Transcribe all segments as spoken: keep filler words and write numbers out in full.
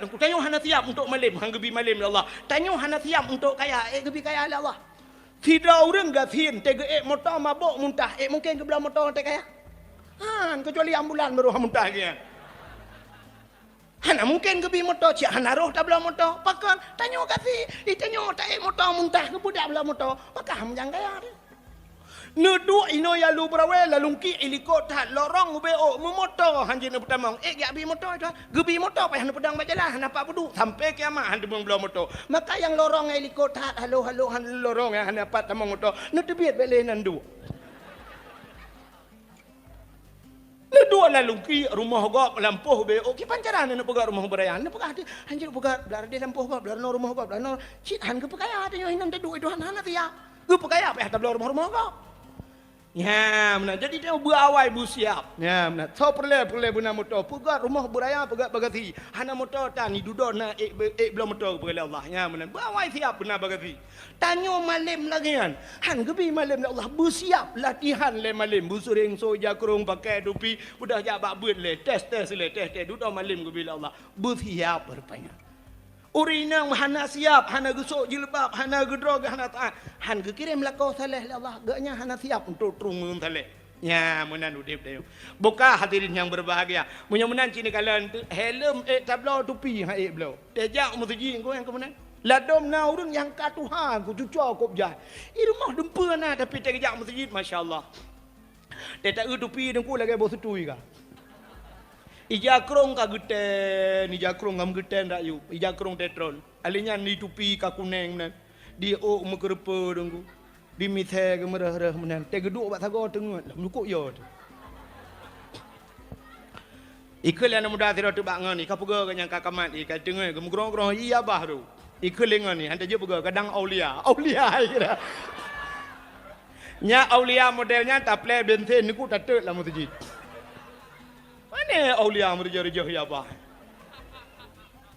Tanyoe hana siap untuk malem, han geubi malem lé Allah. Tanyoe hana siap untuk kaya, ék geubi kaya lé Allah. Sidroe ureuëng gasien, teuh geuék moto mabök muntah, ék mungken geubloe moto teuh kaya? Han, keucuali ambulan baru han muntah lagée nyan. Hana mungken geubi moto, cit hana roh tabloe moto. Pakon? Tanyoe gasien, di tanyoe taék moto muntah, geupeudak bloe moto. Pakon han meujang kaya teuh? Neuduek inoe yalu beurawée, lalu kiek ilikot that lorong ubé ôk meumoto, han jeuet neupeutamong. Ék geujak bi moto itu, geubi moto payah neupeudong bak jalan, hana pat peuduek, sampai kiamat han teumong bloe moto. Maka nyang lorong nyang ilikot that, halo-halo han lorong nyang hana pat tamong moto, neuteubiet bék lé nan duek. Neuduek lalu kiek rumoh gob lampôh ubé ôk, kiban cara neupeugah rumoh beuraya, neupeugah teuh, han jeuet peugah, blah deh lampôh gob, blah rumoh gob, blah cit han geupeukaya, tanyoe hinan taduek itu hana, hana siap. Geupeukaya payah tabloe rumoh-rumoh gob. Nyan meunan. Jadi tanyoe beuawai beusiap. Nyan meunan. Soe peureulée, peureulée beuna moto, peugöt rumoh beuraya, peugöt bagasi. Hana moto tan, di dudoe na ék be-, ék bloe moto geupeugah lé Allah. Nyan meunan. Beuawai siap beuna bagasi. Tanyoe malem lagée nyan. Han geubi malem lé Allah. Beusiap latihan lé malem. Beusureng soe jakrong, pakai tupi, udah jak bak beuet lé. Tes-tes lé, tes-tes. Dudoe malem geubi lé Allah. Beusiap rupanya. Ureuëng inong hana siap, hana geusok jilbab, hana geudroe, hana taát, han geukirém lakoe saleh lé Allah, geuh nyan hana siap untuk trueng ngon saleh. Nyan meunan udeb tanyoe. Buka hadirin nyang berbahagia. Meunyoe meunan cit neukalon teuh, helm ék tabloe, tupi han ék bloe. Teuh jak u meuseujid ngon nyang keu meunan. Ladom na ureuëng nyang ka tuha, geucuco kop jai. I rumoh dumpeue na, tapi teuh geujak meuseujid, masya Allah. Teuh taeu tupi Teungku lagée boh seutui ka. Ija krong ka geutén, ija krong ka meugeutén rakyueb, ija krong tetron. Alé nyan di tupi ka kuneng nan. Di ôk meukeureupeue Teungku. Di misée geumeureuh-reuh meunan. Teuh geuduek bak sagoe teungeut, lam lukok yo teuh. Ikheun lé aneuk muda sidroe teuk bak ngon, i ka peugah keu nyang ka kamat, i ka teungeut, geumeugrong-grong, iya bah tu. Ikheun lé ngon, han tajeuet peugah, kadang aulia. Aulia, ikira. Nyan aulia model nyan taplé bensin, neukuk tateuk lam meuseujid. Pane aulia meureujoh-reujoh, iya bah.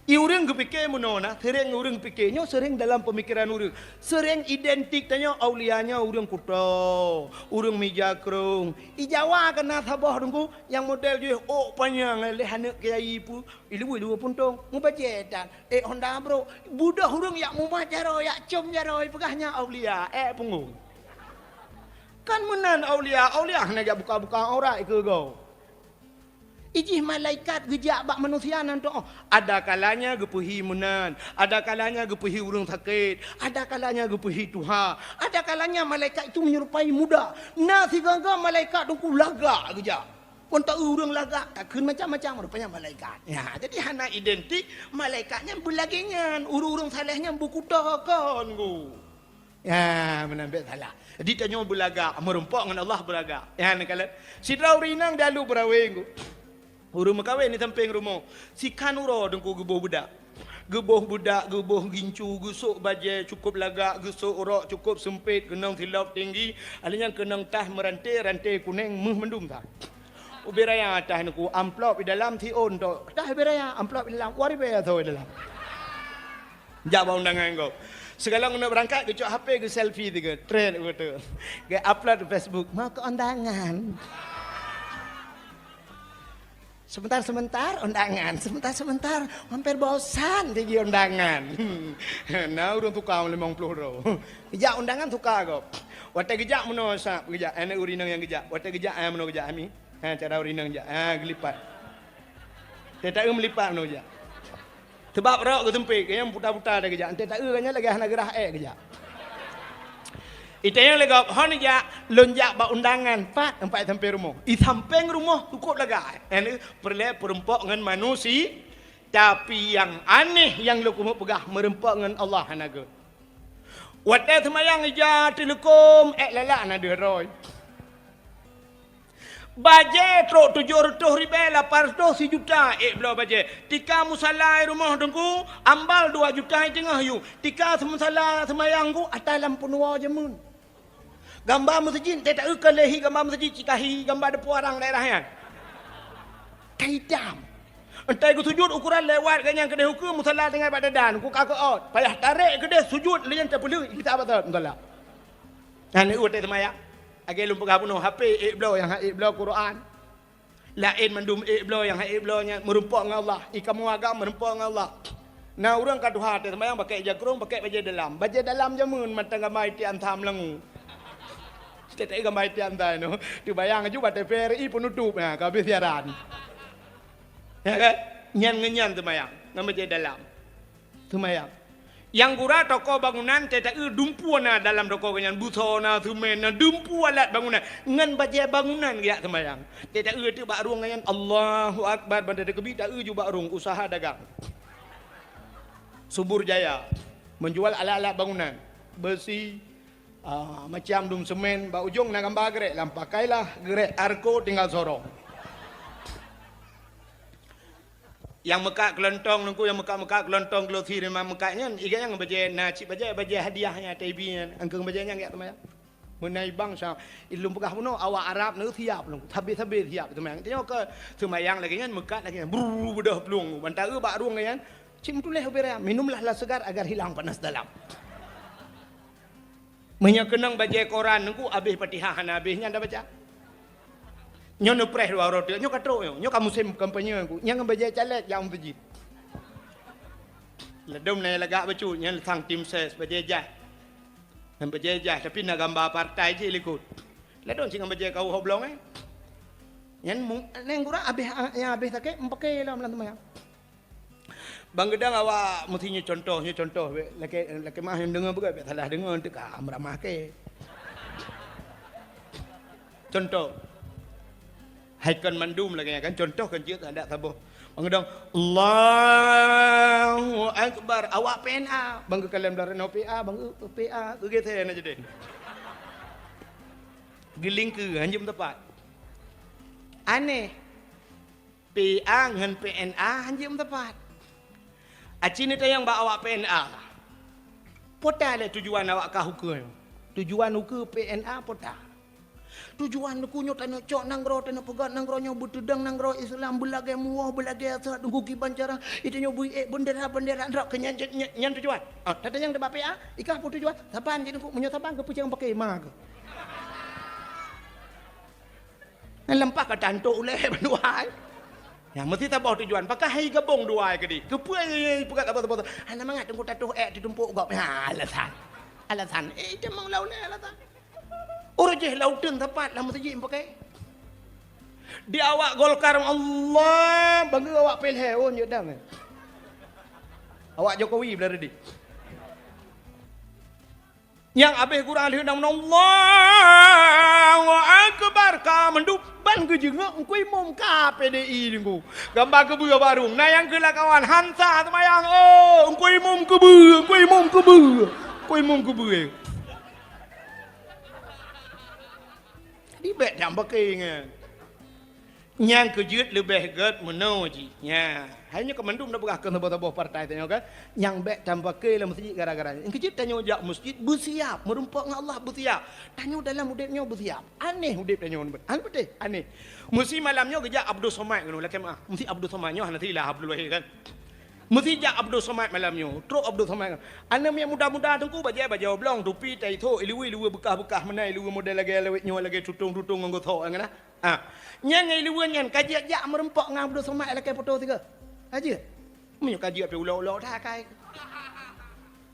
I ureuëng geupike meunoe na, seuréng ureuëng pike, nyoe seuréng dalam peumikiran ureuëng. Seuréng identik tanyoe aulia nyoe ureuëng kuto, ureuëng mija krong. I Jawa ka na saboh Teungku, nyang model jih ôk panyang lé aneuk kiai pu, i luweue dua puntông, mubajée tan, ék honda brôk. Beudôh ureuëng yak mumat jaroe, yak com jaroe, peugah nyan aulia, ék punggong. Kan meunan aulia, aulia hana jak buka-buka aurat keu gob. Ijih malaikat geujak bak manusia nan tuoh. Ada kalanya geupeuhi meunan, ada kalanya geupeuhi ureuëng sakét, ada kalanya geupeuhi tuha, ada kalanya malaikat itu menyerupai muda. Na sigoe-goe malaikat Teungku lagak geujak. Pun taeu ureuëng lagak, takheun macam-macam rupanya malaikat. Ya, jadi hana identik malaikat nyan beulagée nyan, ureuëng-ureuëng saleh nyan beukuto kon, Teungku. Ya, meunan bék salah. Jadi tanyoe beulagak, meurumpok ngon Allah beulagak. Ya, neukalon. Sidroe ureuëng inong dalu beuraweng, Teungku. Ureuëng meukawen di sampéng rumoh. Sikhan uroe Teungku geuboh beudak. Geuboh beudak, geuboh gincu, geusok bajée cukôp lagak, geusok rok cukôp seumpét, keunong silop tinggi, alé nyan keunong tah meuranté, ranté kuneng, méuh mandum tah. Ubé raya tah Teungku, amplop di dalam siôn tok. Tah ubé raya, amplop di dalam, dua ribée soe di dalam. Jak bak undangan gob. Sigohlom keuneuk beurangkat, geucok H P, geuselfie tiga. Trend beutôi. Geu-upload di Facebook, "Mau ke undangan." Sebentar-sebentar undangan, sebentar-sebentar hampir bosan pigi undangan. Na ureuëng tukang limong ploh droe. Geujak undangan suka gob. Watée geujak meunoe sab geujak, aneuk ureuëng inong nyang geujak. Watée geujak, eh, meunoe geujak, Ami. Ha, cara ureuëng inong jak. Ha, geulipat. Teuh taeu meulipat meunoe jak. Teubab rok geuseumpét, geuh nyan puta-puta teuh geujak. Teuh taeu geuh nyan lagée hana geurah ék geujak. I tanyong lé gob, "Hon jak, lôn jak bak undangan, pat teumpat i sampéng rumoh." I sampéng rumoh cukôp lagak. Nyan peureulée peurumpok ngon manusia, tapi nyang aneh nyang lôn keumeung peugah, meurumpok ngon Allah hana gét. Watée seumayang ija teuleukôm, ék lalak na deuh droe. Bajée trok tujoh reutôh ribée lapan reutôh sijuta ék bloe bajée. Tika musala i rumoh Teungku, ambal dua juta i teungoh yue. Tika musala seumayang Teungku, ata lam peunuwoe jameun. Gamba meuseujid, teuh taeu ka lé hi gamba meuseujid, cit ka hi gamba deupeu arang daerah nyan. Ka itam. Entai geusujut ukuran lewat geuh nyan keudeh ukeue musala tinggai bak dadan, ku ka keuôt. Payah tarek keudeh sujut lé nyan teupeuleueh, kita batat musala. Nyan watée seumayang. Lagée lôn peugah bunoe, H P ék bloe, nyang hana ék bloe Quran. Laén mandum ék bloe nyang han ék bloe nyan meurumpok ngon Allah. I kamoe agam meurumpok ngon Allah. Na ureuëng ka tuha teuh seumayang pakai ija krong, pakai bajée dalam. Bajée dalam jameun mantong gamba itian tham langu. Teutap gamba itian tham nyoe. Teubayang aju bak T V R I penutup, ha, ka habéh siaran. Ya kan? Nyan ngon nyan seumayang, ngon bajée dalam. Seumayang. Nyang gura toko bangunan, teuta-eu dumpeue na dalam toko geuh nyan, busoe na, seumén na, dumpeue alat bangunan, ngon bajée bangunan geujak seumayang. Teuta-eu teuk bak rueng nyan, Allahu Akbar, ban teukeubit ta-eu ju bak rueng, usaha dagang. Subur Jaya, menjual alat-alat bangunan, beusi, ah, macam dum seumén, bak ujong na gamba geurék, lam pakailah geurék Arko tinggal sorong. Nyang meukat keulontong nungku, nyang meukat-meukat keulontong glosi rimang meukat nyan, iga nyang bajée na cit bajée, bajée hadiah nyang T V nyan, angkeueng bajée nyang geujak seumayang. Meunai bangsa, ilôn peugah bunoe awak Arab neu siap lôn, sabe-sabe siap seumayang. Tanyoe keu seumayang lagée nyan, meukat lagée nyan, brrr, beudôh plueng, ban ta-eu bak rueng nyan, cit meutuléh ubé raya, "Minumlah lah segar agar hilang panas dalam." Meunyoe keunong bajée koran nungku, habéh Fatihah hana habéh nyan tabaca. Nyoe neupreh dua uroe teuk, nyoe ka trok nyoe, nyoe ka musém kampanye nungku. Nyang bajée caleg nyang meuseujid. Ladom na lagak bacut, nyan sang tim ses, bajée jaih. Nyan bajée jaih, tapi na gamba partai jih likot. Ladom singoh bajée kawoe ho blong, eh. Nyan mu-, nyan gura habéh, nyang habéh sakét, meupaké lom lam teumanyang. Bang geudang awak meusti nyoe contoh, nyoe contoh, lakée, lakée meuah nyang deungoe beugét, bék salah deungoe, teuka meuramah kée. Contoh. Hai kon mandum lagée nyan kan, contoh kon jeuet adak saboh. Bang geudang, "Allahu Akbar." Awak P N A, bang geukalon blah reunoe P A, bang geu-, P A, geugeser na jadi. Geulingkeue, hanjeuet meutepat. Aneh. P A ngon P N A hanjeuet meutepat. Aci neutanyong bak awak P N A, "Po ta lé tujuan awak kah ukeue nyoe? Tujuan ukeue P N A po ta?" "Tujuan ukeue nyoe tanyoe cok nanggroe, tanyoe peugah nanggroe nyoe beuteudong nanggroe Islam, beulagée muwoh, beulagée asat, ukeue kiban cara, itanyoe bui ék bendera-bendera, ndak keu nyan, nyan, nyan tujuan." Ah, tatanyong bak P A, "I kah po tujuan?" "Saban jih ukeue, meunyoe saban geupeucang paké ma keuh." Nyan leumpah ka tantok ulée bandua hai. Nyan meusti saboh tujuan. Pakon hai gabong dua hai keudeh? Keupeue peugah saboh-saboh? Hana mangat teungku tatoh ék teutumpok gob. Ha, alasan. Alasan. Eh, itu memang lah ulée alasan. Ureuëng jih lauteun sapat lam meuseujid pakai. Di awak Golkar, Allah, bangga awak P L H, oh, nyodang. Awak Jokowi belah reudi. Nyang abéh gura lheueh na meunoe, Allahu Akbar, ka mandum ban geujeungok Teungku Imum ka P D I Teungku. Gamba keubeue barong, na nyang keu lakawan, hansa seumayang, oh, Teungku Imum keubeue, Teungku Imum keubeue, Teungku Imum keubeue. Jadi bék nyang bakée nyan. Nyang keujeuet leubeh gét meunoe jih. Nya, hai nyoe keu mandum na peugah keu saboh-saboh partai tanyoe kan. Nyang bék tampa keu lam meuseujid gara-gara nyan. Nyang keujeuet tanyoe jak meuseujid beusiap, meurumpok ngon Allah beusiap. Tanyoe dalam udeb nyoe beusiap. Aneh udeb tanyoe nibak. Aneh beuteh, aneh. Meusi malam nyoe geujak Abdul Somad keunoe lakée meuah. Meusi Abdul Somad nyoe hana silah Abdul Wahid kan. Meusi jak Abdul Somad malam nyoe. Trok Abdul Somad. Aneuk miet muda-muda teungku bajée bajée oblong, tupi tai thok, ileue-ileue beukah-beukah meunan, ileue model lagée lawét nyoe lagée tutong-tutong ngon gosok ngon na. Ha. Nyang ngon ileue nyan ka jeuet jak meurumpok ngon Abdul Somad lakée poto sigoe. Ka jeuet. Meunyoe ka jeuet pih ulok-ulok that akai.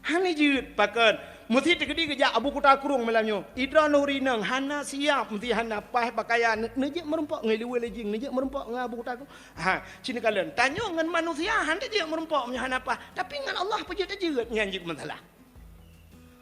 Hana jeuet pakon. Meusi teukeudi geujak Abu Kuta Krueng malam nyoe. Idroe nuri inong hana siap, meusi hana paih pakaian, neujeuet meurumpok ngon ileue lejing, neujeuet meurumpok ngon Abu Kuta Krueng. Ha, ci neukalon. Tanyoe ngon manusia hana jeuet meurumpok meunyoe hana paih, tapi ngon Allah peue jeuet tajeuet nyan jeuet meusalah.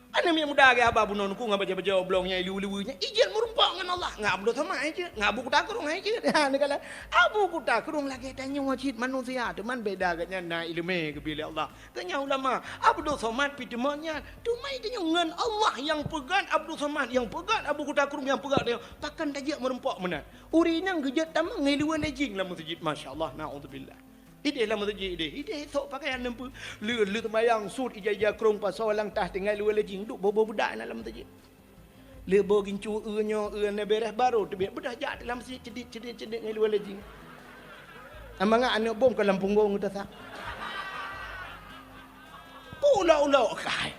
Aneuk miet muda lagée haba bunoe teungku ngon bajée-bajée oblong nyang ileue-ileue nyan, ijeuet meurumpok ngon Allah, ngon Abdul Somad ijeuet, ngon Abu Kuta Krueng ijeuet. Ha, neukalon Abu Kuta Krueng lagée tanyoe cit manusia, teuma beda geuhnyan na iéleumé geubri lé Allah. Geuhnyan ulama, Abdul Somad pih teuma nyan, teuma tanyoe ngon Allah nyang peugét Abdul Somad, nyang peugét Abu Kuta Krueng, nyang peugét tanyoe, pakon tajeuet meurumpok meunan. Ureuëng inong geujeuet tamong ngon ileue lejing lam meuseujid, masya Allah, naudzubillah. Ideh lam meuseujid ideh, ideh sok pakaian neumpeue. Lheueh, lheueh seumayang sut ija-ija krong pasoe lam tah tinggai ileue lejing, duek boh-boh beudak na lam meuseujid. Lheueh boh gincu eu nyoe, eu na bereh barô teubiet, beudah jak lam meuseujid cedit-cedit-cedit ngon ileue lejing. Amangat aneuk bom ka lam punggong geuh tasak. Peue ulok-ulok kai.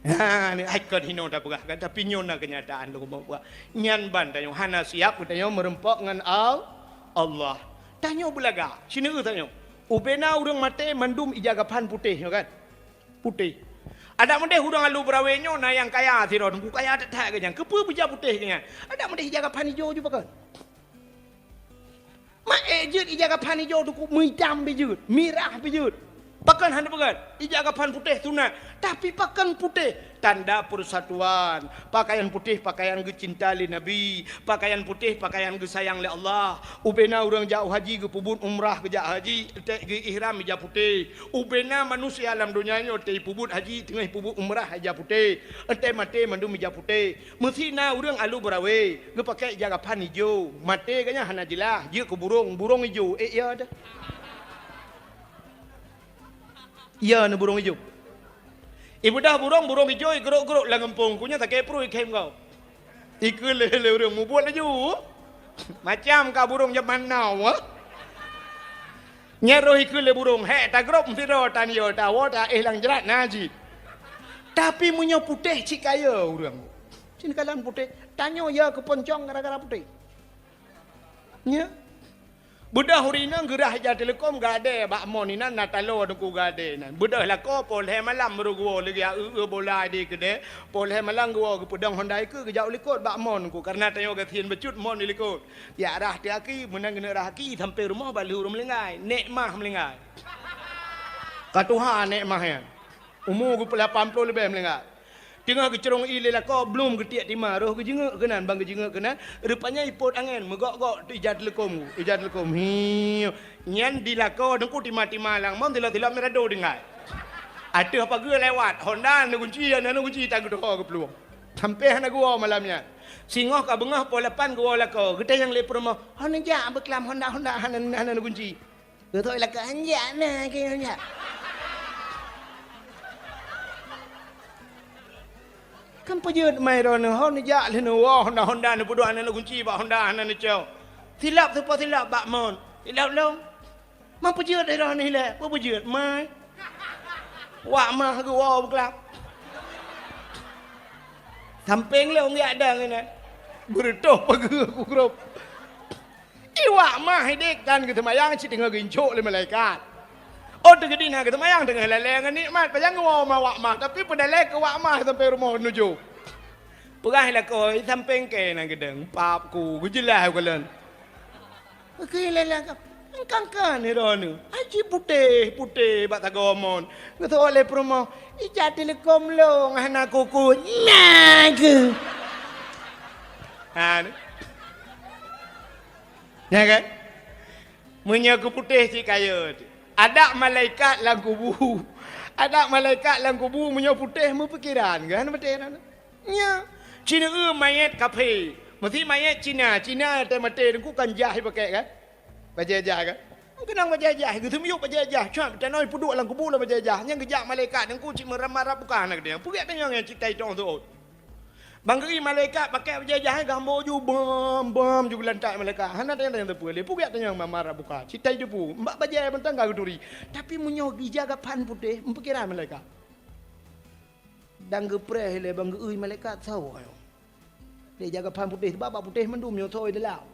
Ha, ni ai kon hinoe tapeugah kan, tapi nyoe na keunyataan lôn peugah. Nyan ban tanyoe hana siap geutanyoe meureumpok ngon Al-, Allah. Tanyoe beulagak, sineuk tanyoe. Ubena ureuëng maté mandum ija gaphan putéh nyoe kan. Putéh. Adak meudeh ureuëng alu beurawe nyoe na nyang kaya sidroe, teungku kaya that-that geuh nyan. Keupeue beujak putéh geuh nyan? Adak meudeh ija gaphan ijo ju pakon. Mak ék jeuet ija gaphan ijo teungku, meuitam pih jeuet, mirah pih jeuet. Pakon hana pakon? Ija gaphan putéh sunat, tapi pakon putéh? Tanda persatuan. Pakaian putéh pakaian geucinta lé Nabi, pakaian putéh pakaian geusayang lé Allah. Ubena ureuëng jak haji geupeubuet umrah geujak haji, ék geu-ihram ija putéh. Ubena manusia lam donya nyoe teuh peubuet haji teungoh peubuet umrah ija putéh. Ék maté mandum ija putéh. Meusina ureuëng alu beurawe geupakée ija gaphan ijo, maté geuh nyan hana jeulaih, jeuet keu burông, burông ijo, ék ya deh. Ya ni burông ijo. Ibeudôh burông, burông ijo igrôp-grôp lam gampông, ku nyan sakét pruet ikhém gob. Ikheun lé, lé ureuëng mubuet laju. Macam ka burông jaman now, ha? Nyan roh ikheun lé burông, hék tagrôp sidroe tan yo tawoe ta éh lam jrat na jih. Tapi meunyoe putéh cit kaya ureuëng. Cit kalan putéh, tanyoe ya keuponcong gara-gara putéh. Nya. Beudôh ureuëng inong geurah ija teuleukom gadée bak mon inan na taloe teungku gadée nan. Beudôh lakoe poh lhée malam baru geuwoe lagée eu-eu bola di keudée. Poh lhée malam geuwoe geupeudong honda ikeue geujak u likot bak mon teungku. Kareuna tanyoe gasien bacut mon di likot. Jak rah teuh aki, meunan geuneuk rah aki sampai rumoh bak lheueh ureuëng meulinggai. Nek mah meulinggai. Ka tuha nek mah nyan. Umu geupeulapan ploh leubeh meulinggai. Teungoh geucurông ie lé lakoe, blum geutiek tima, roh geujeungeuk keunan, ban geujeungeuk keunan, rupanya ipot angén, meugok-gok ija teuleukom, ija teuleukom. Hiu. Nyan di lakoe teungku tima-tima lam mon, tilok-tilok mirado tinggai. Ateueh pageue lewat, honda na gunci, na gunci, tan geudoho geuplueng. Sampai hana geuwoe malam nyan. Singoh ka beungoh poh lapan geuwoe lakoe, geutanyong lé peurumoh, "Ho neujak beuklam honda-honda hana, hana na gunci?" Geuthok ilaka, "Hanjak na keu hanjak." Kan peujeuet mai droeneuh, ho neujak lheueh neuwoe honda-honda neupeuduek hana neukunci bak honda hana neucok. Silop teupeue silop bak mon. Silop lom. Man peujeuet droeneuh ilée, peue peujeuet mai. Wak mah geuwoe beuklab. Sampéng lom geujak dang inan. Beureutoh pageue ku grop. Iwak mah idék kan geuseumayang cit teungoh geuincok lé malaikat. Oh teugeudi na geuseumayang teungoh lalée ngon nikmat, pajan geuwoe ma wak mah, tapi peudalée keu wak mah sampai rumoh nujoh. Peugah lakoe sampéng kée na geudong, pap ku geujeulaih u kalon. Keu lala ka, kan-kan droeneuh, aji putéh-putéh bak sagoe mon. Geuseuôt lé peurumoh, ija teuleukom lôn hana kuku. Nah keuh. Ha. Nyan kan? Meunyoe keu putéh cit kayée teuh. Adak malaikat lam kubu. Adak malaikat lam kubu meunyoe putéh meupikeran kan, beutôi kan? Nya. Cina eu mayét kaphé. Meusi mayét Cina, Cina teuh maté teungku kan jah ipakék kan? Bajée jah kan? Keunong bajée jah, geuseumiyueb bajée jah, cok tanoh peuduek lam kubu lam bajée jah. Nyang geujak malaikat teungku cit meurab-marab buka na geudeungoe. Peugét tanyong nyang cit tai tong seuôt. Ban geu-i malaikat pakai bajée jahe gambo ju bam-bam ju geulantak malaikat. Hana tanyong-tanyong teupeu lé. Peugét tanyong mama rabuka. Citai debu. Bak bajée mantong ka geuturi. Tapi meunyoe ija gaphan putéh, meupikiran malaikat. Dan geupreh lé ban geu-i malaikat sawa nyoe. Lé ija gaphan putéh, sebab bak putéh mandum nyoe soe dalam.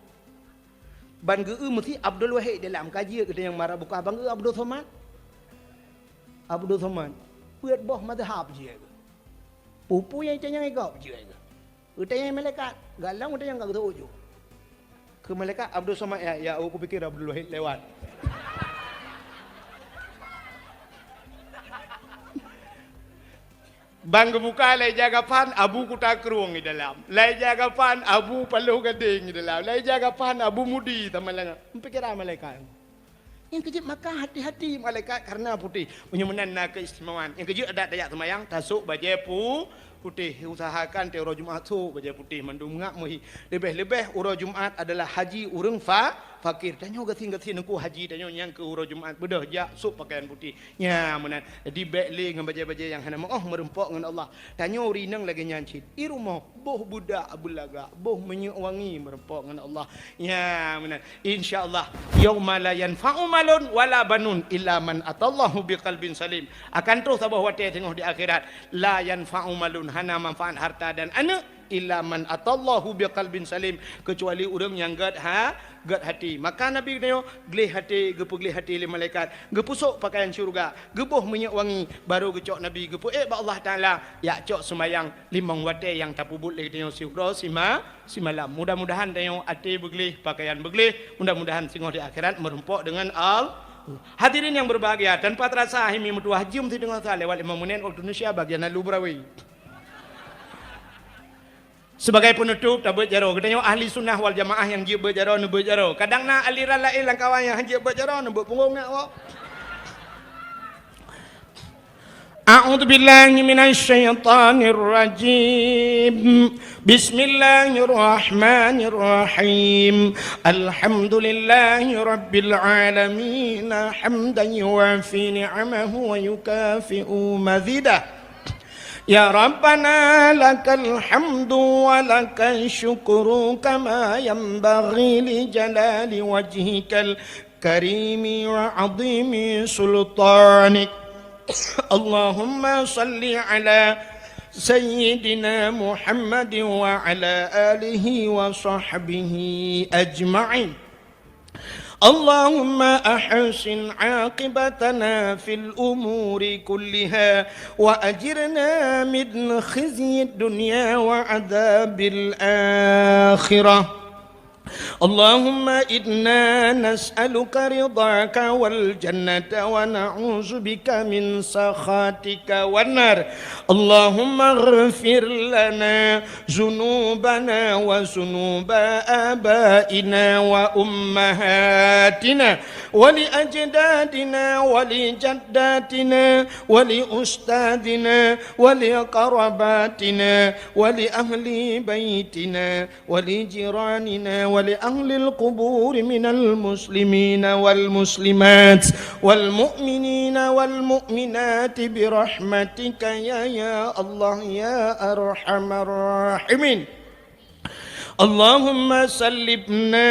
Ban geu-i meusi Abdul Wahid dalam. Ka jeuet geuh tanyong mara buka ban geu-i Abdul Somad. Abdul Somad. Peuet boh mazhab jeuet geuh. Peue-peue nyang itanyong gob jeuet geuh. Geutanyong malaikat, galong geutanyong ka geuseuôt ju. Keu malaikat Abdul Somad, ya, ya, oh, kupikir Abdul Wahid lewat. Ban geubuka lé ija gaphan Abu Kuta Krueng di dalam. Lé ija gaphan Abu Paloh Gadeng di dalam. Lé ija gaphan Abu Mudi sama langa. Pikiran malaikat. Nyang keujeuet maka hati-hati malaikat karena putéh. Meunyoe meunan na keistimewaan. Nyang keujeuet adak tajak seumayang, tasok bajée pu-, putéh. Usahakan tiep uroe Jumat sok bajée putéh mandum ngak meuhi. Leubeh-leubeh uroe Jumat adalah haji ureuëng fa-, Fakir, tanyoe gasien-gasien Teungku Haji, tanyoe nyang keu uroe Jumat beudôh jak sôk pakaian putéh. Nyan meunan. Jadi bèk lé ngon bajèe-bajèe nyang hana meu'oh, meurumpok ngon Allah. Tanyoe ureueng inong lagèe nyan cit. I rumoh boh budak beulagak, boh minyeuk wangi, meurumpok ngon Allah. Nyan meunan. Insya Allah, yauma la yanfa'u malun wala banun illa man atallahu biqalbin salim. Akan troh saboh watèe teungoh di akhirat, la yanfa'u malun, hana manfaat harta dan aneuk, illa man atallahu biqalbin salim, keucuali ureueng nyang gèt ha-, gèt até. Maka Nabi geutanyoe gleh até, geupeugleh até lé malaikat, geupeusôk pakaian syeuruga, geuboh minyeuk wangi, barô geucok Nabi, geupeuék bak Allah Taala, jak cok seumayang limong watèe nyang tapeubuet lé geutanyoe siuroe sima-, simalam. Mudah-mudahan tanyoe até beugleh, pakaian beugleh, mudah-mudahan singoh di akhirat meurumpok deungon Al-, Hadirin yang berbahagia, tanpa terasa hai mi meutuwah, jeuem siteungoh sa lewat limong menit waktu Indonesia bagian lalu beurawi. Sebagai penutup, tabeuet jaroe. Geutanyoe ahli sunnah wal jamaah nyang jeuet beuet jaroe, neubeuet jaroe. Kadang na aliran laén lam kawan nyang han jeuet beuet jaroe, neubeuet punggong nyan awak. A'udzubillahi minasyaitonirrajim. Bismillahirrahmanirrahim. Alhamdulillahi rabbil alamin. Hamdan yuwafi ni'amahu wa yukafi'u mazidah. Ya Rabbana, lakal hamdu wa lakal syukru kama yanbaghi li jalali wajhikal karimi wa azimi sultanik. Allahumma salli ala sayyidina Muhammadin wa ala alihi wa sahbihi ajma'in. اللهم أحسن عاقبتنا في الأمور كلها وأجرنا من خزي الدنيا وعذاب الآخرة. اللهم إنا نسألك رضاك والجنة ونعوذ بك من سخطك والنار. اللهم اغفر لنا ذنوبنا وذنوب آبائنا وأمهاتنا ولأجدادنا ولجداتنا ولأستاذنا ولقرباتنا ولأهل بيتنا ولجيراننا ولأهل القبور من المسلمين والمسلمات والمؤمنين والمؤمنات برحمتك يا، يا الله يا أرحم الراحمين. اللهم سلمنا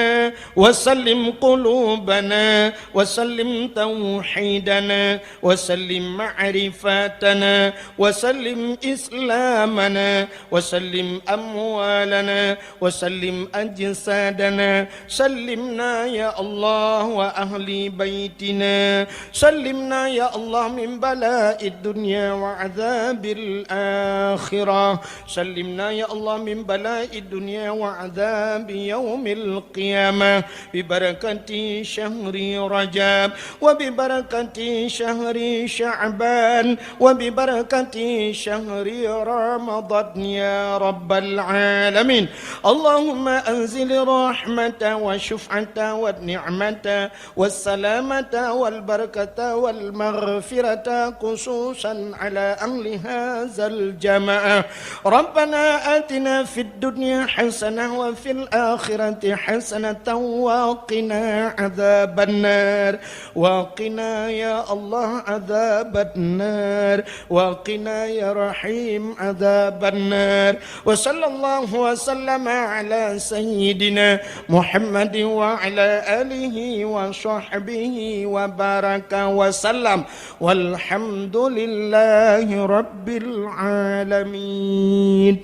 وسلم قلوبنا وسلم توحيدنا وسلم معرفتنا وسلم إسلامنا وسلم أموالنا وسلم أجسادنا. سلمنا يا الله وأهل بيتنا. سلمنا يا الله من بلاء الدنيا وعذاب الآخرة. سلمنا يا الله من بلاء الدنيا وعذاب يوم القيامة ببركة شهر رجب وببركة شهر شعبان وببركة شهر رمضان يا رب العالمين. اللهم أنزل الرحمة والشفعة والنعمة والسلامة والبركة والمغفرة خصوصا على أهل هذا الجماعة. ربنا آتنا في الدنيا حسنة وفي الآخرة حسنة وقنا عذاب النار. وقنا يا الله عذاب النار. وقنا يا رحيم عذاب النار. وصلى الله وسلم على سيدنا محمد وعلى آله وصحبه وبارك وسلم. والحمد لله رب العالمين.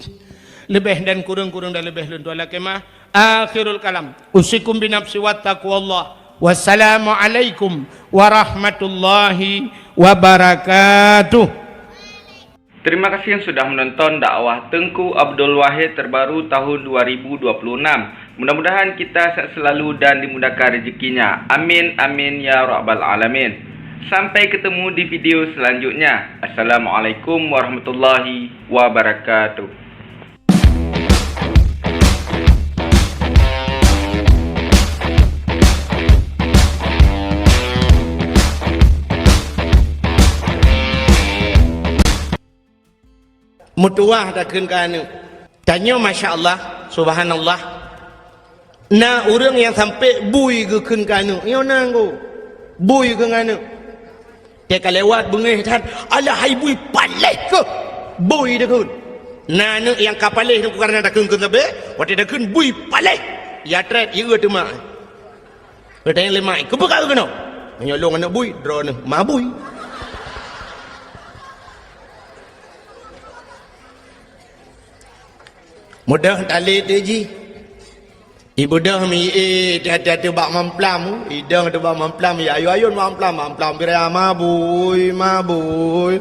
Leubeh dan kureueng, kureueng dan leubeh lôn tuan lakèe meu'ah. Akhirul kalam. Usikum binafsi wa taqwallah. Wassalamualaikum warahmatullahi wabarakatuh. Terima kasih yang sudah menonton dakwah Teungku Abdul Wahid terbaru tahun dua ribu dua puluh enam. Mudah-mudahan kita sehat selalu dan dimudahkan rezekinya. Amin, amin, ya rabbal alamin. Sampai ketemu di video selanjutnya. Assalamualaikum warahmatullahi wabarakatuh. Meutuwah takheun keu aneuk. Tanyoe, masya Allah, subhanallah. Na ureuëng nyang sampai bui geukheun keu aneuk, nyoe na nggo. Bui geukheun keu aneuk. Teuka lewat beungéh that, "Alah hai bui, paléh keuh!" Bui geukheun. Na aneuk nyang ka paléh nyoe kareuna takheun-kheun sabé, watée takheun bui paléh. Ya trét, ya teuma. Geutanyong lé mak, "Keupeue ka keunoe?" "Meunyoe lôn aneuk bui, droeneuh ma bui." Mudah talé teuh jih. Ibeudôh mi, eh, hati-hati bak mamplam, idong teuh bak mamplam, ya ayun-ayun mamplam, mamplam birai mabui, mabui.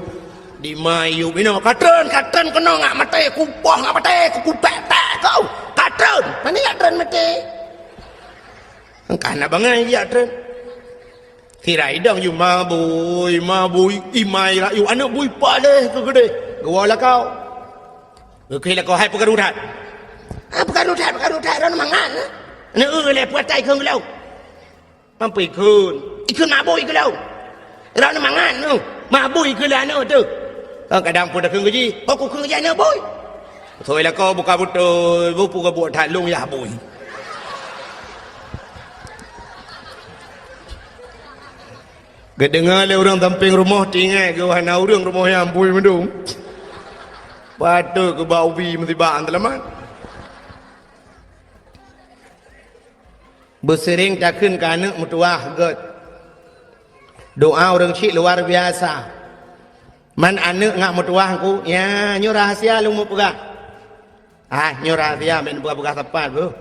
Di ma yub inoe, "Katreun, katreun keunoe ngak maté, kupoh ngak maté, kukutek-tek kau. Katreun, mani ngak treun maté." Engkah na bangai jak treun. Sira idong yub mabui, mabui, imai rayu, aneuk bui paléh keuh keudeh. Geuwoe lakoe. Geukheun lakoe, "Hai peukaru that." "Ah, peukaru that, peukaru that, droeneuh mangat, eh. Aneuk eu lé puatai kheun geulong." "Mampu ikheun." "Ikheun mabui keu lôn. Droeneuh mangat nyoe. Mabui keu lôn aneuk teuh." Kadang pun takheun keu jih, "Oh, kukheun keu jih aneuk bui." Soi lakoe buka beutôi, bukon buet that lôn yah bui. Geudeungoe lé ureuëng sampéng rumoh, teuingat geuh hana ureuëng rumoh nyan bui meudong. Patôt geuba ubi meusibak seulamat. Beuseuring takheun keu aneuk meutuwah gét. Doa ureuëng chik luar biasa. Man aneuk ngak meutuwah ngku, ya, nyoe rahasia lôn meupeugah. Ah, nyoe rahasia, bèk neupeugah-peugah sapat beuh.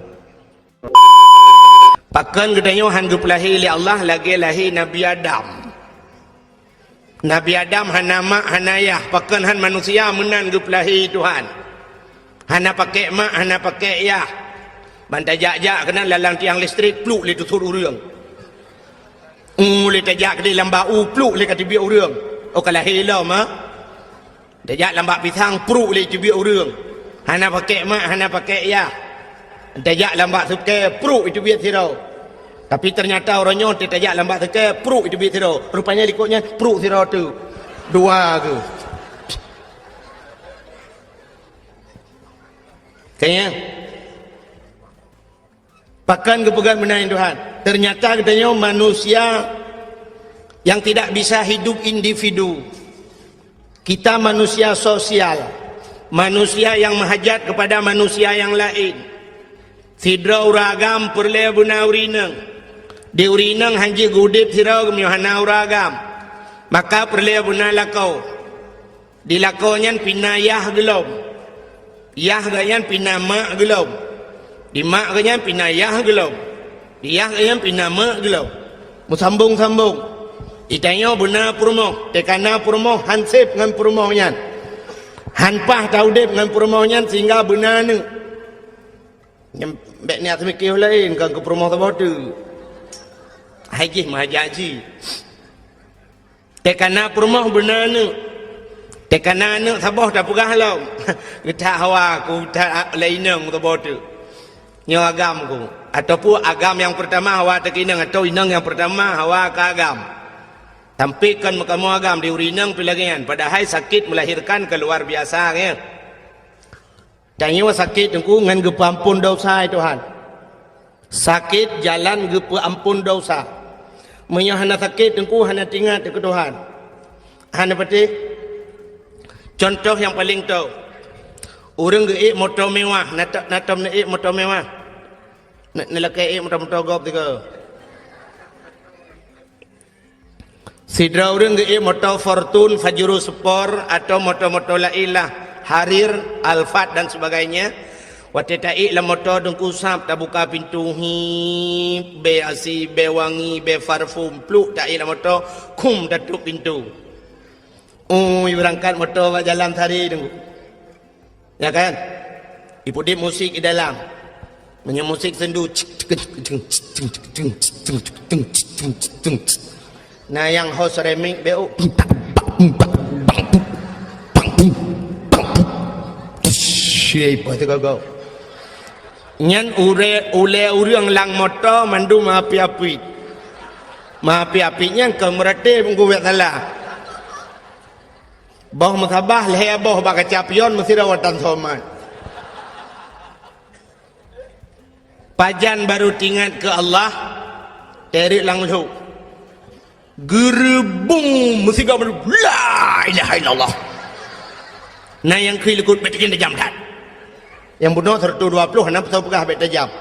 Pakon geutanyoe han geupeulahé lé Allah lagée lahé Nabi Adam. Nabi Adam hana mak, hana yah, pakon han manusia meunan geupeulahé Tuhan. Hana pakék mak, hana pakék yah. Ban tajak-jak keunan lalang tiang listrik, pluk lé teusut ureuëng. U lé tajak keudeh lam bak u, pluk lé ka teubiet ureuëng. Oh, ka lahé lom, ha? Tajak lam bak pisang, pruk lé teubiet ureuëng. Hana pakék mak, hana pakék yah. Tajak lam bak sukée, pruk teubiet sidroe. Tapi ternyata uroe nyoe tajak lam bak sukée, pruk teubiet sidroe. Rupanya likot nyan pruk sidroe tu. Dua ke. Kayaknya. Pakon geupeugah meunan Tuhan? Ternyata geutanyoe manusia yang tidak bisa hidup individu. Kita manusia sosial, manusia yang meuhajat kepada manusia yang laén. Sidroe ureuëng agam peureulée beuna ureuëng inong. Di ureuëng inong hanjeuet geuudeb sidroe meunyoe hana ureuëng agam. Maka peureulée beuna lakoe. Di lakoe nyan pih na yah geulom. Yah geuh nyan pih na mak geulom. Di mak geuh nyan pih na yah geulom. Di yah geuh nyan pih na mak geulom. Meusambong-sambong. Geutanyoe beuna peurumoh, teuka na peurumoh han seb ngon peurumoh nyan. Han paih taudeb ngon peurumoh nyan sehingga beuna aneuk. Nyan bèk niat seumikéh laén, kon keu peurumoh saboh teuk. Hai jih meuhajat jih. Teuka na peurumoh beuna aneuk. Teuka na aneuk saboh tapeugah lom. Geuthat hawa ku, geuthat lé inong saboh teuk. Nyoe agam ku. Ataupun agam nyang peurtama hawa teuka inong, atau inong nyang peurtama hawa ka agam. Tapi kon meukamoe agam di ureuëng inong pih lagée nyan. Padahai sakét melahirkan ka luar biasa, ya. Tanyoe sakét teungku ngon geupeuamphon desya, ya Tuhan. Sakét jalan geupeuamphon desya. Meunyoe hana sakét teungku hana teuingat keu Tuhan. Hana patéh. Contoh nyang paleng toh. Ureuëng geuék moto mewah, na to-, na tom neuék moto mewah. Ne-, neulakée ék moto-moto gob tiga. Sidroe ureuëng geuék moto Fortuner, Pajero Sport, atau moto-moto laén lah, Harrier, Alphard dan sebagainya. Watée taék lam moto teungku sab tabuka pintu, hip, bée asi, bée wangi, bée parfum, pluk taék lam moto, khum tatup pintu. Ui, beurangkat moto bak jalan sehari teungku. Ya kan? Ipeudeb musik di dalam. Meunyoe musik sendu, na nyang host remix beu. Nyan ulée, ulée ureuëng lam moto mandum api-api. Api-api nyan ka meuratéb geuwét salah. Boh meusabah lhée boh bak kaca pion meusidroe watée somat. Pajan barô teuingat keu Allah, teuh rhot lam lhôk. Geureubong meusigoe barô, "La ilaha illallah." Na nyang kheun likot, "Bèk tajam-tajam that." Nyang bunoe seratus dua puluh, hana peue peugah bèk tajam.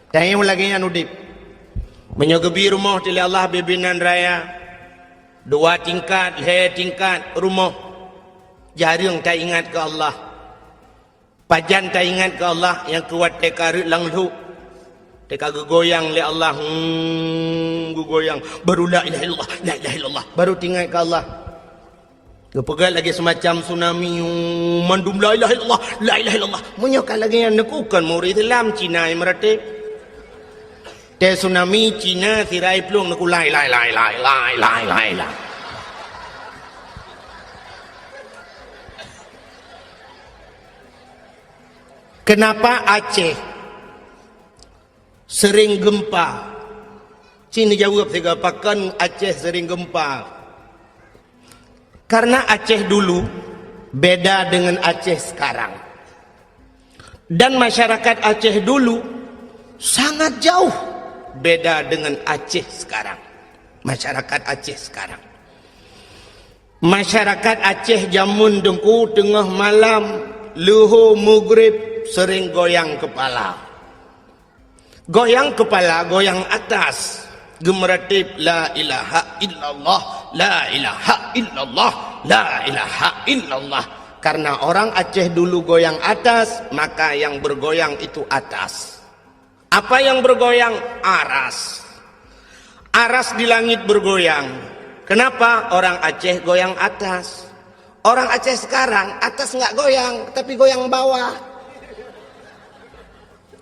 Tanyoe lagèe nyan udép. Meunyoe geubi rumoh teuh lé Allah bibinan raya, dua tingkat, lhèe tingkat rumoh, jareueng taingat keu Allah. Pajan taingat keu Allah nyang keu watèe ka rhot lam lhôk. Teuka geugoyang lé Allah, hmm, geugoyang. Baru la ilaha illallah, la ilaha illallah. Baru teuingat keu Allah. Geupeugah lagèe seumacam tsunami, hmm, mandum la ilaha illallah, la ilaha illallah. Meunyoe ka lagèe nyan, neukheun kon ureueng Islam, Cina nyang meuratéb. Teuh tsunami, Cina, sira i plueng neukheun la ilaha, la ilaha, la ilaha, la ilaha. Kenapa Aceh sering gempa? Ci neujaweueb sigoe, pakon Aceh sering gempa? Karena Aceh dulu beda dengan Aceh sekarang. Dan masyarakat Aceh dulu sangat jauh beda dengan Aceh sekarang. Masyarakat Aceh sekarang. Masyarakat Aceh jameun Teungku, teungoh malam, leuhô meugreb, sering goyang kepala. Goyang kepala, goyang atas. Geumeurateb, "La ilaha illallah, la ilaha illallah, la ilaha illallah." Karena orang Aceh dulu goyang atas, maka yang bergoyang itu atas. Apa yang bergoyang? Aras. Aras di langit bergoyang. Kenapa? Orang Aceh goyang atas. Orang Aceh sekarang, atas enggak goyang, tapi goyang bawah.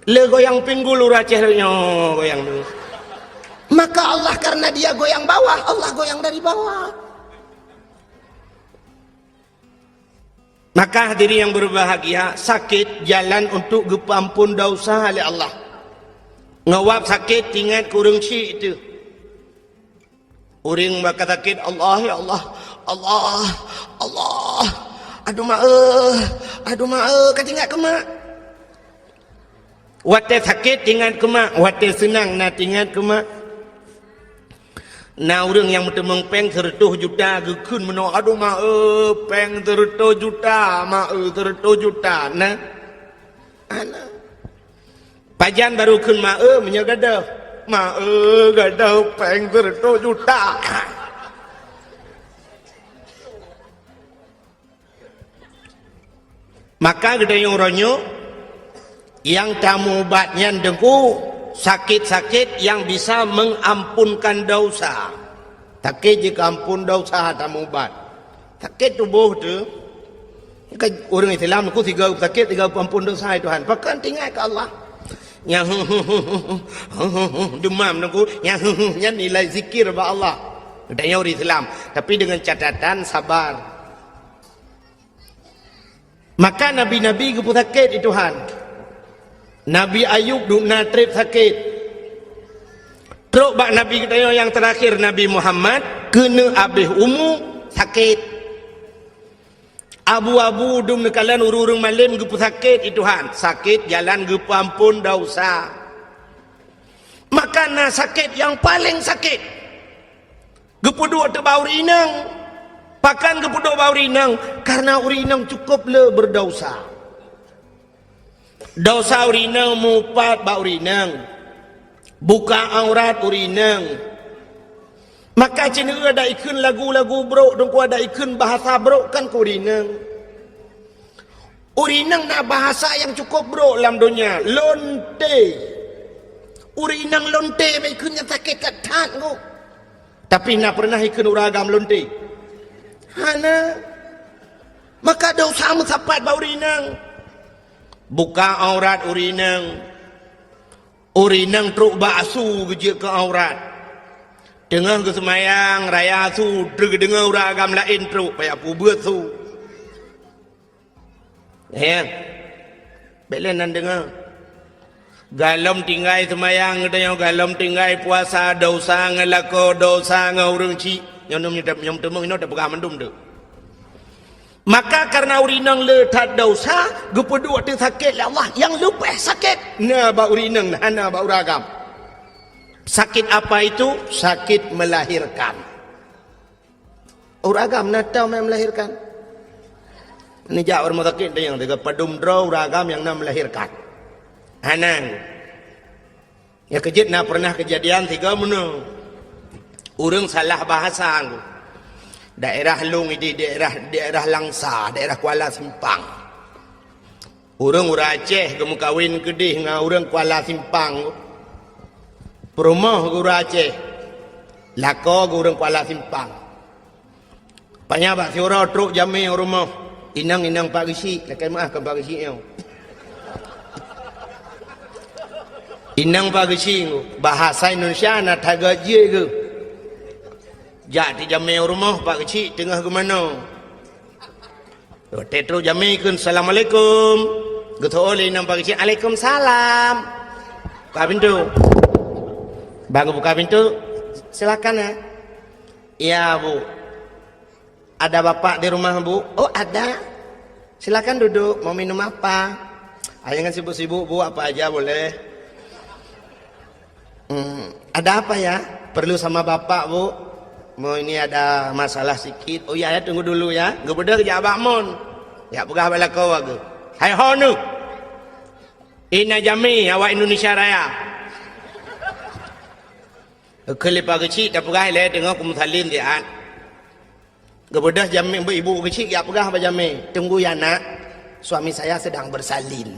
Le goyang pinggul ureueng Aceh, nyoe goyang tu. Maka Allah, karena dia goyang bawah, Allah goyang dari bawah. Maka hadirin yang berbahagia, sakét jalan untuk geupeuampon dosa lé Allah. Ngon wab sakét, ingat keu ureueng syik teuh. Ureueng bak ka sakét, "Allah, ya Allah, Allah, Allah, aduh mak eh, aduh mak eh," ka teuingat keu mak. Watèe sakét teuingat keu mak, watèe seunang na teuingat keu mak. Na ureueng nyang meuteumèe pèng seureutôh juta geukheun meunoe, "Aduh mak eh, pèng seureutôh juta, mak eh, seureutôh juta." Na? Hana. Pajan barô kheun mak eh, meunyoe gadôh. "Mak eh, gadôh pèng seureutôh juta." Maka geutanyoe uroe nyoe, nyang tameuubat nyan Teungku, sakét-sakét nyang bisa mengampunkan dosa. Sakét jikeuampon dosa tameuubat. Sakét tuboh teuh, kan ureueng Islam Teungku sigoe sakét, sigoe peuampon dosa, "Hai Tuhan." Pakon teuingat keu Allah. Nyang demam Teungku, nyang nyan nilai zikir bak Allah. Geutanyoe ureueng Islam, tapi dengan catatan sabar. Maka nabi-nabi geupeusakét lé Tuhan. Nabi Ayub dum na trép sakét. Trok bak nabi geutanyoe nyang teurakhir, Nabi Muhammad, keuneuk abéh umu, sakét. Abu-abu dum neukalon ureueng-ureueng malém geupeusakét lé Tuhan. Sakét jalan geupeuampon dosa. Maka na sakét nyang paleng sakét. Geupeuduek teuh bak ureueng inong. Pakon geupeuduek bak ureueng inong? Karena ureueng inong cukôp le berdausa. Dausa ureueng inong meuupat bak ureueng inong. Buka aurat ureueng inong. Maka cit nyoe adak ikheun lagu-lagu brok, Teungku, adak ikheun bahasa brok kan keu ureueng inong. Ureueng inong na bahasa nyang cukôp brok lam donya, lonte. Ureueng inong lonte bak ikheun nyan sakét that-that Teungku. Tapi na pernah ikheun ureueng agam lonte? Hana. Maka dausa meusapat bak ureueng inong. Buka aurat ureueng inong. Ureueng inong trok bak asu geujeuet keu aurat. Teungoh geuseumayang raya asu, trok geudeungoe ureueng agam laén trok, payah peubeuet su. Nyan. Bèk lé nan deungoe. Gohlom tinggai seumayang geutanyoe, gohlom tinggai puasa, dausa ngon lakoe, dausa ngon ureueng chik. Nyoe, nyoe, nyoe, nyoe teumeung inoe tapeugah mandum tu. Maka kareuna ureueng inong le that desya, geupeuduek teuk sakét lé Allah nyang leubeh sakét na bak ureueng inong, hana bak ureueng agam. Sakit apa itu? Sakit melahirkan. Ureueng agam na teuh nyang melahirkan. Neujak u rumoh sakét, tanyong, padum droe ureueng agam nyang na melahirkan? Hana. Nyang keujeuet na pernah keujadian sigoe meunoe. Ureueng salah bahasa. Daerah lôn ideh, daerah, daerah Langsa, daerah Kuala Simpang. Ureueng, ureueng Aceh geumeukawen keudeh ngon ureueng Kuala Simpang. Peurumoh ureueng Aceh, lakoe ureueng Kuala Simpang. Panya bak siuroe trok jamé u rumoh. "Inong, inong Pak Geuchik," lakèe meu'ah keu Pak Geuchik nyoe. "Inong Pak Geuchik," bahasa Indonesia na that geuh jeuet geuh. Jak teuk jamé u rumoh Pak Geuchik teungoh geumanoe. Watèe trok jamé kheun, "Assalamualaikum." Geuteu'oh lé inong Pak Geuchik, "Alaikumsalam." Buka pintoe. Ban geubuka pintoe, "Silakan, ya." "Ya, Bu." "Ada Bapak di rumah, Bu?" "Oh, ada." "Silakan duduk, mau minum apa?" "Ah, jangan sibuk-sibuk, Bu, apa aja boleh." "Hmm, ada apa ya?" "Perlu sama Bapak, Bu. Mau ini ada masalah sikit." "Oh ya, ya, tunggu dulu ya." Geubeudôh jak bak mon. Jak peugah bak lakoe geuh. "Hai ho neuh. Ina jamé awak Indonesia Raya." Kheun lé Pak Geuchik, tapeugah ilèe teungoh kumeusalin siat. Geubeudôh jamé, ibu Geuchik jak peugah bak jamé, "Tunggu ya, Nak, suami saya sedang bersalin."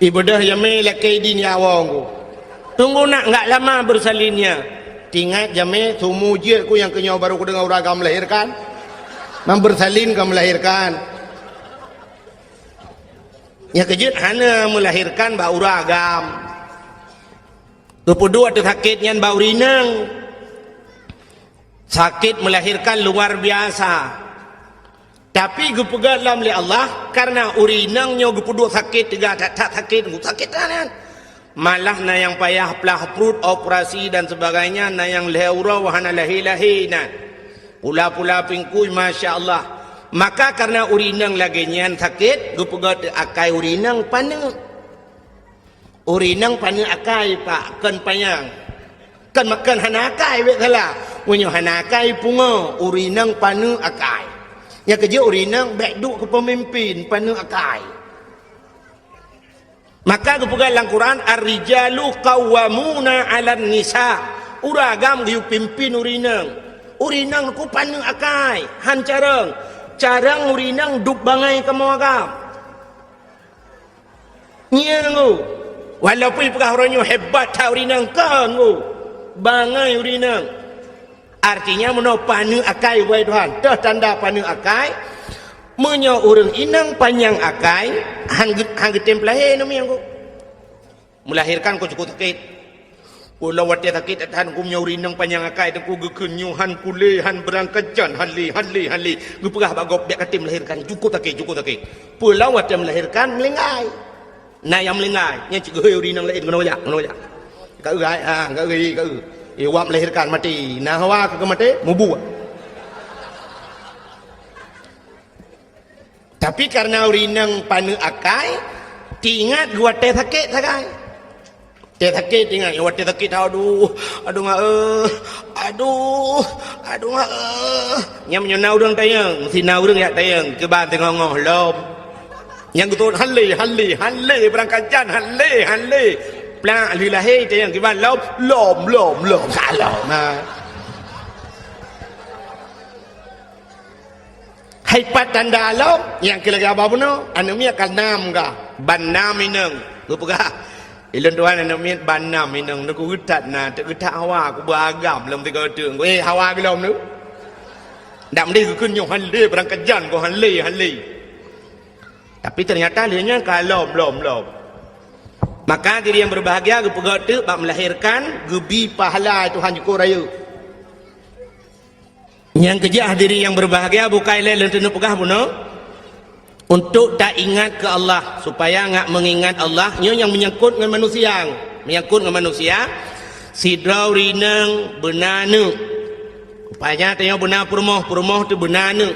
Ibeudôh jamé lakèe idin ya awong ku. "Tunggu, Nak, enggak lama bersalinnya." Teuingat jamé, "Seumujeuet ku nyang keunyoe baru kudeungoe ureueng agam melahirkan. Mang bersalin ka melahirkan." Nyang keujeuet hana melahirkan bak ureueng agam. Geupeuduek teuk sakét nyan bak ureueng inong. Sakét melahirkan luar biasa. Tapi geupeugah lom lé Allah, kareuna ureueng inong nyoe geupeuduek sakét teuga that-that sakét, sakét that nyan. Malah na nyang payah plah pruet, operasi dan sebagainya, na nyang lhèe uroe hana lahé-lahé na. Pula-pula pingkui, masya Allah. Maka kareuna ureueng inong lagèe nyan sakét, geupeugah teuk akai ureueng inong paneuk. Ureueng inong paneuk akai, Pak, kon panyang. Kon, kon hana akai, bèk salah. Meunyoe hana akai, pungo, ureueng inong paneuk akai. Nyang keujeuet ureueng inong bèk duek keu peumimpin, paneuk akai. Maka geupeugah lam Quran, "Ar-rijalu qawwamuna 'alan nisa." Ureueng agam geuyue pimpin ureueng inong. Ureueng inong nyoe paneuk akai, han carông. Carông ureueng inong duek bangai kamoe agam. Ngieng ngu. Walaupun peugah uroe nyoe hebat that ureueng inong, kon ngu. Bangai ureueng inong. Artinya, meunoe paneuk akai, wahai Tuhan. Teuh tanda paneuk akai. Meunyoe ureueng inong panyang akai, han geu-, han geutem peulahé namieng ku. Melahirkan ku cukup sakét. Ulôn watèe sakét that-that ku, meunyoe ureueng inong panyang akai, teungku geukheun nyoe han kulé, han beurangkat jan, han lé, han lé, han lé. Geupeugah bak gob, "Bèk katem melahirkan, cukup sakét, cukup sakét." Peue lom watèe melahirkan, meulinggai. Na nyang meulinggai, nyan cit geuhôi ureueng inong laén, "Keunoe jak, keunoe jak. Ka eu hai, ha, ka eu, ka eu. Eh, wak melahirkan maté. Na hawa keu maté, mubuet." Tapi kareuna ureueng inong paneuk akai, teuingat geuh watèe sakét sagai. Watèe sakét teuingat, watèe sakét, "Aduh, aduh, mak, eh. Aduh, aduh, mak, eh." Nyan meunyoe na ureueng tanyong, meusti na ureueng jak tanyong, kiban teungoh-ngoh lom. Nyang geutot, "Han lé, han lé, han lé, beurangkat jan, han lé, han lé." Plak lheueh lahé tanyong, "Kiban lom?" "Lom, lom, lom, ka lom." Ha. Hai pat tanda lom, nyang keu lagèe haba bunoe, aneuk miet ka nam ka, ban nam inong. Geupeugah, "Ilôn tuan aneuk miet ban nam inong, neuk geutat na, teuk geutat hawa, kuba agam lom tiga teuk." Eh, hawa geulom tu. Dak meudeh geukheun nyoe han lé, beurangkat jan ko han lé, han lé. Tapi ternyata lheueh nyan ka lom, lom, lom. Maka diri nyang berbahagia geupeugah teuk bak melahirkan, geubi pahala Tuhan jukôt rayeuk. Nyang keujeuet hadirin nyang berbahagia, bukai lé lôn teuneuk peugah bunoe, untuk taingat keu Allah, supaya ngat meungingat Allah. Nyoe nyang meunyangkot ngon manusia, meunyangkot ngon manusia. Sidroe ureueng inong beuna aneuk, Rupanya tanyoe beuna peurumoh, peurumoh teuh beuna aneuk.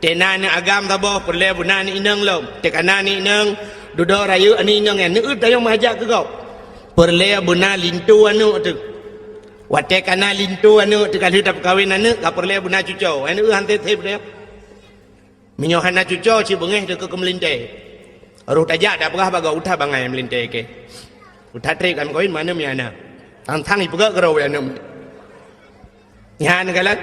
Teuh na aneuk agam saboh, peureulée beuna aneuk inong lom. Teuh ka na aneuk inong, dudoe rayeuk aneuk inong nyan, neueu tanyoe meuhajat keu gob. Peureulée beuna linto aneuk teuh. Watée ka na linto aneuk teuh, ka lheueh tapeukawen aneuk, ka peureulée beuna cucoe. Neueu han sép-sép teuh. Meunyoe hana cucoe, ci beungéh teuh keu meulintée. Roh tajak tapeugah bak gob, uta bangai meulintée keu. Uta treb kan koin mana mi hana. Tang-tang ipeugah keudroe aneuk. Nyan galak.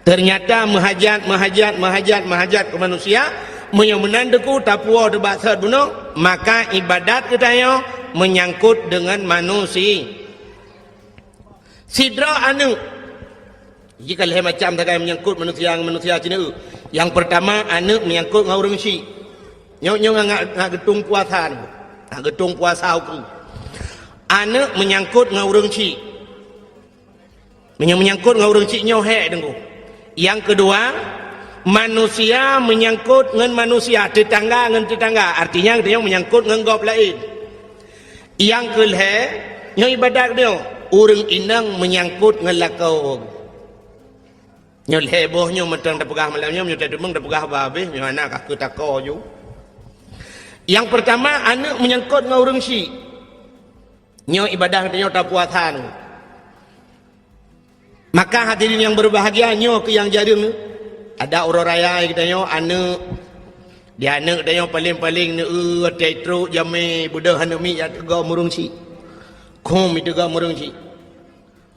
Ternyata meuhajat, meuhajat, meuhajat, meuhajat keu manusia, meunyoe meunan teuku tapuwoe teuh bak sot bunoe, maka ibadat geutanyoe meunyangkot deungon manusia. Sidroe aneuk. Jih ka lhée macam sagai meunyangkot manusia ngon manusia cit. Nyang peurtama, aneuk meunyangkot ngon ureuëng chik. Nyoe, nyoe ngat, ngat geutung puasa nyoe. Ngat geutung puasa ukeue. Aneuk meunyangkot ngon ureuëng chik. Meunyoe meunyangkot ngon ureuëng chik nyoe hék deungoe. Nyang keudua, manusia meunyangkot ngon manusia, teutangga ngon teutangga. Artinya, geutanyoe meunyangkot ngon gob laén. Nyang keu lhée, nyoe ibadat nyoe, ureuëng inong meunyangkot ngon lakoe. Nyoe lhée boh nyoe mantong tapeugah malam nyoe, meunyoe tateumeung tapeugah bah habéh, nyoe hana ka keu takoe ju. Nyang peurtama, aneuk meunyangkot ngon ureuëng chik. Nyoe ibadat geutanyoe tapuasa nyoe. Maka hadirin yang berbahagia, nyoe keuh nyang jareueng. Ada uroe raya geutanyoe aneuk, di aneuk geutanyoe paleng-paleng neueu watée trok jamé beudôh aneuk miet jak teugom ureuëng chik. Khom iteugom ureuëng chik.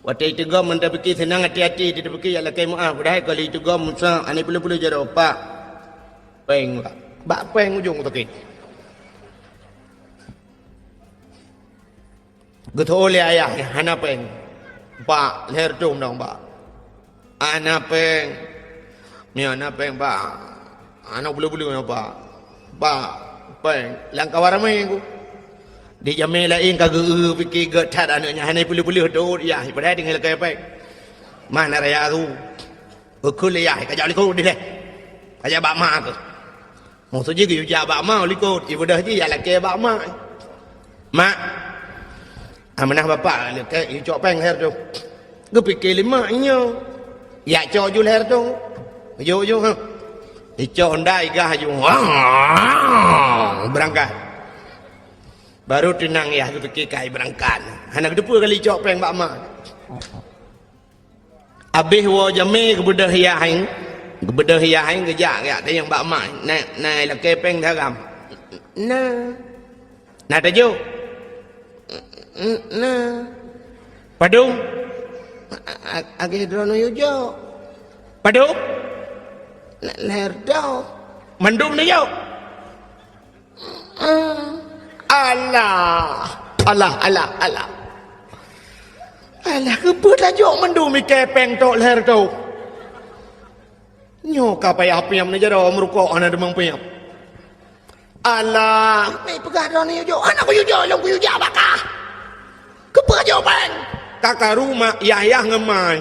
Watée iteugom mantong pike seunang até-até, iteupike jak lakée meuáh, padahai ka lheueh iteugom sa aneuk peuleueh-peuleueh jaroe, "Pak, péng, Pak." Bak péng ujong sakét. Geutho lé ayah, "Hana péng, Pak, lhée reutôh mantong, Pak." "Hana péng." "Meunyoe hana péng, Pak, hana peuleueh-peuleueh nyoe, Pak. Pak, péng." Lam kawan ramé ku. Di jamé laén ka geu-eu pike gét that aneuk nyan, hana peuleueh-peuleueh teuôt yah, padahai tinggai lakée péng. Mana raya tu? Ukeue lé yah, ka jak likot dilée. Ka jak bak ma keuh. Maksud jih geuyue jak bak ma likot, ibeudôh jih jak lakée bak ma. "Mak, amanah bapak lakée, yue cok péng lhée reutôh." Geupike lé mak nyoe. Jak cok ju lhée reutôh. Jok ju, ha. Icok honda igah ju. Beurangkat. Baru teunang yah geupike kai beurangkat. Hana geuteupeue kali icok péng bak ma. Abéh woe jamé geubeudôh yah hai, geubeudôh yah hai geujak, jak tanyong bak ma, "Na, na lakée péng dagam?" "Na." "Na tajok?" "Na." "Padum?" "A-, a-, agéh droeneuh yue jok." "Padum?" "Na, lhée reutôh." "Mandum neujok?" Alah, alah, alah, alah. Alah, keupeue tajok mandum ikée péng tok lhée reutôh? Nyoe ka payah piep neujaroe meurukok hana teumang piep. Alah, meupeugah droeneuh jok, hana kuyue jok, lôn kuyue jak bak kah. Keupeue jok péng? Ka karu mak yah-yah ngon mai.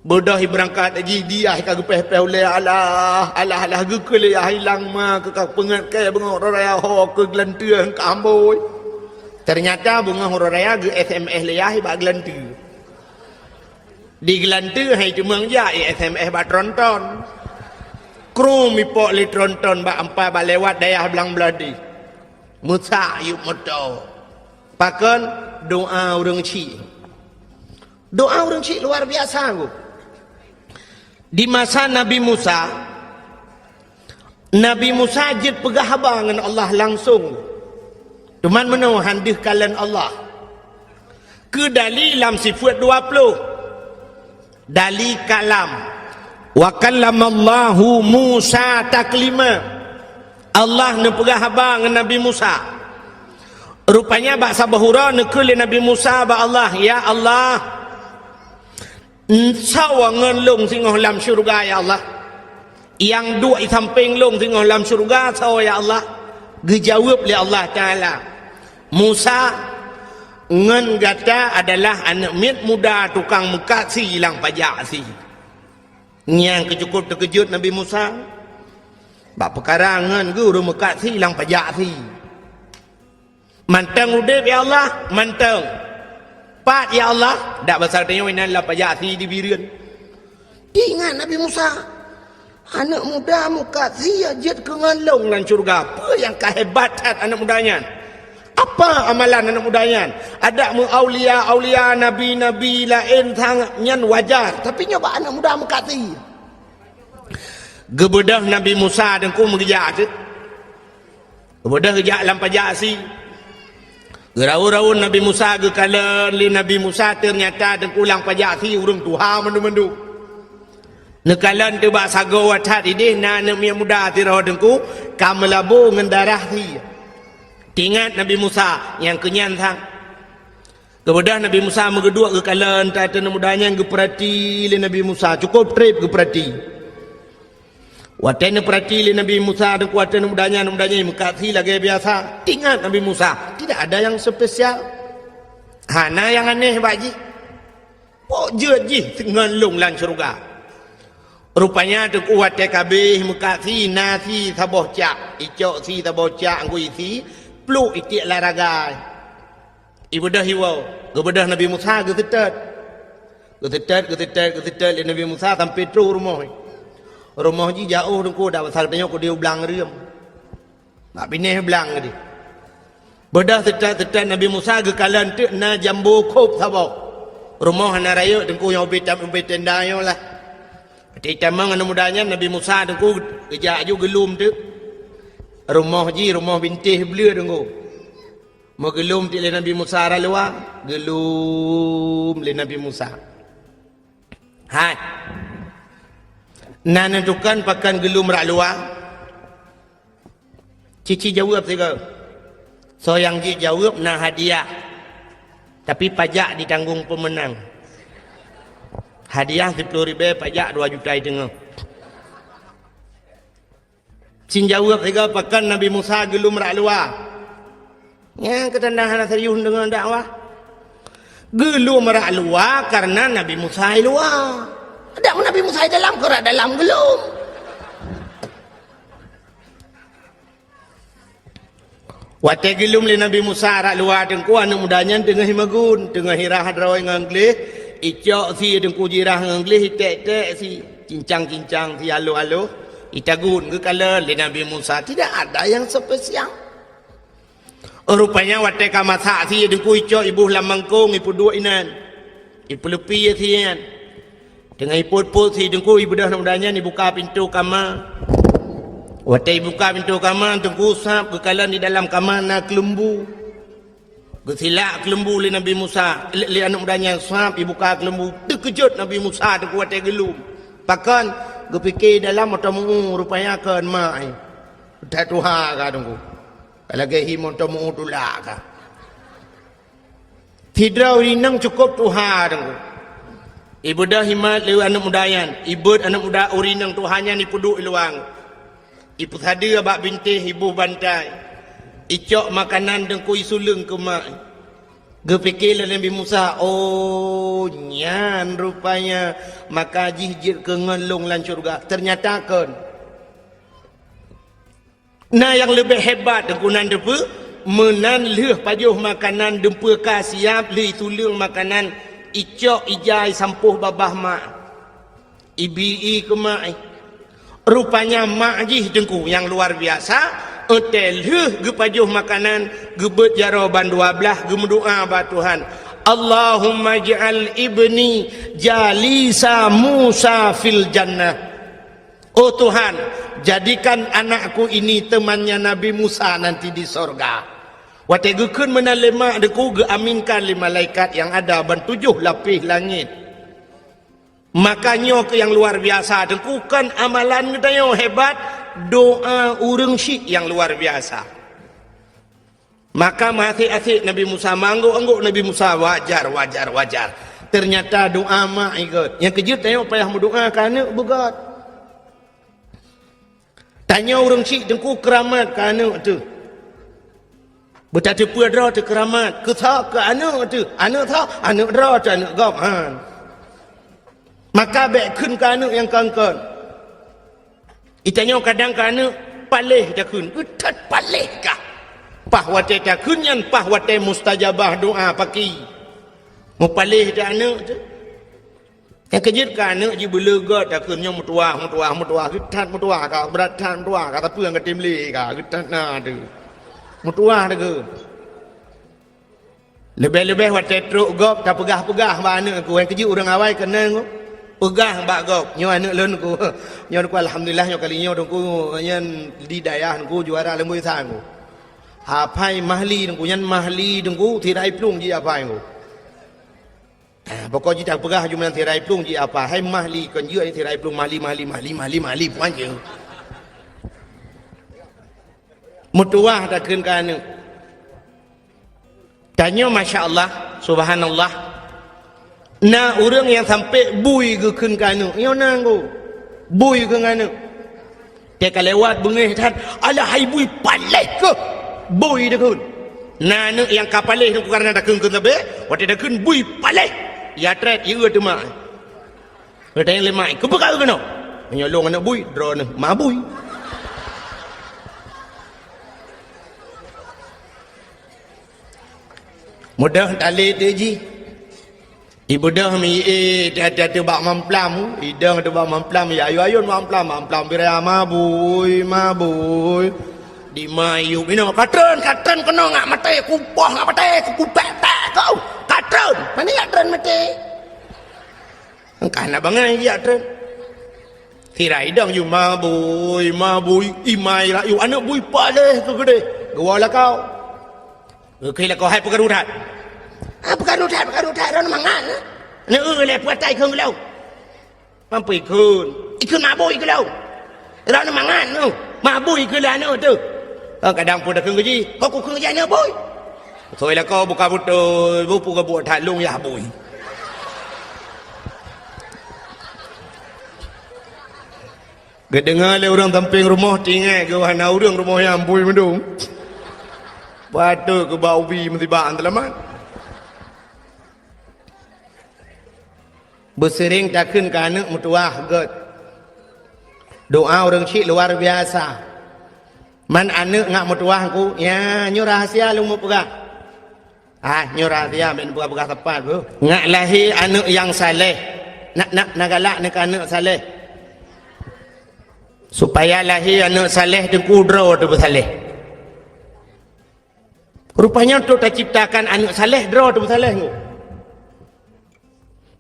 Beudôh ibeurangkat jih, di yah ka geupéh-péh ulée, alah, alah, alah, geukheun lé yah ilang ma keu ka peungeut kée beungoh uroe raya ho keu geulanteue ka ambôi. Teunyata beungoh uroe raya geu-S M S lé yah bak geulanteue. Di geulanteue hai teumeung jak i-S M S bak tronton. Krum ipok lé tronton bak ampai bak lewat dayah blang beuladi. Meusak yup moto. Pakon? Doa ureuëng chik. Doa ureuëng chik luar biasa, Guru. Di masa Nabi Musa, Nabi Musa jeuet peugah haba ngon Allah langsong. Teuma meunoe han deuh kalon Allah. Keu dali lam sifeuet dua ploh. Dali kalam. "Wa kallamallahu Musa taklima." Allah neupeugah haba ngon Nabi Musa. Rupanya bak saboh uroe neukheun lé Nabi Musa bak Allah, "Ya Allah, soe ngon lôn singoh lam syeuruga, ya Allah? Nyang duek i sampéng lôn singoh lam syeuruga soe, ya Allah?" Geujaweueb lé Allah Taala, "Musa, ngon gata adalah aneuk miet muda tukang meukat sie lam pajak sie." Nyang keuh cukôp teukeujot Nabi Musa. Bak peukara ngon geuh ureuëng meukat sie lam pajak sie. Mantong udeb, ya Allah, mantong. "Pat, ya Allah?" Dak basa tanyoe inan lam pajak sie di Bireuen. Teuingat Nabi Musa, "Aneuk muda meukat sie jeuet keu ngon lôn lam syeuruga. Peue nyang ka hebat that aneuk muda nyan? Apa amalan aneuk muda nyan? Adak meu aulia-aulia, nabi-nabi laén sangat nyan wajar, tapi nyoe bak aneuk muda meukat sie." Geubeudôh Nabi Musa teungku meugeujak teuk. Geubeudôh geujak lam pajak sie. Geuraun-raun Nabi Musa geukalon lé Nabi Musa, teunyata teungku lam pajak sie ureuëng tuha mandum-mandum. Neukalon teuk bak sagoe that idéh na aneuk miet muda sidroe teungku ka meulabô ngon darah sie. Teuingat Nabi Musa nyang keunyan sang. Geubeudôh Nabi Musa meugeuduek geukalon that aneuk muda nyan geupeurati lé Nabi Musa, cukôp treb geupeurati. Watée neupeurati lé Nabi Musa teungku aneuk muda nyan, aneuk muda nyan meukat sie lagée biasa. Teuingat Nabi Musa, tidak ada yang spesial. Hana nyang aneh bak jih. Pok jeuet jih ngon lôn lam syeuruga. Rupanya teungku watée ka abéh meukat sie na sie saboh cak, icok sie saboh cak anggui sie, pluek itiek lam ragai. Ibeudôh iwoe, geubeudôh Nabi Musa geuseutôt. Geuseutôt, geuseutôt, geuseutôt lé Nabi Musa sampoe troh rumoh. Rumoh jih jaôh teungku, dak basa tanyoe keudéh u blang reuem. Bak binéh blang keudéh. Beudôh seutôt-seutôt Nabi Musa geukalon teuk na jambo khôb saboh. Rumoh hana rayeuk teungku nyang ubé tam-, ubé tenda nyoe lah. Watée itamong aneuk muda nyan Nabi Musa teungku geujak aju geulom teuk. Rumoh jih rumoh bintéh bleue teungku. Meugeulom teuk lé Nabi Musa rot luwa, geulom lé Nabi Musa. Hai. Na neutukan pakon geulom rot luwa? Cici jaweueb sigoe. Soe nyang jijaweueb na hadiah. Tapi pajak ditanggong peumeunang. Hadiah siplôh ribée, pajak dua juta teungoh. Cin jaweueb sigoe, pakon Nabi Musa geulom rot luwa? Nyang keutanda hana serius deungon dakwah. Geulom rot luwa kareuna Nabi Musa i luwa. Dak Nabi Musa i dalam, keu rot dalam geulom. Watée geulom lé Nabi Musa rot luwa teungku, aneuk muda nyan teungoh imeuguen, teungoh irah droe ngon gleh, icok sie teungku jirah ngon gleh, iték-ték sie, cincang-cincang sie aloh-aloh, itagun geukalon lé Nabi Musa, tidak ada yang spesial. Rupanya watée ka masak sie teungku icok iboh lam mangkong ipeuduek inan. Ipeuleupi sie nyan. Teungoh ipot-pot sie teungku ibeudôh aneuk muda nyan ibuka pintoe kama. Watée ibuka pintoe kama teungku sab geukalon di dalam kama na keuleumbu. Geusilak keuleumbu lé Nabi Musa, lé, lé aneuk muda nyan sab ibuka keuleumbu. Teukeujot Nabi Musa teungku watée geulom. Pakon? Geupike dalam mantong meu-ueh, rupanya kon mak, eh. That tuha ka teungku. Lagée hi mantong meu-ueh tulak ka. Sidroe ureuëng inong cukôp tuha teungku. Ibeudôh imat lé aneuk muda nyan, ibeuet aneuk muda ureuëng inong tuha nyan ipeuduek i luwa. Ipeusadeue bak bintéh iboh bantai. Icok makanan teungku isuleueng keu mak. Geupike lé Nabi Musa, "Oh, nyan rupanya maka jih jeuet keu ngon lôn lam syeuruga." Teunyata kon. Na nyang leubeh hebat teungku nan teupeu, meunan lheueh pajoh makanan dumpeuka siab lheueh isuleueng makanan icok ijai sampôh babah mak. Ibi-i keu mak, eh. Rupanya mak jih teungku nyang luar biasa, watée lheueh geupajoh makanan, geubeuet jaroe ban dua blaih geumeudoá bak Tuhan, "Allahumma ij'al ibni jalisa Musa fil jannah." Oh Tuhan, jadikan anakku ini temannya Nabi Musa nanti di sorga. Watée geukheun meunan lé mak teungku geuaminkan lé malaikat nyang ada ban tujoh lapéh langét. Maka nyoe keuh nyang luar biasa teungku, kon amalan geutanyoe hebat, doa ureuëng syik nyang luar biasa. Maka meuasék-asék Nabi Musa, meuanggôk-anggôk Nabi Musa, wajar, wajar, wajar. Teunyata doa mak ikot. Nyang keujeuet tanyoe payah meudoa keu aneuk beugét. Tanyoe ureuëng syik teungku keuramat keu aneuk teuh. Beutateupeue droe teuh keuramat. Keu soe? Keu aneuk teuh. Aneuk soe? Aneuk droe teuh, aneuk gob. Ha. Maka bék kheun keu aneuk nyang kon-kon. Itanyoe kadang keu aneuk paléh takheun, geuthot paléh kah. Paih watée takheun nyan, paih watée mustajabah doa paki. Meupaléh teuh aneuk teuh. Nyang keujeuet ka aneuk jih beuleugot takheun nyoe meutuwah, meutuwah, meutuwah, geutat meutuwah ka, brat that meutuwah ka, tapi nyang geutem lé ka, geutat na teuh. Meutuwah takheun. Leubeh-leubeh watée trok gob tapeugah-peugah bak aneuk ku, nyang keujeuet ureuëng awai keuneuk peugah bak gob, nyoe aneuk lôn ku. Nyoe ku alhamdulillah nyoe kali nyoe ku nyan di dayah ku juara leumboi sang ku. Apai Mahli ku, nyan Mahli ku, tirai plueng jih apai ku. Ah, pokok jih tapeugah jumlah tirai plueng jih apa? Hai Mahli, kon jeuet tirai plueng Mahli, Mahli, Mahli, Mahli, Mahli, puan je. Meutuwah takheun keu aneuk. Tanyoe masya Allah, subhanallah. Na ureuëng nyang sampai bui geukheun keu aneuk. Nyoe na nggo. Bui geukheun keu aneuk. Teuka lewat beungéh that, "Alah hai bui paléh keuh!" Bui takheun. Na aneuk nyang ka paléh nyoe kareuna takheun-kheun sabe, watée takheun bui paléh. Ya trét, ya teuma. Watée lé mak, "Keupeue ka keunoe?" Meunyoe lôn aneuk bui, droeneuh ma bui. Mudah talé teuh jih. Ibeudôh mi, eh, teuh-teuh bak mamplam, idong teuh bak mamplam, ya ayun-ayun mamplam, mamplam birai mabui, mabui. Di mayu binoe, "Katreun, katreun keunoe ngak maté, kupoh ngak maté, kupék-pék kau. Katreun, mana yak treun maté?" Engkah na bangai yak treun. Sira idong yu mabui, mabui, imai rayu, aneuk bui paléh keu geudeh, geuwoe lakau. Geukheun lakoe hai peukaru that. Ah, peukaru that, peukaru that, droeneuh mangat, eh. Neu-eu lé peukatai kheun geulong. Mampu ikheun. Ikheun mabui geulong. Droeneuh mangat, neu. Mabui keu lé aneuk teuh. Ah, kadang pun takheun keu jih, kok kukheun jih aneuk bui. Soi lakoe buka beutôi, bu peugeubuk that lôn yah bui. Geudeungoe lé ureuëng sampéng rumoh, tinggai geuh hana ureuëng rumoh nyan bui meudong. Patôt keu ba ubi meusibak seulamat. Beuseuring takheun keu aneuk meutuwah gét. Doa ureuëng syiek luar biasa. Man aneuk ngak meutuwah ku, ya, nyoe rahsia lôn meupeugah. Ah, nyoe rahsia, meupeugah-peugah tepat, bu. Ngak lahé aneuk nyang saleh. Nak, nak, na galak neu keu aneuk saleh. Supaya lahé aneuk saleh teungku droe teupeusaleh. Rupanya untuk taciptakan aneuk saleh, droe teupeusaleh nyoe.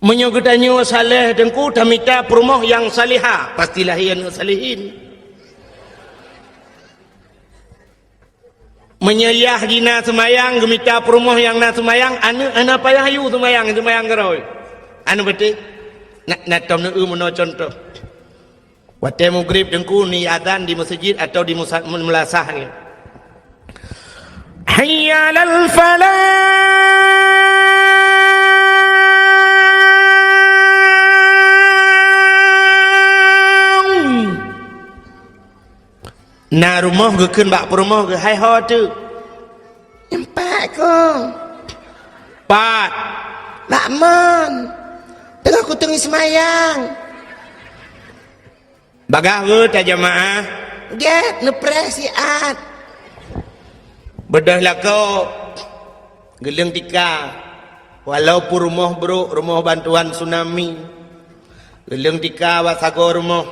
Meunyoe geutanyoe saleh teungku, tamita peurumoh nyang salihah, pasti lahé aneuk salihin. Meunyoe yah jih na seumayang, geumita peurumoh nyang na seumayang, aneuk hana payah yue seumayang, seumayang keudroe. Aneuk beutôi, na, na tom neu-eu meunoe cuntoh. Watée mugrib teungku ni azan di meuseujid atawa di musa-, meulasah ni. Hayya 'alal falah. Na rumoh geukheun bak peurumoh geuh, "Hai ho teuk?" "Nyoe pat, Kong." "Pat?" "Bak mon. Teungoh kuteungi seumayang." "Bagaih weueh tajamaah?" "Gét, neupreh siat." Beudôh lakoe, geuleueng tika, walau peurumoh brok, rumoh bantuan tsunami, geuleueng tika bak sagoe rumoh.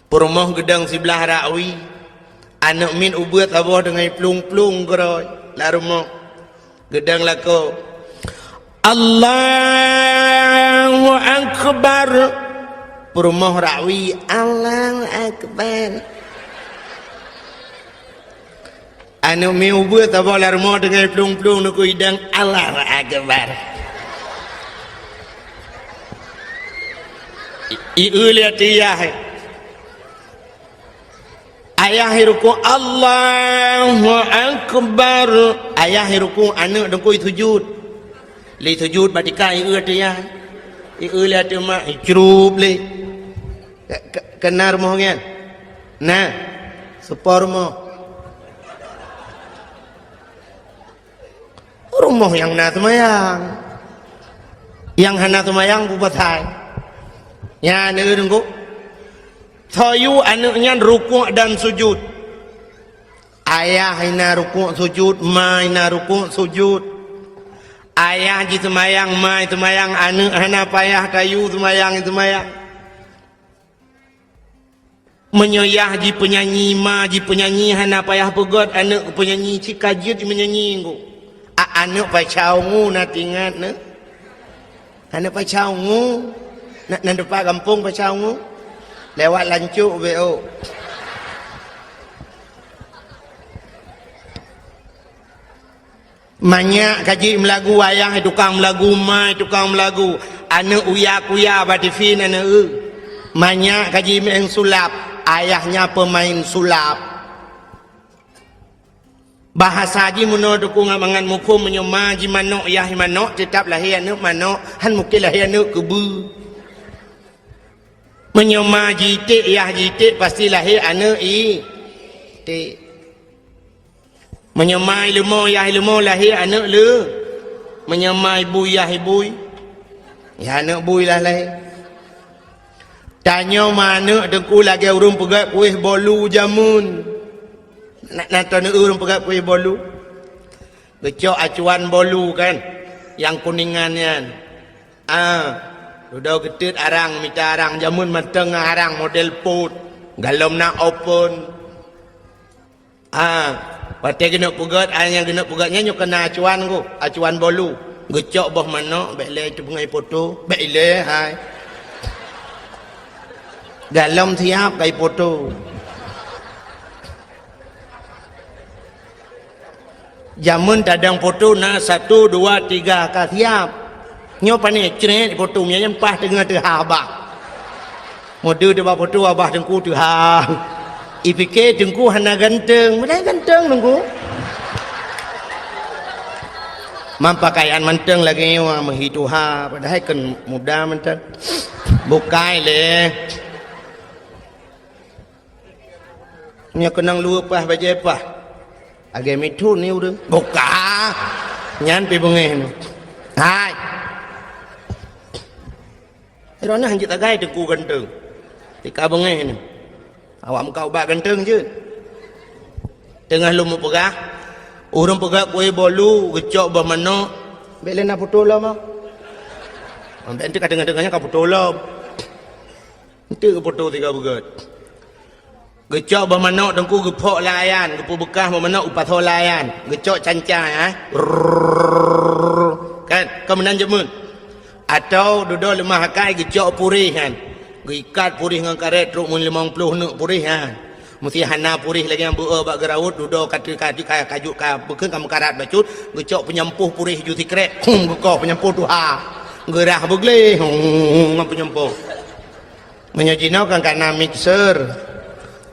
Peurumoh geudong siblaih rakui, aneuk miet ubeuet saboh deungon plueng-plueng keudroe lam rumoh. Geudong lakoe, "Allahu Akbar." Peurumoh rakui, "Allahu Akbar." Aneuk miet ubeuet saboh lam rumoh deungon plueng-plueng neukui idong, "Allahu Akbar." I, i, eu lé ateueh yah. Ayah irukuk, "Allahu Akbar." Ayah irukuk, aneuk teungku isujud. Lé sujud bak tika, i, eu ateueh yah. I, eu lé ateueh mak, icrup lé. Ke, ke, keunan rumoh nyan? Na, seupôt rumoh. Rumoh nyang na seumayang. Nyang hana seumayang peue pasai? Nyan, neu-eu teungku. Soe yue aneuk nyan rukuk dan sujud. Ayah na rukuk sujud, ma na rukuk sujud. Ayah jiseumayang, ma jiseumayang, aneuk hana payah tayue seumayang jiseumayang. Meunyoe yah jipeunyanyi, ma jipeunyanyi, hana payah peugét aneuk peunyanyi, cit ka jeuet meunyanyi ngon. A, aneuk Paca Ungu na tingat neuh? Aneuk Paca Ungu na, na teumpat gampông Paca Ungu? Lewat Lancok beu. Manyak ka jeuet meulagu, ayah tukang meulagu, ma tukang meulagu, aneuk uya-kuya bak tivi na neuh. Manyak ka jimeu'en sulap, ayahnya peumain sulap. Bahasa jih meunoe Teungku ngon mangat muphom, meunyoe ma jimanök, yah jimanök, teutap lahé aneuk manök, han mungken lahé aneuk keubeue. Meunyoe ma jiték, yah jiték, pasti lahé aneuk iték. Meunyoe ma ileumô, yah ileumô, lahé aneuk le. Meunyoe ma ibui, yah ibui, yah aneuk bui lah lahé. Tanyoe ma aneuk Teungku lagée ureuëng peugét kueh bolu jameun. Na, na taneuk ureuëng peugét kueh bolu? Geucok acuan bolu kan, nyang kuningan nyan. Ah, dudoe geuteut arang, mita arang, jameun mantong arang model pot, galom na open. Ah, watée geuneuk peugét, ai nyang geuneuk peugét nyan nyoe keunan acuan ku, acuan bolu. Geucok boh manök, bék lé teupeungai poto, bék ilée hai. Galom siab kai poto. Jameun tadong poto na satu, dua, tiga ka siab. Nyoe pane crét poto, meunyan paih teungoh teuhah abah. Meudeue teuh bak poto abah Teungku teuhah. Ipike Teungku hana ganteng, padahai ganteng Teungku. Man pakaian mantong lagée nyoe meuhi tuha, padahai kon muda mantong. Bukai lé. Nyoe keunong luweue paih bajée paih. Lagée mithon ni ureuëng. Buka. Nyan pi beungéh ni. Hai. Droeneuh hanjeuet tagai Teungku ganteng. Tika beungéh ni. Awak meukat ubak ganteng jeuet. Teungoh lôn meupeugah, ureuëng peugah kueh bolu geucok boh manök. Bék lé na putôh lom ah. Bék enteuk ka teungoh-teungoh nyan ka putôh lom. Enteuk geupoto tiga beugét. Geucok boh manök Teungku geuphok lé ayan, geupeubeukah boh manök geupasoe lé ayan, geucok canca, eh. Rrrr. Kan, kon meunan jameun. Atau dudoe leumah akai geucok puréh nyan. Geuikat puréh ngon karét trok meulimong ploh neuk puréh nyan. Meusé hana puréh lagée nyang beu-e bak geuraut, dudoe ka, ka, ka, ka, ka, ka, bukon ka meukarat bacut, geucok peunyampôh puréh ju sikrek, hum geukoh peunyampôh tuha. Geurah beugleh, hum, ngon peunyampôh. Meunyoe jinoe kan kana mixer.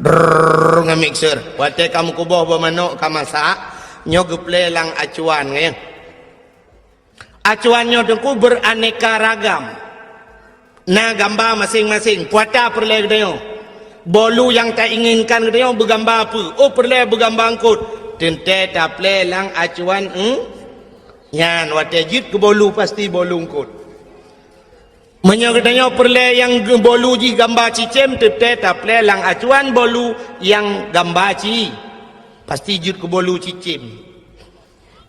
Drrrr, ngon mixer. Watée ka meukuboh boh manök ka masak, nyoe geuplé lam acuan, nyan. Acuan nyoe Teungku beraneka ragam. Na gamba maséng-maséng, peue ata peureulée geutanyoe. Bolu nyang tainginkan geutanyoe beugamba peue? Oh, peureulée beugamba eungkot. Teuntée taplé lam acuan, hmm? Nyan watée jeuet keu bolu pasti bolu eungkot. Meunyoe geutanyoe peureulée nyang ge-, bolu jih gamba cicém, teuntée taplé lam acuan bolu nyang gamba ci. Pasti jeuet keu bolu cicém.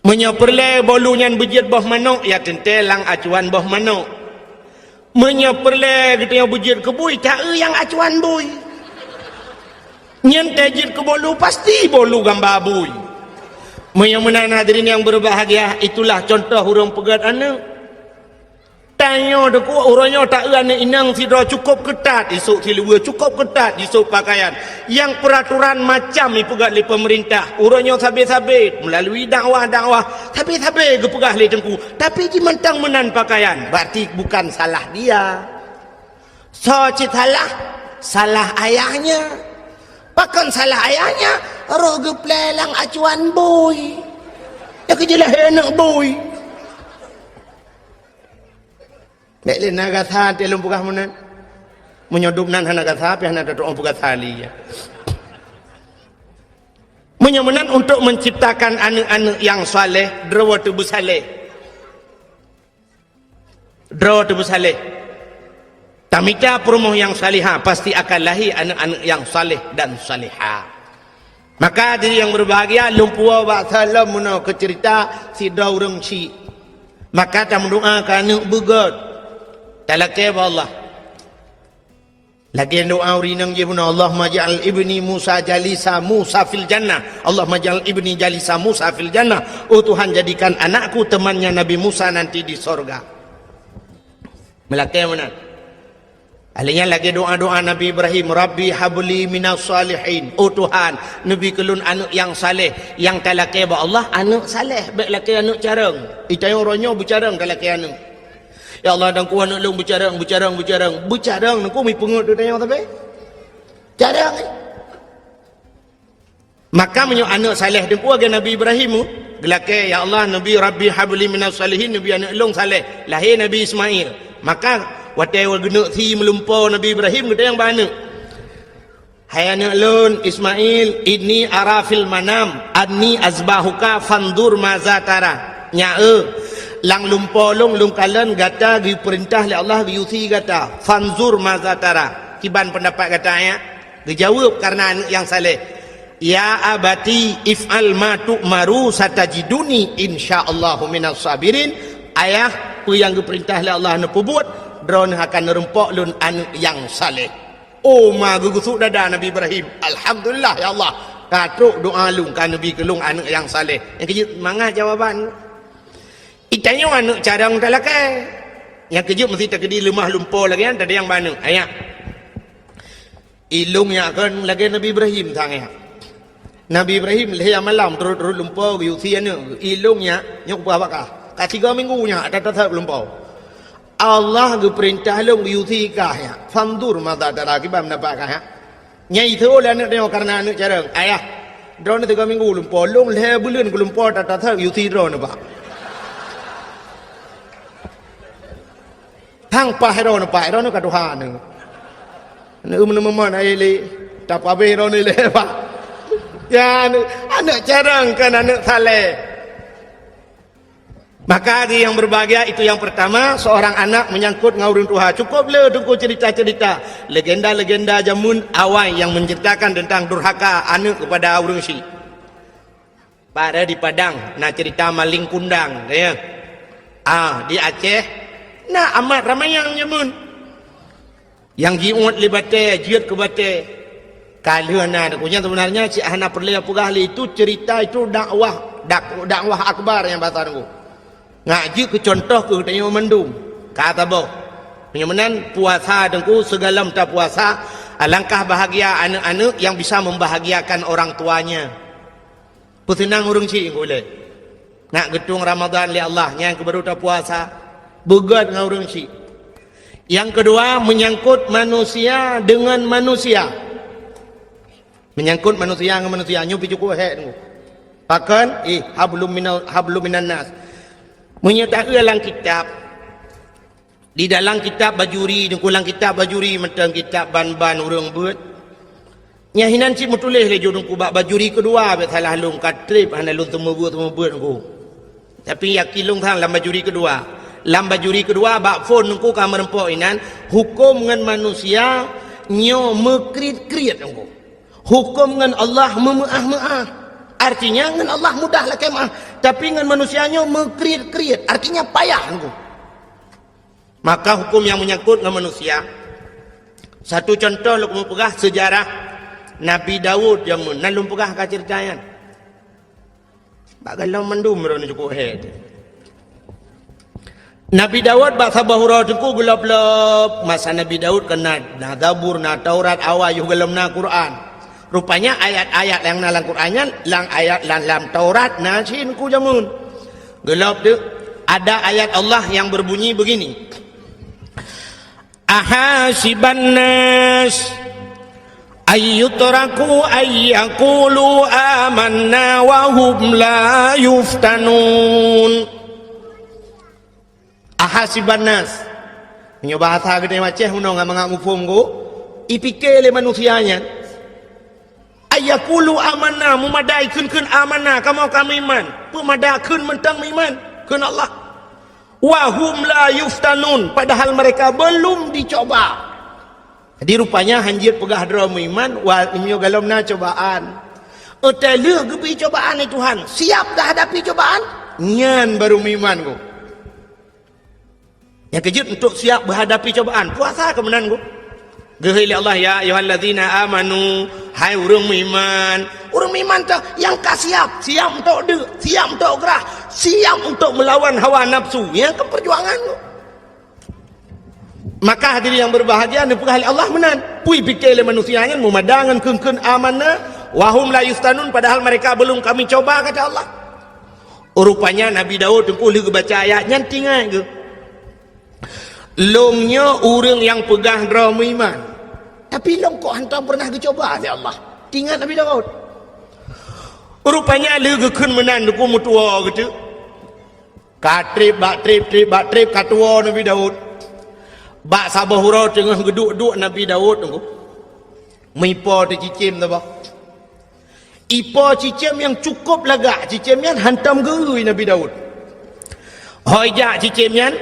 Meunyoe peureulée bolu nyan beujeuet boh manök, ya teuntée lam acuan boh manök. Meunyoe peureulée geutanyoe beujeuet keu bui, ta-eu nyang acuan bui. Nyan tée jeuet keu bolu, pasti bolu gamba bui. Meunyoe meunan hadirin nyang beubahgia, itulah contoh ureuëng peugét aneuk. Tanyoe Teungku, uroe nyoe ta-eu aneuk inong sidroe cukôp keutat, isôk siluweue cukôp keutat, isôk pakaian. Nyang peuraturan macam ipeugét lé peumeurintah. Uroe nyoe sabe-sabe, meulalui dakwah-dakwah, sabe-sabe geupeugah lé Teungku. Tapi jimantong meunan pakaian, berarti bukan salah dia. Soe cit salah? Salah ayahnya. Pakon salah ayahnya? Roh geuplé lam acuan bui. Ya keujeulaih aneuk bui. Bék lé na gasa teuh lôn peugah meunan. Meunyoe dum nan hana gasa, pih hana tatu'oh peugasa lé, ya. Meunyoe meunan, untuk menciptakan aneuk-aneuk nyang saleh, droe teuh beusaleh. Droe teuh beusaleh. Tamita peurumoh nyang salihah, pasti akan lahé aneuk-aneuk nyang saleh dan salihah. Maka, hadirin nyang beubahgia, lôn puwoe bak saleuem meunoe keu ceurita sidroe ureuëng chik. Maka tameudoa keu aneuk beugét. Talakée bak Allah. Lagée doa ureuëng inong jih bunoe, "Allahumma ja'al ibni Musa jalisa Musa fil jannah. Allahumma ja'al ibni jalisa Musa fil jannah." Oh Tuhan, jadikan anakku temannya Nabi Musa nanti di sorga. Meulakée meunan. Alheuh nyan lagée doa-doa Nabi Ibrahim, "Rabbi habli minas salihin." Oh Tuhan, neubi keu lôn aneuk nyang saleh. Nyang talakée bak Allah, aneuk saleh, bék lakée aneuk carông. Itanyong uroe nyoe beucarông talakée aneuk. "Ya Allah, Teungku, aneuk lôn beucarông, beucarông, beucarông." Beucarông, Teungku, mipeungeut teuh tanyoe sabe. Carông, eh. Maka meunyoe aneuk saleh Teungku lagée Nabi Ibrahim, geulakée, "Ya Allah, neubi Rabbi habli minas salihin, neubi aneuk lôn saleh." Lahé Nabi Ismail. Maka watée geuneuk sie meulumpoe Nabi Ibrahim, geutanyong bak aneuk, "Hai aneuk lôn Ismail, inni ara fil manam anni azbahuka fanzur maza tara." Nyak, eh, lam lumpoe lôn, lôn kalon gata geupeurintah lé Allah geuyue sie gata. Fanzur maza tara. Kiban peundapat gata, ya? Geujaweueb kareuna aneuk nyang saleh, "Ya abati if'al ma tu'maru satajiduni insyaallahu minas sabirin." Ayah, peue nyang geupeurintah lé Allah neupeubuet, droeneuh akan neureumpok lôn aneuk nyang saleh. Oh, ma geugeusuek dada Nabi Ibrahim. "Alhamdulillah, ya Allah. Ka trok doa lôn, ka neubi keu lôn aneuk nyang saleh." Nyang keujeuet mangat jawaban. Itanyoe aneuk carông talakée. Nyang keujeuet meusti takeudi leumah lumpoe lagée nyan, tadayang bak aneuk. Ayah. Ilông nyak kon lagée Nabi Ibrahim sang nyak. Nabi Ibrahim lhée malam turot-turot lumpoe geuyue sie aneuk. Ilông nyak, nyoe peue bak kah. Ka tiga minggu nyak ata-ata that lumpoe. Allah geupeurintah lôn geuyue sie kah nyak. Fanzur maza tara, kiban peundapat kah nyak. Nyang iteue lé aneuk nyoe kareuna aneuk carông. Ayah, droeneuh tiga minggu lumpoe, lôn lhée buleuen keu lumpoe ata-ata that geuyue sie droeneuh bak. Hang paih droeneuh, paih droeneuh ka tuha neuh. Neumeung-neumeung aneuk lé, tapabeh droeneuh lé, Pak. Ya, aneuk, aneuk carông kon aneuk saleh. Maka di yang berbahagia itu yang pertama, seorang anak menyangkut ngon ureuëng tuha. Cukup le Teungku cerita-cerita legenda-legenda jameun awai yang menceritakan tentang durhaka aneuk kepada ureuëng syik. Pada di Padang, na cerita maling kundang, ya. Ah, di Aceh, na amat ramai nyang nyeumeuet. Nyang jiuet lé batée, jeuet keu batée. Ka lheueh na, nyan seubeunarnya cit hana peureulée peugah lé, itu cerita, itu dakwah, dak-, dakwah akbar nyang bahasa Teungku. Ngat jeuet keu contoh keu geutanyoe mandum. Ka saboh. Meunyoe meunan puasa Teungku, sigohlom tapuasa, alangkah bahagia aneuk-aneuk yang bisa membahagiakan orang tuanya. Peuseunang ureuëng syik ulée. Nak geutueng Ramadhan lé Allah, nyan keuh baru tapuasa. Beugét ngon ureuëng syik. Nyang keudua, menyangkut manusia dengan manusia. Menyangkut manusia ngon manusia, nyoe pih cukup hék Teungku. Pakon? Eh, hablum minal, hablum minan nas. Meunyoe taeu lam kitab, Di dalam kitab Bajuri, Teungku, lam kitab Bajuri, mantong kitab ban-ban ureuëng beuet. Nyan hinan cit meutuléh lé ju Teungku bak Bajuri keudua, bék salah lôn ka treb, hana lôn seumeubeuet-seumeubeuet Teungku. Tapi yakin lôn sang lam Bajuri keudua. Lam Bajuri keudua, bak phon Teungku ka meureumpok inan, huköm ngon manusia nyoe meukriet-kriet Teungku. Huköm ngon Allah meumeuáh-meuáh. Artinya ngon Allah mudah lakée meuáh, tapi ngon manusia nyoe meukriet-kriet, artinya payah Teungku. Maka huköm nyang meunyangkot ngon manusia. Satu contoh lôn keumeung peugah seujarah Nabi Daud jameun, nan lôn peugah ka ceurita nyan. Bak gohlom mandum droeneuh cukup hék. Nabi Daud bak saboh uroe Teungku geulop-lop. Masa Nabi Daud kan na, na Zabur, na Taurat, awai yoh gohlom na Quran. Rupanya ayat-ayat nyang na lam Quran nyan, lam ayat lam, lam Taurat na cit Teungku jameun. Geulop tu, ada ayat Allah yang berbunyi begini, "Ahasiban nas ayyutraku ayyakulu amanna wa hum la yuftanun." Ahasiban nas. Meunyoe bahasa geutanyoe Aceh meunoe ngon mangat muphom go, ipike lé manusia nyan. Ayyakulu amanna, meumadai kheun-kheun amanna, kamoe ka meuiman. Peumada kheun mantong meuiman, kheun Allah. Wa hum la yuftanun, padahal mereka belum dicoba. Jadi rupanya hanjeuet peugah droe meuiman, wa, meunyoe gohlom na cobaan. Watée lheueh geubri cobaan lé Tuhan, siap geuhadapi cobaan, nyan baru meuiman go. Nyang keujeuet untuk siap beuhadapi cobaan. Puasa keu meunan, Bu. Geuhôi lé Allah, "Ya ayyuhallazina amanu," hai ureuëng meuiman. Ureuëng meuiman teuh nyang ka siap, siap untuk deuk, siap untuk grah, siap untuk melawan hawa nafsu. Nyang keu perjuangan, Bu. Maka hadirin yang berbahagia, neupeugah lé Allah meunan. Pui pike lé manusia nyan meumada ngon kheun-kheun amanna, wa hum la yuftanun, padahal mereka belum Kami coba, kata Allah. Rupanya Nabi Daud teungku lheueh geubaca ayat nyan tingai geuh. Lôn nyoe ureuëng nyang peugah droe meuiman, tapi lôn kok hantom pernah geucoba lé Allah. Tingat Nabi Daud. Rupanya lheueh geukheun meunan teungku meutuwoe geuteuk. Ka treb bak treb, treb bak treb, ka tuwoe Nabi Daud. Bak saboh uroe teungoh geuduek-duek Nabi Daud teungku, meuipo teuh cicém saboh. Ipo cicém nyang cukup lagak, cicém nyan hantom geu-eu Nabi Daud. Hôi jak cicém nyan,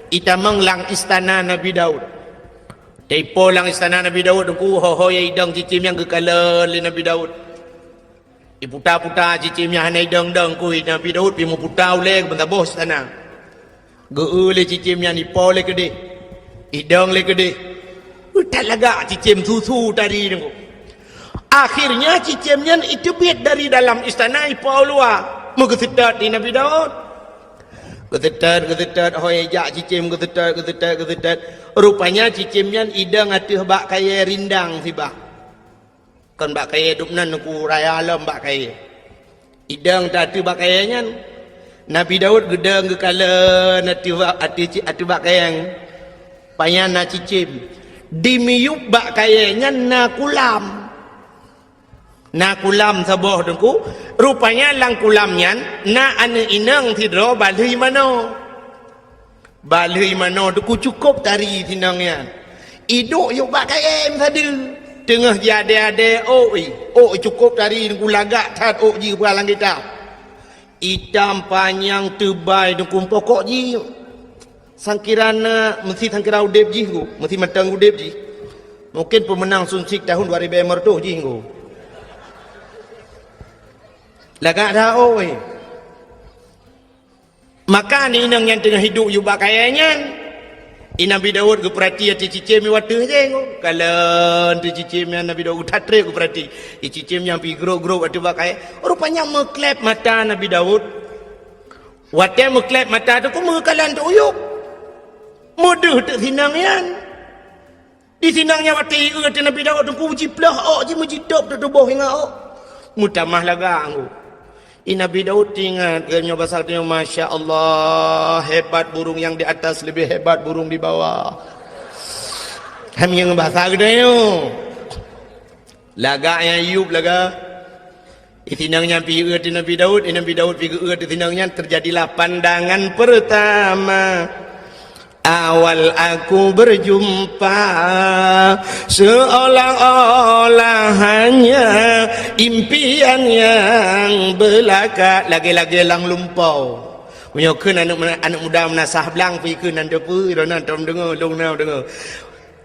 itamong lam istana Nabi Daud. Teuipo lam istana Nabi Daud teungku, ho-ho nyang idong cicém nyan geukalon lé Nabi Daud. Iputa-puta cicém nyan hana idong-dong kui, Nabi Daud pi meuputa ulée keu bansaboh istana. Geu-eu lé cicém nyan, ipo lé keudeh, idong lé keudeh. That lagak cicém su-su tari teungku. Akhirnya cicém nyan iteubiet dari dalam istana ipo u luwa, meugeuseutôt di Nabi Daud. Geuseutôt, geuseutôt, hôi jak cicém geuseutôt, geuseutôt, geuseutôt. Rupanya cicém nyan idong ateueh bak kayée rindang sibah. Kon bak kayée dum nan teungku, raya lom bak kayée. Idong teuh ateueh bak kayée nyan. Nabi Daud geudong geukalon ateueh bak, ateueh ci-, ateueh bak kayée nyan. Pajan na cicém. Di miyueb bak kayée nyan na kulam. Na kulam saboh teungku. Rupanya lam kulam nyan na aneuëk inong sidroe balheueh manoe. Balheueh manoe teungku cukup tari si inong nyan. Iduek yub bak kayée meusadeue. Teungoh jiadée-adée ôk i. Ôk i cukup tari teungku, lagak that ôk jih peue lam kitab. Itam panyang teubai teungku pokok jih. Sangkira na, meusi sangkira udeb jih teungku, meusi mantong udeb jih. Mungkin peumeunang Sunsik tahun dua ribèe lhèe reutôh jih teungku. Lagak that ôk i. Maka aneuëk inong nyan teungoh iduek yub bak kayée nyan, i Nabi Daud geupeurati ateueh cicém i watèe jih teungku. Kalon ateueh cicém nyan Nabi Daud that treb geupeurati. I cicém nyan pi grôp-grôp ateueh bak kayée. Rupanya meukleb mata Nabi Daud. Watèe meukleb mata teungku meukalon teuk u yub. Meudeuh teuk si inong nyan. Di si inong nyan watèe ié ateueh Nabi Daud teungku jiplôh ôk jih meujitôb teutuboh ingat ôk. Meutamah lagak teungku. I Nabi Daud teuingat geuh nyoe basa geutanyoe, "Masya Allah, hebat burung yang di atas lebih hebat burung di bawah." Hai meunyoe basa geutanyoe. Lagak nyang yub lagak. I si inong nyan pi ié ateueh Nabi Daud, i Nabi Daud pi geu-eu ateueh si inong nyan, terjadilah pandangan pertama. Awal aku berjumpa, seolah-olah hanya impian yang belaka, lagèe-lagèe lam lumpoe. Meunyoe kheun aneuëk, aneuëk muda meunasah blang, pi kheun nan teupeu, droeneuh tom deungoe, lôn na deungoe.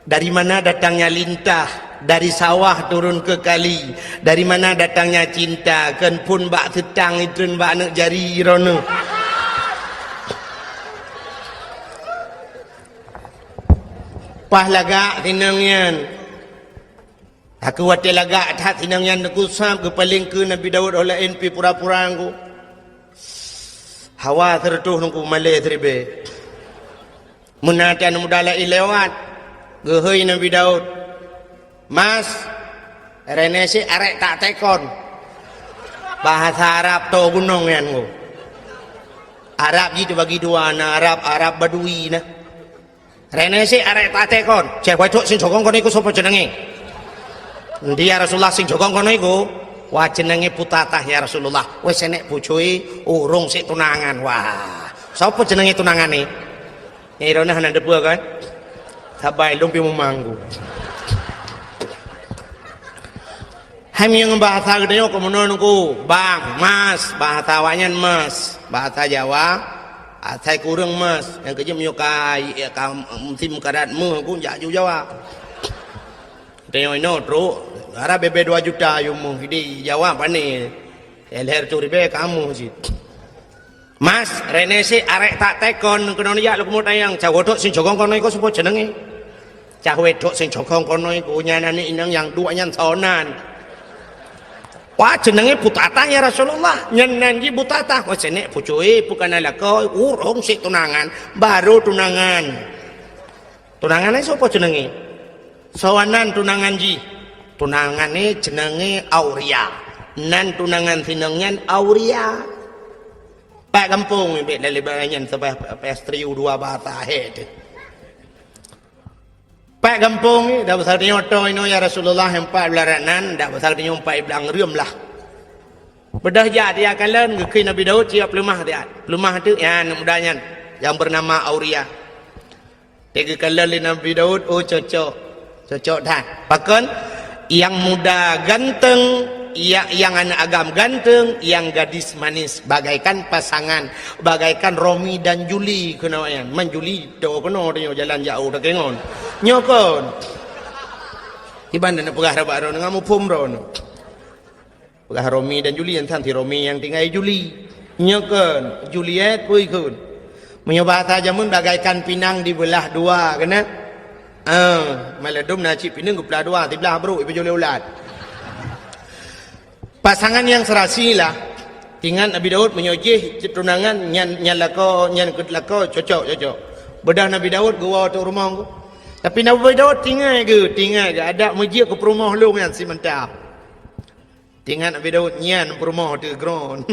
Dari mana datangnya lintah, dari sawah turun ke kali. Dari mana datangnya cinta, kheun phôn bak seutang itreun bak aneuëk jari droeneuh. Paih lagak si inong nyan. Aku watèe lagak that si inong nyan teungku sab geupaleng keu Nabi Daud, óh laén pi pura-pura teungku. Hawa sireutôh teungku malèe siribèe. Meunan aneuëk muda laén lewat, geuhôi Nabi Daud, "Mas, reuneuh sit arek tak tekon." Bahasa Arab toe gunong nyan teungku. Arab jih teubagi dua, na Arab, Arab Badui na. "Reuneuh sit arek tak tekon." "Ceh, wacok sing sogong kon iku sopo jenenge?" "Ndi ya Rasulullah sing sogong kon iku?" "Wah, jenenge Putatah ya Rasulullah." "Wes enek bojoi, urung sik tunangan." "Wah, sopo jenenge tunangane?" Nyai droeneuh hana deupeu kan? Sabai lôn pi meumanggu. Hai meunyoe ngon bahasa geutanyoe keu meunoe teungku, bang, mas, bahasa awaknyan mas, bahasa Jawa, asai kureueng mas, nyang keujeuet meunyoe ka, ka musim karat meuh teungku jak ju Jawa. Geutanyoe inoe trok, ara bebe dua juta yue meuh, di Jawa pane, lhèe reutôh ribèe ka meuh cit. Mas, rené si arek tak tekon keunoe jak lukmut ayang, cawe tok sing cokong kono iko soe po jenenge. Cawe tok sing cokong kono iko nyan aneuk inong nyang duek nyan soe nan. Wah, jenenge Putatah ya Rasulullah. Nyan nan ji Putatah. Wah, senek pucue bukan lakoe, urung sik tunangan, baru tunangan. Tunangan ai soe po jenenge? Soe nan tunangan jih? Tunangan ni jenenge Auria. Nan tunangan sinong nyan Auria. Pak gampông ni bek lalé nyan sabah pastri u dua bata he tu. Pak gampông ni dak pasal tanyoe to inoe ya Rasulullah empat belas nan, dak pasal tanyoe empat belas reuem lah. Beudôh jak dia kalon geukheun Nabi Daud siap peuleumah dia. Peuleumah tu ya aneuk muda nyan yang bernama Auria. Teugeukheun lé Nabi Daud, oh cocok. Cocok that. Pakon? Yang muda ganteng, ya, yang aneuk agam ganteng, yang gadis manis bagaikan pasangan, bagaikan Romi dan Juli keunoe nyan. Man Juli, do keunoe tanyoe jalan jauh dak ngon. Nyoe kon. Iban dan peugah rabat droe ngon muphom droe. Peugah Romi dan Juli, nyan si Romi nyang tinggai Juli. Nyoe kon, Juliet pui kon. Meunyoe bahasa jameun bagaikan pinang dibelah dua, keunan? Ah, maladum na cit pinang geuplah dua, siblah brok ipeujulée ulat. Pasangan yang serasi lah. Ingat Nabi Daud meunyoe jih tunangan nyan, nyan lakoe, nyan keu lakoe cocok, cocok. Beudôh Nabi Daud geuwoe teuk rumoh. Tapi Nabi Daud tinggai geu, tinggai geu adak meujeuet keu peurumoh lôn nyan si mantap. Teuingat Nabi Daud nyan peurumoh teuh kron.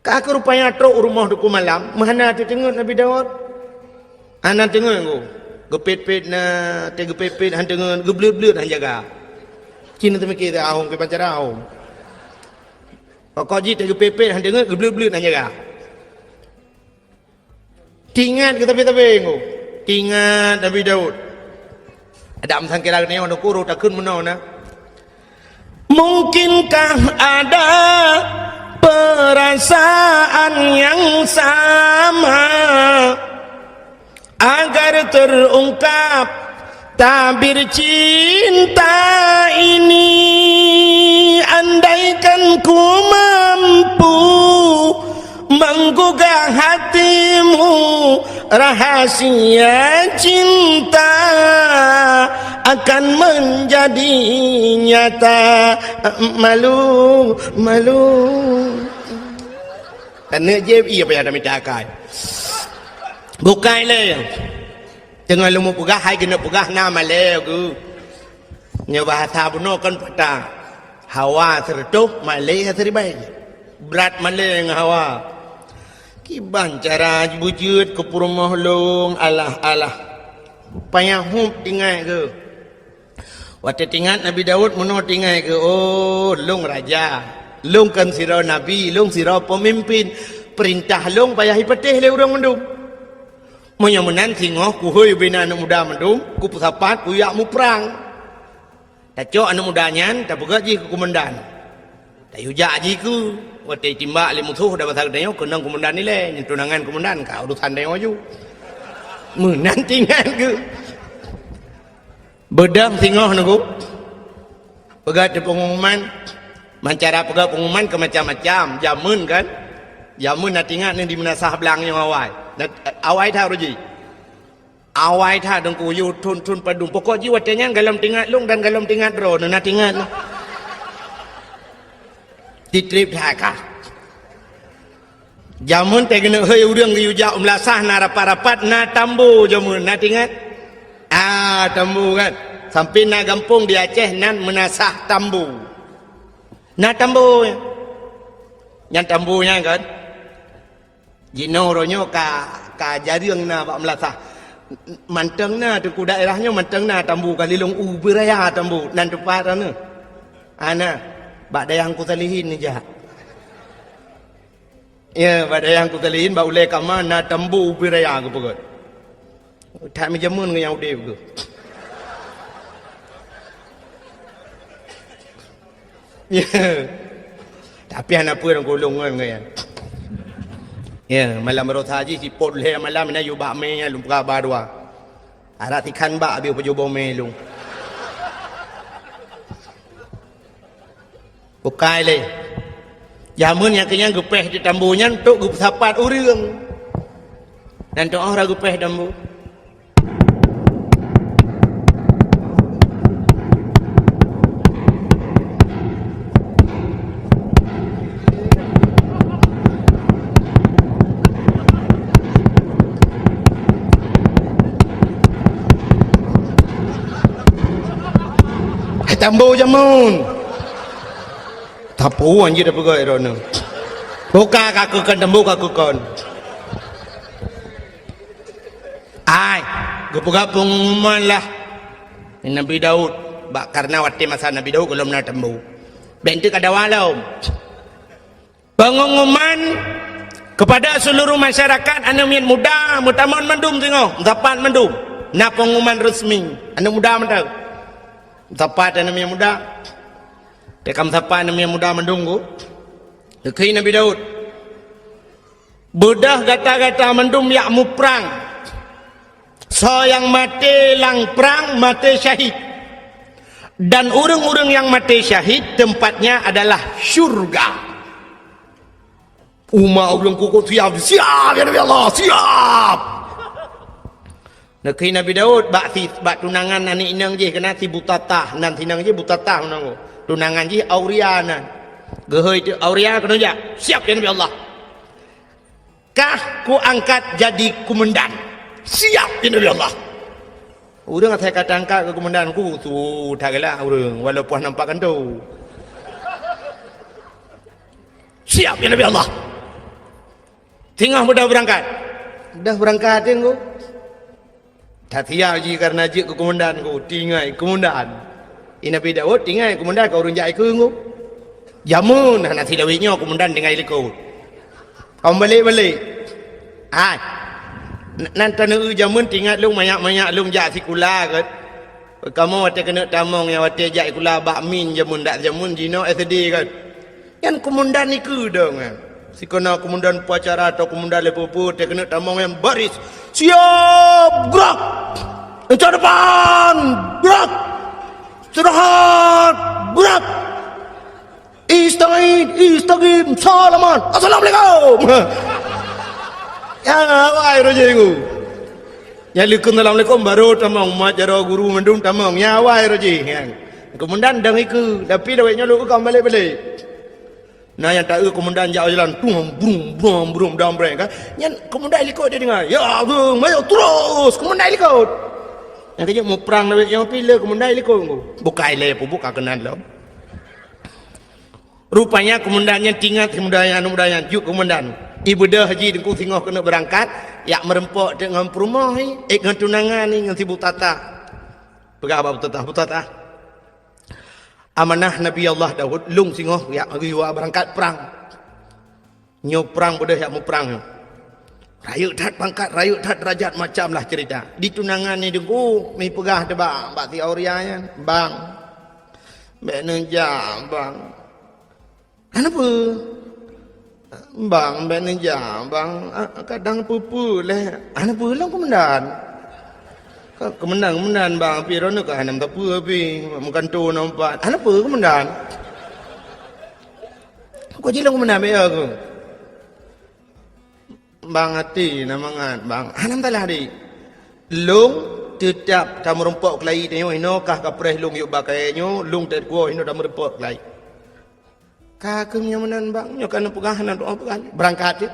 Ka keuh rupanya trok u rumoh Teungku Malam, meuhana teuteungeut Nabi Daud. Hana teungeut ku. Geupet-pet na, teugeupet-pet han teungeut, geubleuet-bleuet han jaga. Cina teumike teuh ahong keu pancara ahong. Pokok jih teugeupet-pet han teungeut, geubleuet-bleuet han jaga. Teuingat keu sabe-sabe nyoe. Teuingat Nabi Daud. Adam sangkira geutanyoe nukuru takheun meunoe na. Mungkinkah ada perasaan yang sama agar terungkap tabir cinta ini, andaikan ku mampu menggugah hatimu, rahasia cinta akan menjadi nyata. Malu, malu. Aneuk jép iya payah tamita akai. Bukai lé. Teungoh lôn peugah hai keuneuk peugah na malée geuh. Nyoe bahasa bunoe kon patah. Hawa sireutôh, malée siribée. Brat malée ngon hawa. Kiban cara beujeuet keu peurumoh lôn, alah-alah. Payah hup teuingat geuh. Watée teuingat Nabi Daud meunoe teuingat geuh, oh, lôn raja. Lôn kon sidroe nabi, lôn sidroe peumimpin. Peurintah lôn payah ipatéh lé ureuëng mandum. Meunyoe meunan singoh kuhôi ubena aneuëk muda mandum, kupeusapat kujak muprang. Tacok aneuëk muda nyan tapeugét jih keu keumandan. Tayue jak jih keu watée timbak lé musoh dan basa geutanyoe keunong keumandan ilée, nyan tunangan keumandan ka urusan tanyoe ju. Meunan teuingat geuh. Beudang singoh nunggu. Peugah teu pengumuman, mancara peugah pengumuman ke macam-macam. Jameun kan? Jameun na tingat ni di meunasah blang nyang awai. Na, awai that uji. Awai that dengku yu thon-thon padum. Pokok ji watée nyan galom tingat lung dan galom tingat droe na tingat. Titrip that kah. Jameun teuh keuneuk hei ureuëng geuyue jak u meulasah na rapat-rapat na tambu jameun na tingat. Ah, tambu kan. Sampai na gampông di Aceh nan meunasah tambu. Na tambu. Nyan tambu nyan kan. Jinoe uroe nyoe ka ka jareueng na bak meulasah. Mantong na teungku daerah nyoe mantong na tambu ka lilong u beuraya tambu nan teumpat na. Ana bak dayah Teungku Salihin nijak. Ya, bak dayah Teungku Salihin bak ulée kama na tambu ubé raya geupeugét. That meujameun ngon nyang udeb geuh. Ya. Tapi hana peue ureuëng kulung ngon ngon. Ya, malam baroesa jih sipot lhée malam na yue bak mé lôn peugah ba dua. Arak tikhan bak habéh peujoboh mé lôn. Bukai lé. Jameun nyang keu nyan geupéh di tambo nyan untuk geupeusapat ureuëng. Dan teu'oh ra geupéh tambo. Hai tambo jameun. Tapu anjir dah peugah droeneuh. Buka kaku kon, tambo kaku kon. Ai, geupeugah pengumuman lah Nabi Daud, bak, karena watée masa Nabi Daud gohlom na tambo. Bék teuk ka dawa lom. Pengumuman kepada seluruh masyarakat, aneuk miet muda, meutamong mandum singoh, meusapat mandum. Na pengumuman resmi, aneuk muda mantong. Meusapat aneuk miet muda. Teuka meusapat aneuk miet muda mandum ku. Geukheun Nabi Daud. Beudôh gata-gata mandum jak muprang. Soe nyang maté lam prang, maté syahid. Dan ureuëng-ureuëng nyang maté syahid, tempatnya adalah syurga. Umat ureuëng kukuh siap, siap, ya Nabi Allah, siap. Neukheun Nabi Daud bak si, bak tunangan aneuk inong jih, keunan si Butatah, nan si inong jih Butatah nan. Tunangan jih Auria nan. Geuhôi teuk Auria keunoe jak. Siap, ya Nabi Allah. Kah kuangkat jadi komandan. Siap, ya Nabi Allah. Ureuëng asai ka tangkat keu komandan ku, su that galak ureuëng, walaupun nampak kantô. Siap, ya Nabi Allah. Singoh beudôh beurangkat. Beudôh beurangkat, Teungku. That sial jih karena jeuet keu komandan ku, tinggai komandan. I Nabi Daud tinggai komandan ka ureuëng jak ikeue ku. Jameun hana silawét nyoe komandan tinggai likot. Ka meubalek-balek. Hai. N-, nan taneuk jameun tingat lôn manyak-manyak lôn jak sikula kot. Kamoe watée keuneuk tamong nyang watée jak sikula bak min jameun dak jameun jinoe S D kot. Nyan komandan ikeue dong nyan. Sikeuna komandan upacara atau komandan lé peue-peue teuh keuneuk tamong nyan baris. Siap, gerak! Incat depan, gerak! Istirahat, gerak! Istaghin, istaghin, salaman. Assalamualaikum. Ya, wahai Roji ku. Nyang likot assalamualaikum baru tamong, mat jaroe guru mandum tamong. Ya, wahai Roji. Nyan. Komandan dong ikeue, tapi lawét nyoe lôn ka meubalek-balek. Na nyang taeu komandan jak jalan, tum, brum, brum, brum, dam breng kan. Nyan komandan likot dia dengar. Ya, agung, mayo terus, komandan likot. Nyang keuneuk muprang lawét nyoe pih le komandan likot ngku. Bukai le pun buka keunan lom. Rupanya komandan nyan tingat si muda nyan, aneuk muda nyan, jeuet komandan. Ibeudôh jih Teungku singoh keuneuk beurangkat, jak meureumpok teuk ngon peurumoh, eh, ngon tunangan ni, ngon si Butatah. Peugah bak Butatah, Butatah. Amanah Nabi Allah Daud, lôn singoh jak geuyue beurangkat prang. Nyoe prang beudôh jak muprang nyoe. Rayeuk that pangkat, rayeuk that derajat, macam lah cerita. Di tunangan ni Teungku, mi peugah teuh bak, bak si Auria nyan, "Bang, bék neujak, Bang." "Hana peue." "Bang, bék neujak, Bang. Ah, kadang peue-peue lé." "Hana peue lom, Komandan." "Ka, Komandan, Komandan, Bang, pih droeneuh ka hana meusapeue pih, meugantoe na umpat." "Hana peue, Komandan." "Kok jilong, Komandan, bék ya keuh." "Bang, até na mangat, Bang." "Hana masalah, Dik. Lôn teutab tameurumpok keulayi tanyoe, inoe kah kapreh lôn yub bak kayée nyoe, lôn teukuwoe inoe tameurumpok keulayi." "Ka keuh meunyoe meunan, Bang, nyoe ka neupeugah, hana tu'oh peugah lé. Beurangkat teuk."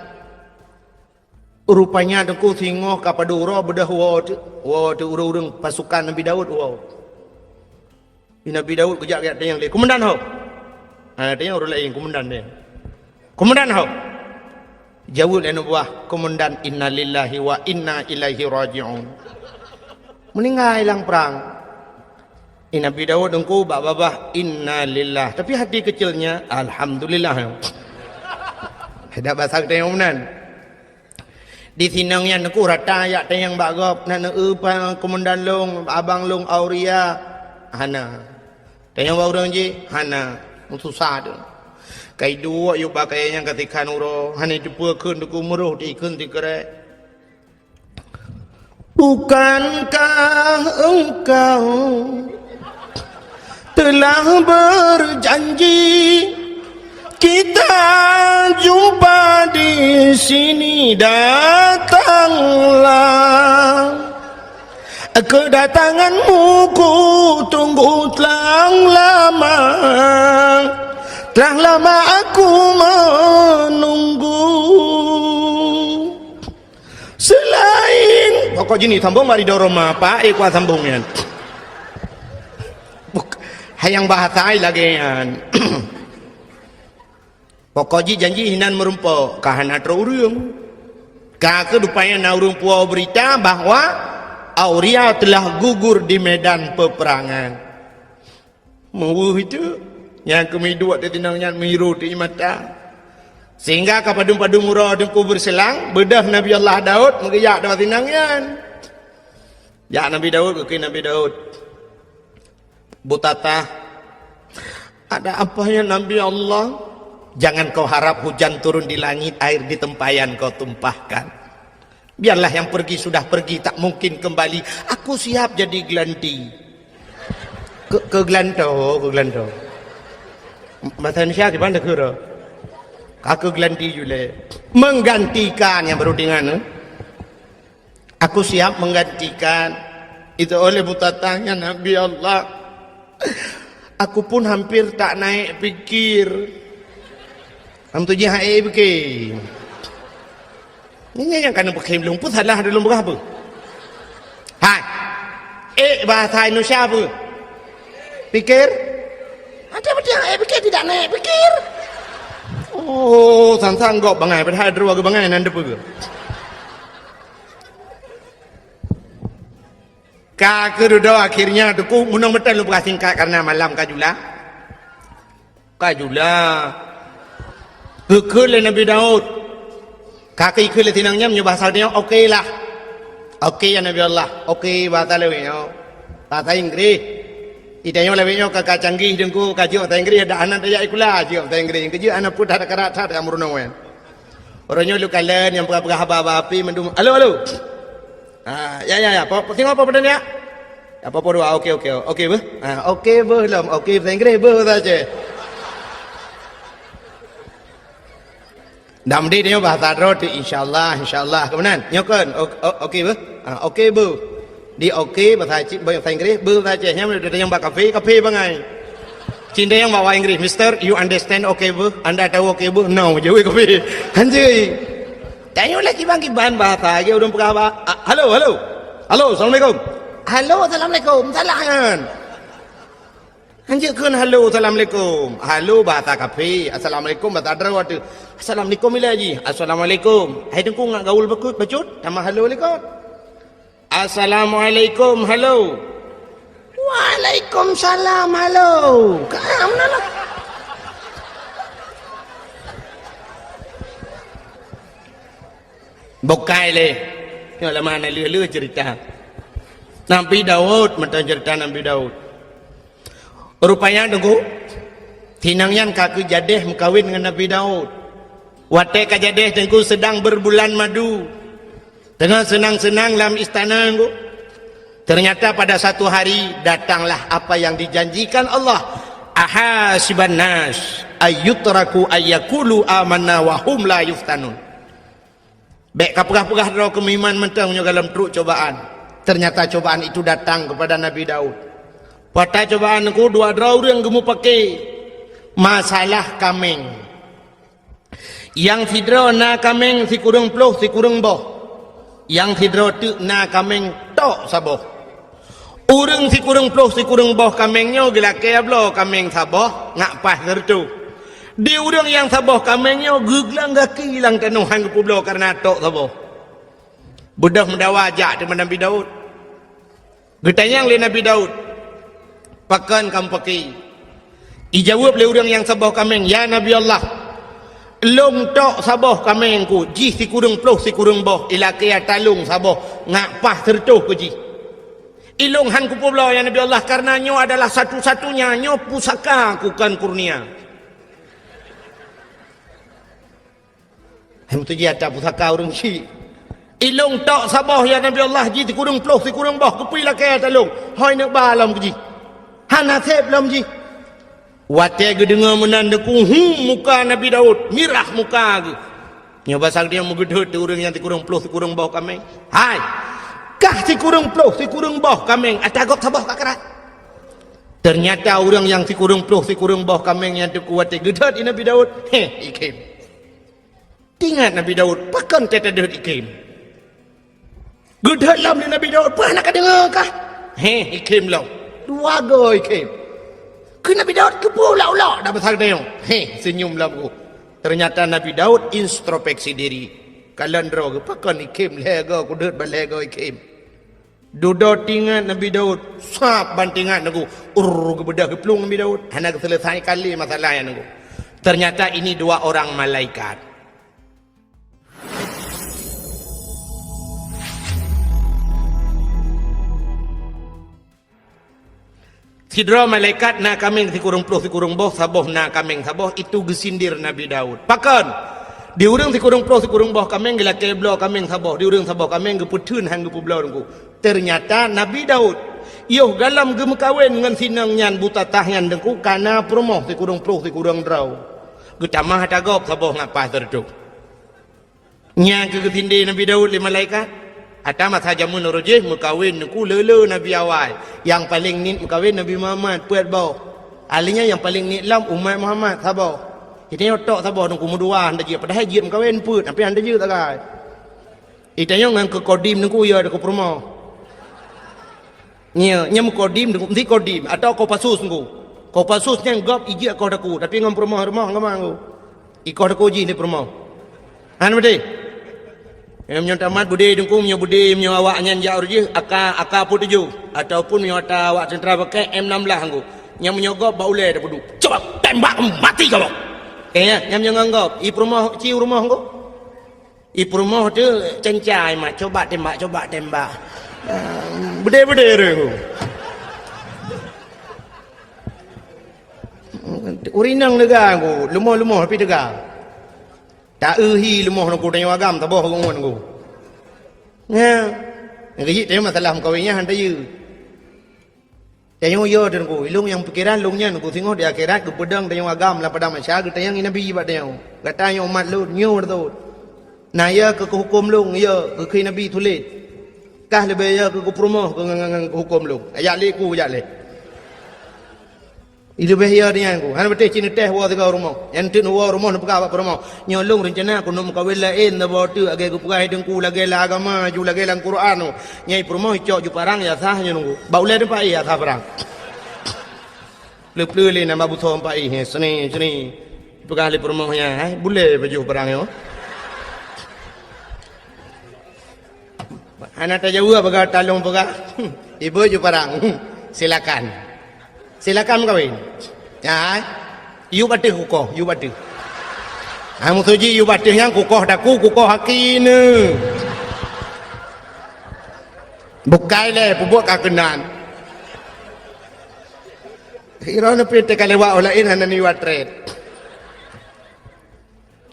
Rupanya Teungku singoh ka padub uroe beudôh woe teuk, woe teuk ureuëng-ureuëng pasukan Nabi Daud woe. Di Nabi Daud geujak-jak tanyong lé, "Komandan ho?" Ha, tanyong ureuëng laén, "Komandan nyan?" "Komandan ho?" Jaweueb lé aneuk buah, "Komandan, innalillahi wa inna ilaihi raji'un." Meuninggai lam prang. Di Nabi Daud Teungku bak babah, "Innalillah." Tapi hati kecilnya, "Alhamdulillah." Dak basa geutanyoe meunan. Di sinong nyan Teungku rata jak tanyong bak gob, "Na neueu pa komandan lôn, abang lôn Auria?" "Hana." Tanyong bak ureuëng jih, "Hana." Meususah teuk. Ka iduek yub bak kayée nyan ka sikhan uroe, hana jiteupeue kheun Teungku, meuroh dikheun sikrek. "Bukankah engkau telah berjanji Kita jumpa di sini, datanglah. Kedatanganmu ku tunggu telah lama, telah lama aku menunggu. Selain pokok jini sambung mari dorong ma, Pak, eh, kuat sambung nyan. Buk-, hayang bahasa ai lagèe nyan. Pokok jih janji hinan meurumpok, ka hana troh ureueng. Ka keuh rupanya na ureueng puwoe beurita bahwa Auria telah gugur di medan peperangan. Meuweuh itu, nyang keumiduek di tinong nyan meuhiru di mata. Sehingga ka padum-padum uroe teungku beureuselang, beudôh Nabi Allah Daud meugeujak di tinong nyan. Jak Nabi Daud, geukheun Nabi Daud. Butatah, ada apa ya Nabi Allah? Jangan kau harap hujan turun di langit, air di tempayan kau tumpahkan. Biarlah yang pergi sudah pergi, tak mungkin kembali. Aku siap jadi gelanti. Ke, ke gelanto, ke gelanto. Bahasa Indonesia gimana, kira? Aku gelanti jule. Menggantikan yang baru dengan, eh? Aku siap menggantikan. Itu oleh butatahnya Nabi Allah. Aku pun hampir tak naik pikir. Am tu jih hai pikir. Ini yang kena pakai belum pun salah dalam berapa? Hai. Eh, bahasa Indonesia apa? Pikir? Ada betul eh pikir tidak naik pikir. Oh, sang-sang gop bangai padahal dua ke bangai nan depa. Ka keududoe akhirnya teungku, meunong meuteun lôn peugah singkat karena malam ka jula. Ka jula. Geukheun lé Nabi Daud. Ka geukheun lé tinong nyan meunyoe bahasa nyoe, "Oke lah." Oke ya Nabi Allah. Oke bahasa lewat nyoe. Bahasa Inggris. Di tanyoe lewat nyoe ka, ka canggih teungku, ka jeuet bahasa Inggris, dak hana tajak sikula, jeuet bahasa Inggris. Keujeuet hana peue that karat that meurunoe. Uroe nyoe lôn kalon nyang peugah-peugah haba-haba api mandum. Halo, halo. Ha, ya, ya, ya. Po, po, singoh po, po, ya. Ya, po, po dua. Oke, oke. Oke, beuh. Ha, oke, beuh lom. Oke, bahasa Inggris, beuh bahasa Aceh. Dam di nyoe bahasa droe tu, insyaallah, insyaallah. Keumanan? Nyoe kan? O-, o-, oke, beuh. Ha, oke, beuh. Di oke, bahasa Aceh, bahasa Inggris, beuh bahasa Aceh. Nyoe udah yang bak kafe, kafe bangai. Cinta yang bawa Inggris, "Mister, you understand oke, beuh? Anda tahu oke, beuh?" "No," jawab kafe. Hanjeuet. Tanyoe lé kiban-kiban bahasa lagèe ureueng peugah ba-, a, halo, halo. Halo, assalamualaikum. Halo, assalamualaikum. Salah nyan. Hanjeuet kheun halo, assalamualaikum. Halo bahasa kafe, assalamualaikum bahasa droe tu. Assalamualaikum ilèe jih. Assalamualaikum. Hai teungku ngat gaul beukut bacut, tamah halo likot. Assalamualaikum, halo. Waalaikumsalam, halo. Ka meunan lah. Bukai lé. Nyoe lama na leuh-leuh cerita. Nabi Daud, mantong cerita Nabi Daud. Rupanya teungku, tinong nyan ka keu jadeh meukawen ngon Nabi Daud. Watèe ka jadeh teungku sedang berbulan madu. Teungoh seunang-seunang lam istana teungku. Ternyata pada satu hari datanglah apa yang dijanjikan Allah. Ahasiban nas ayyutraku ayyakulu amanna wa hum la yuftanun. Bèk ka peugah-peugah droe keu meuiman mantong nyoe gohlom trok cobaan. Ternyata cobaan itu datang kepada Nabi Daud. Pada cobaan teungku dua droe ureueng geumupake masalah kaméng. Nyang sidroe na kaméng sikureueng ploh sikureueng boh. Nyang sidroe teuk na kaméng tok saboh. Ureueng sikureueng ploh sikureueng boh kaméng nyoe geulakèe bloe kaméng saboh ngat paih sireutôh. Di ureueng nyang saboh kaméng nyoe geuglang gaki lam tanoh han geupeubloe kareuna tok saboh. Beudôh meudawa jak teuma Nabi Daud. Geutanyong lé Nabi Daud, "Pakon kamoe pake?" Ijaweueb lé ureueng nyang saboh kaméng, "Ya Nabi Allah, lôn tok saboh kaméng ku, jih sikureueng ploh sikureueng boh, ilakèe ata lôn saboh, ngat paih sireutôh ku jih. Ilôn han kupeubloe, ya Nabi Allah, kareuna nyoe adalah satu-satunya, nyoe pusaka ku kon kurnia." Hai meutuji ata pusaka ureueng syik. "Ilôn tok saboh, ya Nabi Allah, jih sikureueng ploh sikureueng boh, keupeue ilakèe ata lôn? Hôi neuk ba lom keu jih. Hana sép lom jih." Watée geudeungoe meunan Teungku, hum, muka Nabi Daud, mirah muka geuh. Nyoe basa geutanyoe meugeudhôt di ureuëng nyang sikureueng ploh sikureueng boh kaméng. Hai! Kah sikureueng ploh sikureueng boh kaméng, ata gob saboh ka karat. Teunyata ureuëng nyang sikureueng ploh sikureueng boh kaméng nyan Teungku watée geudhôt di Nabi Daud, heh, ikhém. Teuingat Nabi Daud, pakon teuh tadhôt ikhém. Geudhôt lom lé Nabi Daud, peue hana kadeungoe kah? Heh, ikhém lom. Dua goe ikhém. Keu Nabi Daud keupeue ulok-ulok dak basa geutanyoe? Heh, seunyum lom geuh. Teunyata Nabi Daud introspeksi diri. Kalon droe geuh, pakon ikhém lhée goe, kudhôt ban lhée goe ikhém. Dudoe teuingat Nabi Daud, sab ban teuingat Teungku. Urr, geubeudôh geuplueng Nabi Daud. Hana geuseuleusai kali masalah nyan Teungku. Teunyata ini dua orang malaikat. Sidroe malaikat na kaméng sikureueng ploh sikureueng boh, saboh na kaméng saboh, itu geusindir Nabi Daud. Pakon? Di ureuëng sikureueng ploh sikureueng boh kaméng geulakée bloe kaméng saboh, di ureuëng saboh kaméng geupeutheun han geupeubloe Teungku. Teunyata Nabi Daud, yoh galom geumeukawen ngon si inong nyan buta tah nyan Teungku, ka na peurumoh sikureueng ploh sikureueng droe. Geutamah ata gob saboh ngat paih sireutôh. Nyan keuh geusindé Nabi Daud lé malaikat. Ata masa jameun uroe jih meukawen Teungku le-le nabi awai. Nyang paleng niet meukawen Nabi Muhammad, peuet boh. Akhirnya nyang paleng niet lom umat Muhammad saboh. Geutanyoe tok saboh Teungku meudua hana jeuet, padahai jeuet meukawen peuet, tapi hana jeuet sagai. Geutanyoe ngon keu kodim Teungku, ya, keu peurumoh. Nyo, nyo meukodim, meusti kodim, atawa Kopassus Teungku. Kopassus nyan gob ijak koh daku, tapi ngon peurumoh-rumoh ngon ma Teungku. Ikoh daku jih di peurumoh. Hana beutôi? Meunyoe tamat beudé Teungku, meunyoe beudé, meunyoe awak nyan jak uroe jih, AK, AK peuet tujoh, ataupun meunyoe ata awak tentara pakai M enam belas Teungku. Nyan meunyoe gob bak ulée tapeuduek. Coba tembak mati kamu. Eh, nyan meunyoe ngon gob, i peurumoh, ci u rumoh Teungku. I peurumoh tu cencai mak, coba tembak, coba tembak. Ah, beudé-beudé re. Ureueng inong teuga Teungku, leumoh-leumoh tapi teuga. Taeu-hi leumoh Teungku, tanyoe agam saboh ureueng Teungku. Nya. Nyang keujiek tanyoe masalah meukawen nyan han tayue. Tanyoe yo Teungku, ilong nyang pikeran lôn nyan Teungku, singoh di akhirat geupeudong tanyoe agam lam padang mahsyar, geutanyong Nabi bak tanyoe. Gata nyoe umat lôn, nyoe beutôi. Na yo keu huköm lôn, yo keu Nabi tuléh. Kah leubeh yo keu peurumoh keu ngan, ngan, ngan huköm lôn. Jak lé ku, jak lé. Leubeh yo nyan Teungku. Hana beutôi cit neuteh woe sigoe rumoh. Nyang teuk neuwoe rumoh neupeugah bak peurumoh. Nyoe lôn reuncana keuneuk meukawen laén saboh teuk lagée geupeugah Teungku, lagée lam agama ju lagée lam Quran. Nyai peurumoh icok ju parang ya sah nyoe Teungku. Bak ulée teumpat ya sah parang. Pleu-pleu lé nama busoe empat ih, seni, seni. Peugah lé peurumoh nyan, hai, bulée pajoh parang nyoe. Hana tajaweueb peugah talong peugah. Ibu ju parang. Silakan. Silakan meukawen. Ya, hai. Yub ateueh kukoh, yub ateueh. Ha, meusuji yub ateueh nyang kukoh daku, kukoh haki ne. Bukai lé, peubuet ka keunan. Iro neupie teuka lewat orang lain hana niwat tret.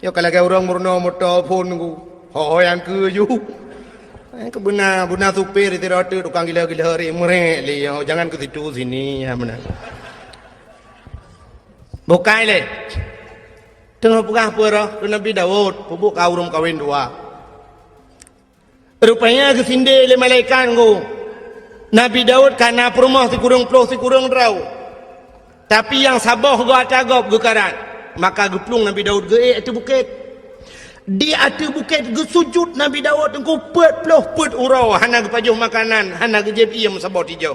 Nyoe ka lagée ureuëng meurunoe moto phon Teungku. Ho-ho nyang keu ju. Eh, keu beuna, beuna supir di teuk tukang gila-gila ri meurek lé, oh, jangan ke situ sini, ya beuna. Bukai lé. Teungoh peugah peue roh keu Nabi Daud, peubuet ka ureuëng kawen dua. Rupanya geusindé lé malaikat Teungku. Nabi Daud ka na peurumoh sikureueng ploh sikureueng droe. Tapi nyang saboh geuh ata gob geukarat. Maka geuplueng Nabi Daud geuék ateueh bukét. Di ateueh bukét geusujut Nabi Daud Teungku peuet ploh peuet uroe, hana geupajoh makanan, hana geujieb ié meusaboh tijoh.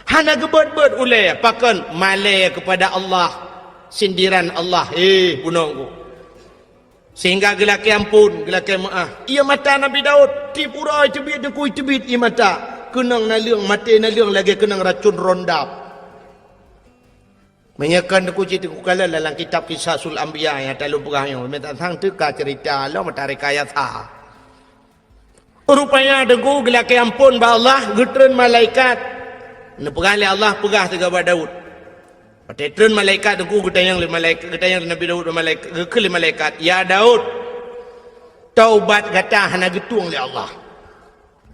Hana geubeuet-beuet ulée, pakon malée keupada Allah, sindiran Allah, eh, bunoe Teungku. Sehingga geulakée amphon, geulakée meuáh. Ié mata Nabi Daud, tieb uroe teubiet Teungku, teubiet ié mata. Keunong naleueng, maté naleueng lagée keunong racun rondap. Meunyoe kon Teungku cit Teungku kalon lam kitab Qisasul Anbiya nyang talôn peugah nyoe, meutatang teuka ceurita lom meutareka yasa. Rupanya Teungku geulakée amphon bak Allah, geutreun malaikat. Neupeugah lé Allah, peugah sigoe bak Daud. Watée treun malaikat Teungku geutanyong lé malaikat, geutanyong lé Nabi Daud bak malaikat, geukheun lé malaikat, "Ya Daud, taubat gata hana geutueng lé Allah."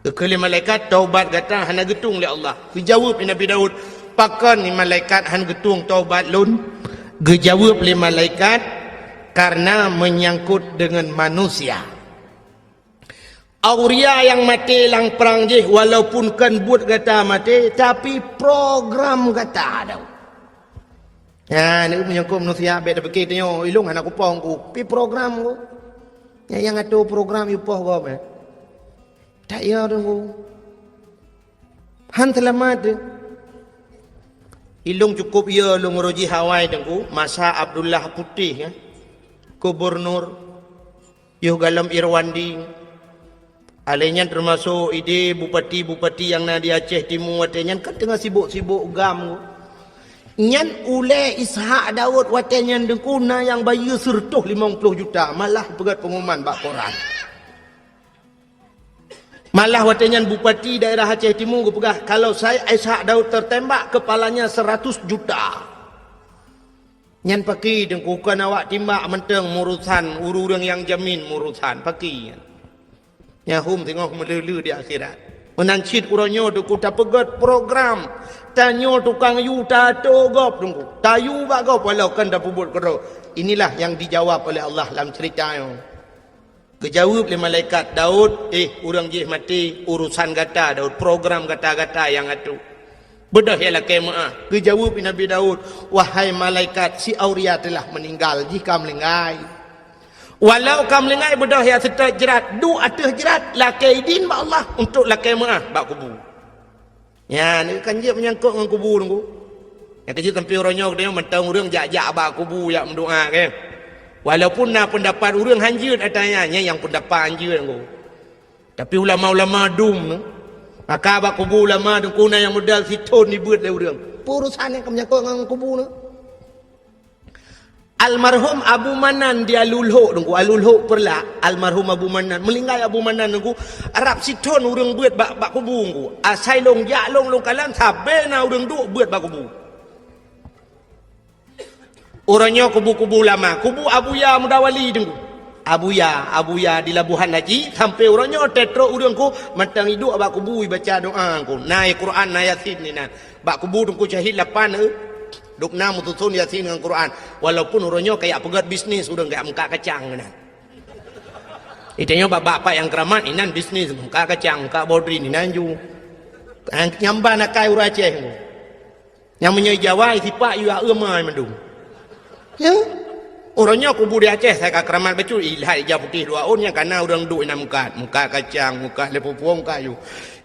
Geukheun lé malaikat, "Taubat gata hana geutueng lé Allah." Geujaweueb lé Nabi Daud, "Pakon ni malaikat han geutueng taubat lôn?" Geujaweueb lé malaikat, "Karena menyangkut dengan manusia." Auria nyang maté lam prang jih, walaupun kon buet gata maté, tapi program gata, Daud. Nyan, meunyoe keu manusia, bèk tapike tanyoe, ilôn hana kupoh ku, pi program ku. Nyan nyang atur program i poh gob, eh. Tak ya, Teungku. Han seulamat, eh. Ilôn cukup ya lôn rôh jih awai, Teungku, masa Abdullah Putih, eh. Gubernur. Yoh gohlom Irwandi. Alèh nyan teumasok idéh bupati-bupati nyang na di Aceh Timu watèe nyan ka teungoh sibok-sibok gam. Nyan ulèe Ishak Daud watèe nyan Teungku na nyang bayeue sireutôh limong ploh juta, malah peugöt pengumuman bak koran. Malah watèe nyan bupati daerah Aceh Timu geupeugah, kalau saya Ishak Daud tertembak, kepalanya seratus juta. Nyan pakri Teungku, kon awak timbak mantong meurusan, ureuëng nyang jamin meurusan, pakri nyan. Nyan hom singoh meuleu-leu di akhirat. Meunan cit uroe nyoe Teungku tapeugöt program. Tanyoe tukang yue tato gob Teungku. Tayue bak gob walau kon tapeubuet keudroe. Inilah yang dijawab oleh Allah lam cerita nyoe. Geujaweueb lé malaikat, "Daud, eh, ureuëng jih maté, urusan gata, Daud, program gata-gata nyang atur. Beudôh ya lakèe meuáh." Geujaweueb lé Nabi Daud, "Wahai malaikat, si Auria telah meninggal, jih ka meuninggai. Walau ka meuninggai, beudôh ya seutôt jrat, duek ateueh jrat, lakèe idin bak Allah untuk lakèe meuáh bak kubu." Nyan, kan jeuet meunyangkot ngon kubu Teungku. Nyang keujeuet sampoe uroe nyoe, geutanyoe mantong ureuëng jak-jak bak kubu jak meudoa, kan. Walaupun na peundapat ureuëng hanjeuet ata nyan, nyan nyang peundapat hanjeuet Teungku. Tapi ulama-ulama dum nyoe, maka bak kubu ulama Teungku na nyang modal sithon dibeuet lé ureuëng. Peue urusan nyang ka meunyangkot ngon kubu nyoe. Almarhum Abu Manan di Alulhok Teungku, Alulhok Peureulak, almarhum Abu Manan, meuninggai Abu Manan Teungku, rab sithon ureuëng beuet bak, bak kubu Teungku. Asai lôn jak lôn, lôn kalon, sabé na ureuëng duek beuet bak kubu. Uroe nyoe kubu-kubu lama, kubu Abuya Mudawali Teungku. Abuya, Abuya di Labuhan Haji, sampoe uroe nyoe teutrok ureuëng Teungku, mantong iduek bak kubu ibaca doa Teungku. Na Quran, na Yasin inan. Bak kubu Teungku syahid lapan, eh. Dubna meususon Yasin ngon Quran. Walaupun uroe nyoe kajak peugöt bisnis ureuëng kajak meukat kacang keunan. Itanyoe bak bapak nyang keuramat inan bisnis, meukat kacang, meukat bodrin inan ju. Nyang ban akai ureuëng Aceh. Nyang meunyoe Jawa sipak yue aeu mai mandum. Ya. Uroe nyoe kubu di Aceh sai ka keuramat bacut, ilhat ija putéh dua ôn nyang kana ureuëng duek inan meukat, meukat kacang, meukat lé pupuong, meukat ju.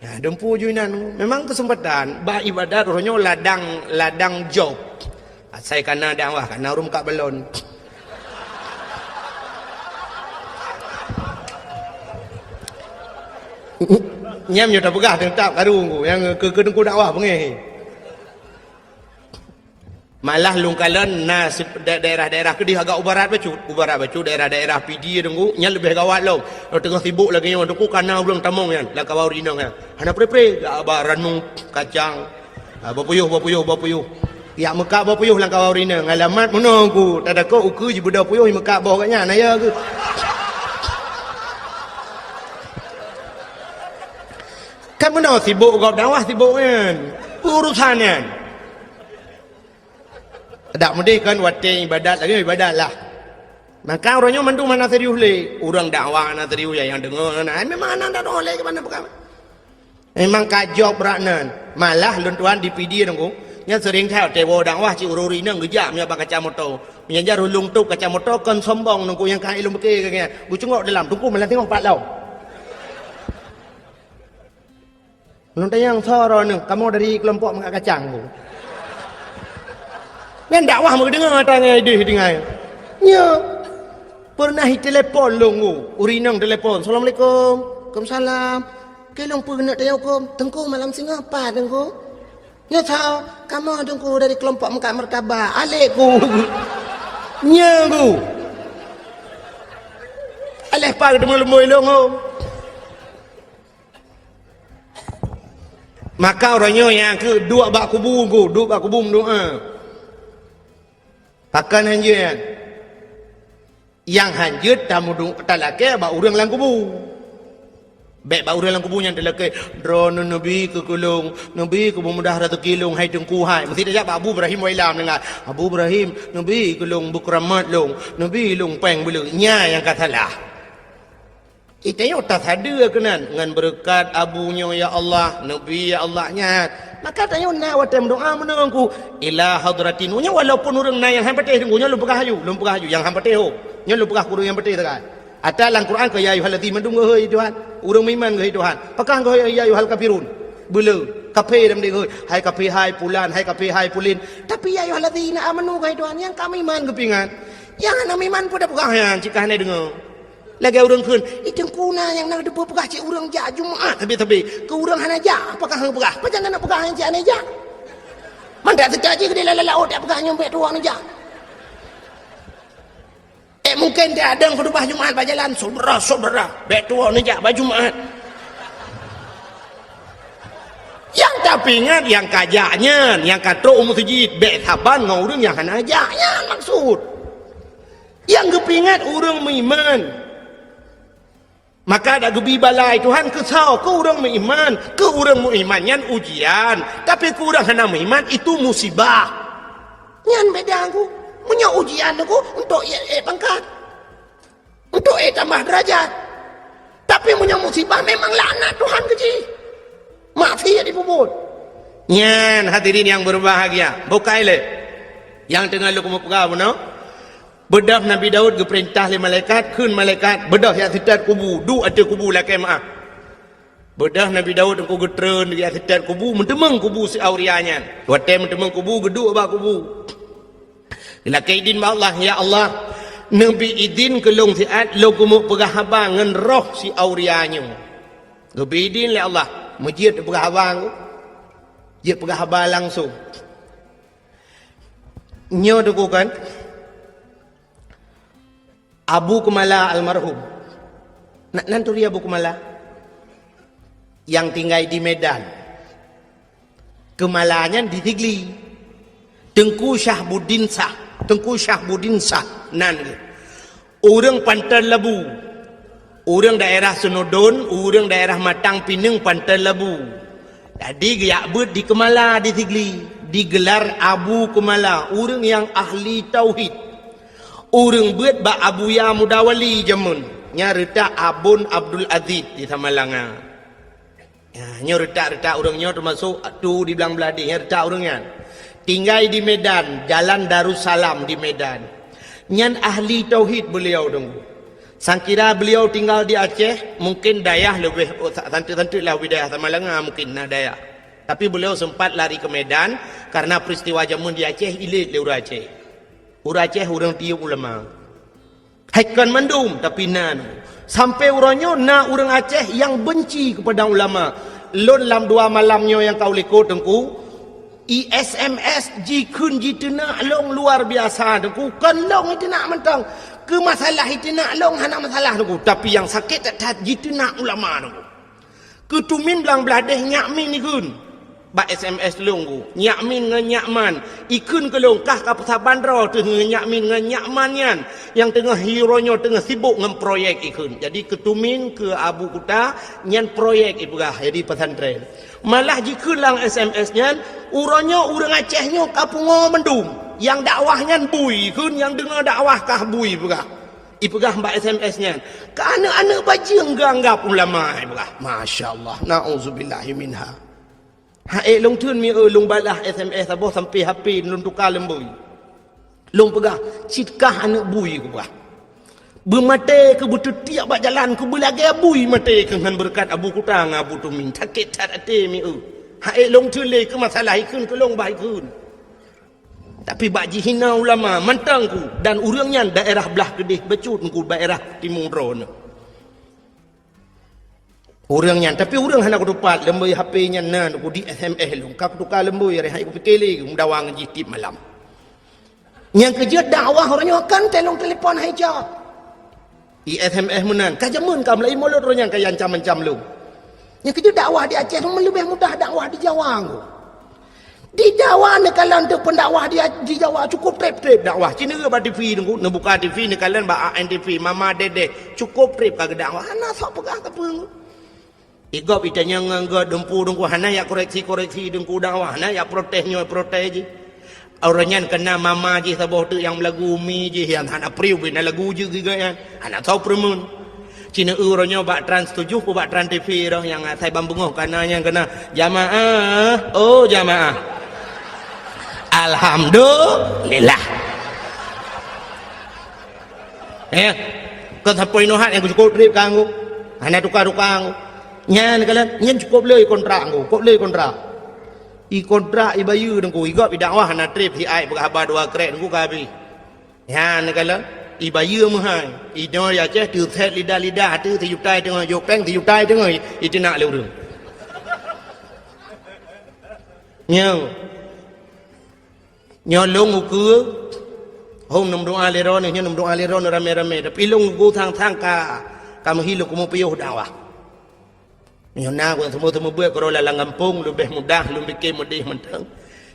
Ya, dumpu ju inan. Memang keuseumpatan bak ibadat uroe nyoe ladang, ladang job. Asai kana dakwah, kana ureuëng meukat balon. Nyam nyoe tapeugah teutap karu nyang keu, keu teungku dakwah beungéh. Malah lôn kalon na sip-, da-, daerah-daerah keudeh agak u barat bacut. U barat bacut daerah-daerah Pidie Teungku, nyan leubeh gawat lom. Teungoh sibok lagée nyoe Teungku, kana ureuëng tamong nyan, lam kawan ureuëng inong nyan. Hana pre-pre, jak ba ranup, kacang. Ha, bapuyuh, bapuyuh, bapuyuh. Jak meukat bapuyuh lam kawan ureuëng inong. Alamat meunoe Teungku, tadakot ukeue jibeudôh puyuh, jimeukak boh gobnyan, na ya keuh. Kan meunoe sibok gob dakwah sibok nyan. Urusan nyan. Dak meudeh kan watée ibadat lagée ibadat lah. Maka uroe nyoe mandum hana serius lé. Ureuëng dakwah hana serius, ya, nyang deungoe hana. Ai memang hana dak lé keu mana peugah. Memang ka jok brat nan. Malah lôn tuan di Pidie Teungku. Nyan seuring that watée woe dakwah cit ureuëng inong geujak meunyoe bak kaca moto. Meunyan jar ulôn tôp kaca moto kon sombong Teungku nyang ka ilôn beuke keu nyan. Geucungok dalam Teungku malah tengok pat lom. Lôn tanyong soe droeneuh, kamoe dari keulompok meukat kacang bu. Nyan dakwah meudeungoe tangai deh tinggai. Nyo. Pernah itelepon lôn ngu, ureuëng inong telepon. "Assalamualaikum." "Waalaikumsalam." "Keu lôn peue keuneuk tanyong huköm?" "Teungku malam singoh pat Teungku?" "Nyo soe?" "Kamoe Teungku dari keulompok meukat martabak." "Alek ku." Nyo ku. Aleh pat teumeu leumboi lôn ngu. Maka uroe nyoe nyang keu duek bak kubu ku, duek bak kubu meudoa. Pakon hanjeuet nyan? Nyang hanjeuet tameudu-, talakée bak ureuëng lam kubu. Bèk bak ureueng lam kubu nyan teulakèe, "Droeneuh neubi keu keu lôn, neubi keu beumudah raseuki lôn, hai Teungku hai." Meusti tajak bak Abu Ibrahim Wailam deungon, "Abu Ibrahim, neubi keu lôn, beukeramat lôn, neubi lôn pèng beuleue." Nyan nyang ka salah. Itanyoe tasadeue keunan, ngon beureukat abu nyoe, ya Allah, neubi, ya Allah, nyan. Maka tanyoe na watèe meudoa meunan ngon ku, "Ila hadratin." Nyoe walaupun ureueng na nyang han patéh deungö, nyoe lôn peugah aju, lôn peugah aju, nyang han patéh ho. Nyoe lôn peugah keu ureueng nyang patéh sagai. Ata lam Quran keu ya ayyuhallazina mandum geuhôi Tuhan. Ureueng meuiman geuhôi Tuhan. Pakon geuhôi ya ayyuhal kafirun? Beuleue, kafé lam deh geuhôi. Hai kafé hai pulan, hai kafé hai pulin. Tapi ya ayyuhallazina amanu geuhôi Tuhan, nyang ka meuiman geupeuingat. Nyang hana meuiman peue tapeugah nyan cit ka hana deungö. Lagèe ureueng kheun, "Ih, Teungku na nyang na teupeue peugah cit ureueng jak Jumat sabe-sabe. Keu ureueng hana jak, pakon han peugah? Pajan na peugah nyang cit hana jak?" Mandak teuka jih keudéh lam laôt jak peugah nyoe bèk tuwoe neujak. Eh, mungken tadong khutubah Jumat bak jalan, "Syedara-syedara, bèk tuwoe neujak bak Jumat." Nyang tapeuingat nyang ka jak nyan, nyang ka trôk u meuseujid, bèk saban ngon ureueng nyang hana jak nyan maksud. Nyang geupeuingat ureueng meuiman. Maka dak geubi bala Tuhan keu soe? Keu ureueng meuiman. Keu ureueng meuiman nyan ujian, tapi keu ureueng hana meuiman itu musibah. Nyan beda ku. Meunyoe ujian ku untuk ék, ék pangkat, untuk ék tambah derajat. Tapi meunyoe musibah memang laknat Tuhan keu jih. Maksiat jipeubuet. Nyan hadirin nyang berbahagia, bukai lé. Nyang teungoh lôn keumeung peugah bunoe. Beudôh Nabi Daud geupeurintah lé malaikat, kheun malaikat, "Beudôh jak seutôt kubu, duek ateueh kubu lakèe meu'ah." Beudôh Nabi Daud teungku geutreun jak seutôt kubu, meuteumeung kubu si Auria nyan. Watèe meuteumeung kubu, geuduek bak kubu. Geulakèe idin bak Allah, "Ya Allah, neubi idin keu lôn siat lôn keumeung peugah haba ngon roh si Auria nyoe." Geubi idin lé Allah, meujeuet peugah haba, jeuet peugah haba langsông. Nyoe teungku kan, Abu Keumala almarhum. Na, nan turi Abu Keumala? Nyang tinggai di Medan. Keumala nyan di Sigli. Teungku Syahbuddin Syah. Teungku Syahbuddin Syah nan geuh. Ureueng Panton Labu. Ureueng daerah Seunodon, ureueng daerah Matang Pineung Panton Labu. Jadi geujak beuet di Keumala di Sigli, digelar Abu Keumala, ureueng nyang ahli tauhid. Ureueng beuet bak Abuya Mudawali jameun, nyang reutak Abon Abdul Aziz di Samalanga. Ya, nyoe reutak-reutak ureueng nyoe teumasok tu di Blang Bladeh, nyoe reutak ureueng nyan. Tinggai di Medan, Jalan Darussalam di Medan. Nyan ahli tauhid beliau teungku. Sangkira beliau tinggal di Aceh, mungkin dayah leubeh, oh, sa-, santeut-santeut lah wilayah Samalanga mungkin na dayah. Tapi beliau sempat lari ke Medan karena peristiwa jameun di Aceh ilét lé ureueng Aceh. Ureueng Aceh ureueng tiyeuk ulama. Hai kon mandum, tapi na. Sampai uroe nyoe na ureueng Aceh nyang benci kepada ulama. Lôn lam dua malam nyoe nyang ka u likot teungku, I S M S jikheun jiteunak lôn luar biasa teungku. Kon lôn jiteunak mantong. Keu masalah jiteunak lôn hana masalah teungku, tapi nyang sakét that-that jiteunak ulama teungku. Keu tumin Blang Bladeh Nyak Min ikheun. Bak S M S lôn ku, Nyak Min ngon Nyak Man. Ikheun keu lôn kah ka peusaban droe teuh ngon Nyak Min ngon Nyak Man nyan. Nyang teungoh hi uroe nyoe teungoh sibok ngon proyek ikheun. Jadi keu tumin keu Abu Kuta nyan proyek ipeugah jadi pesantren. Malah jikheun lam S M S nyan, uroe nyoe ureueng Aceh nyoe ka pungo mandum. Nyang dakwah nyan bui ikheun, nyang deungoe dakwah kah bui peugah. Ipeugah bak S M S nyan, "Keu aneuk-aneuk bajeueng geuanggab ulama," ipeugah. Masya Allah, na'udzubillahi minha. Ha'ék lôn theun mieu lôn balah S M S saboh sampai H P lôn tuka leumbôi. Lôn peugah, "Cit kah aneuk bui," kupeugah. "Beumaté keu beuteutiek bak jalan keu beulagèe bui maté keu ngon beureukat Abu Kuta ngon Abu Tumin." Sakét that até mieu. Ha'ék lôn theun lé keu masalah ikheun keu lôn bah ikheun. Tapi bak jihina ulama mantong ku dan ureueng nyan daerah blah keudeh bacut ku daerah timu droeneuh. Ureueng nyan, tapi ureueng hana kutupat leumbôi H P nyan na ku di S M S lôn. Ka kutuka leumbôi, reh hai kupike lé, meudawa ngon jih tiep malam. Nyang keujeuet dakwah uroe nyoe kan telong telepon hai jak. I S M S meunan, ka jameun ka meulaie mulod roh nyan ka ancam-ancam lom. Nyang keujeuet dakwah di Aceh meuleubieh mudah dakwah di Jawa ngku. Di Jawa neukalon teuh pendakwah di, di Jawa cukup treb-treb dakwah. Ci neureuek bak T V ngku, neubuka T V neukalon bak A N T V, Mama Dedeh, cukup treb ka geudakwah. Hana sok peugah sapeue ngku. Di gob itanyong ngon gob dumpu dengku hana yak koreksi-koreksi dengku dakwah, hana yak protes nyoe protes jih. Ureuëng nyan kena mama jih saboh teuk nyang meulagu umi jih nyang hana priu bina lagu jih giga nyan. Hana tho peureumeun. Cina ureuëng nyoe bak Trans tujuh ku bak Trans T V roh nyang asai bang beungoh kana nyang kena jamaah, oh jamaah. Alhamdulillah. Eh, kon sampoi nohat nyang cukup trip kanggo. Hana tukar-tukar. Nyan kalau nyan cukup le kontrak nggo, cukup le kontrak. I kontrak i bayeue dengku, i gob i dakwah hana trip si ai peugah haba dua krek dengku ka habéh. Nyan kalau i bayeue meuhai, i donya Aceh teuset lidah-lidah tu sejuta teungoh jopeng sejuta teungoh i teunak le ureuëng. Nyoe. Nyoe lôn ukeue, hom neumeudoa lé droeneuh, nyoe neumeudoa lé droeneuh ramé-ramé. Tapi lôn ukeue sang-sang ka, ka meuhi lôn keumeupiyôh dakwah. Nyoe na ku teumeu-teumeu beuet keudroe lam gampông, leubeh mudah lôn pike meudeh mantong.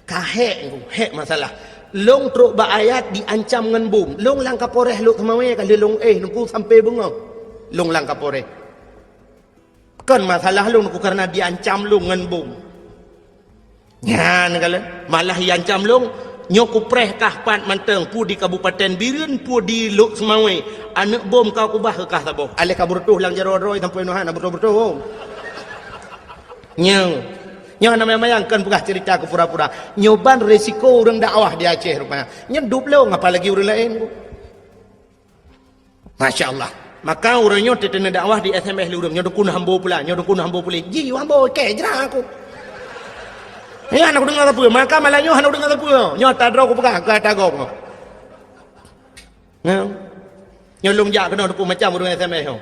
Ka hék ku, hék masalah. Lôn trok bak ayat diancam ngon bom. Lôn lam Kapolres Lhokseumawe ka lheueh lôn éh, lôn ku sampoe beungoh. Lôn lam Kapolres. Kon masalah lôn ku kareuna diancam lôn ngon bom. Nyan kalon, malah iancam lôn, nyoe kupreh kah pat mantong, peue di Kabupaten Bireuen, peue di Lhokseumawe, aneuëk bom ka kubah keu kah saboh. Aléh ka beureutoh lam jaroe droe sampoe nyoe hana beureutoh-beureutoh. Nyoe, nyoe hana mayang-mayang kon peugah cerita keu pura-pura. Nyoe ban resiko ureuëng dakwah di Aceh rupanya. Nyan dub lôn apalagi ureuëng laén. Masya Allah. Maka ureuëng nyoe teuteuna dakwah di S M S lé ureuëng, nyoe dukun hambo pula, nyoe dukun hambo pula. Ji hambo kèe jra aku. Nyoe hana kudeungoe sapeue, maka malam nyoe hana kudeungoe sapeue. Nyoe tadroe kupeugah, ka tagong. Nyoe. Nyoe lôn jak keunoe dukun macam ureuëng S M S nyoe.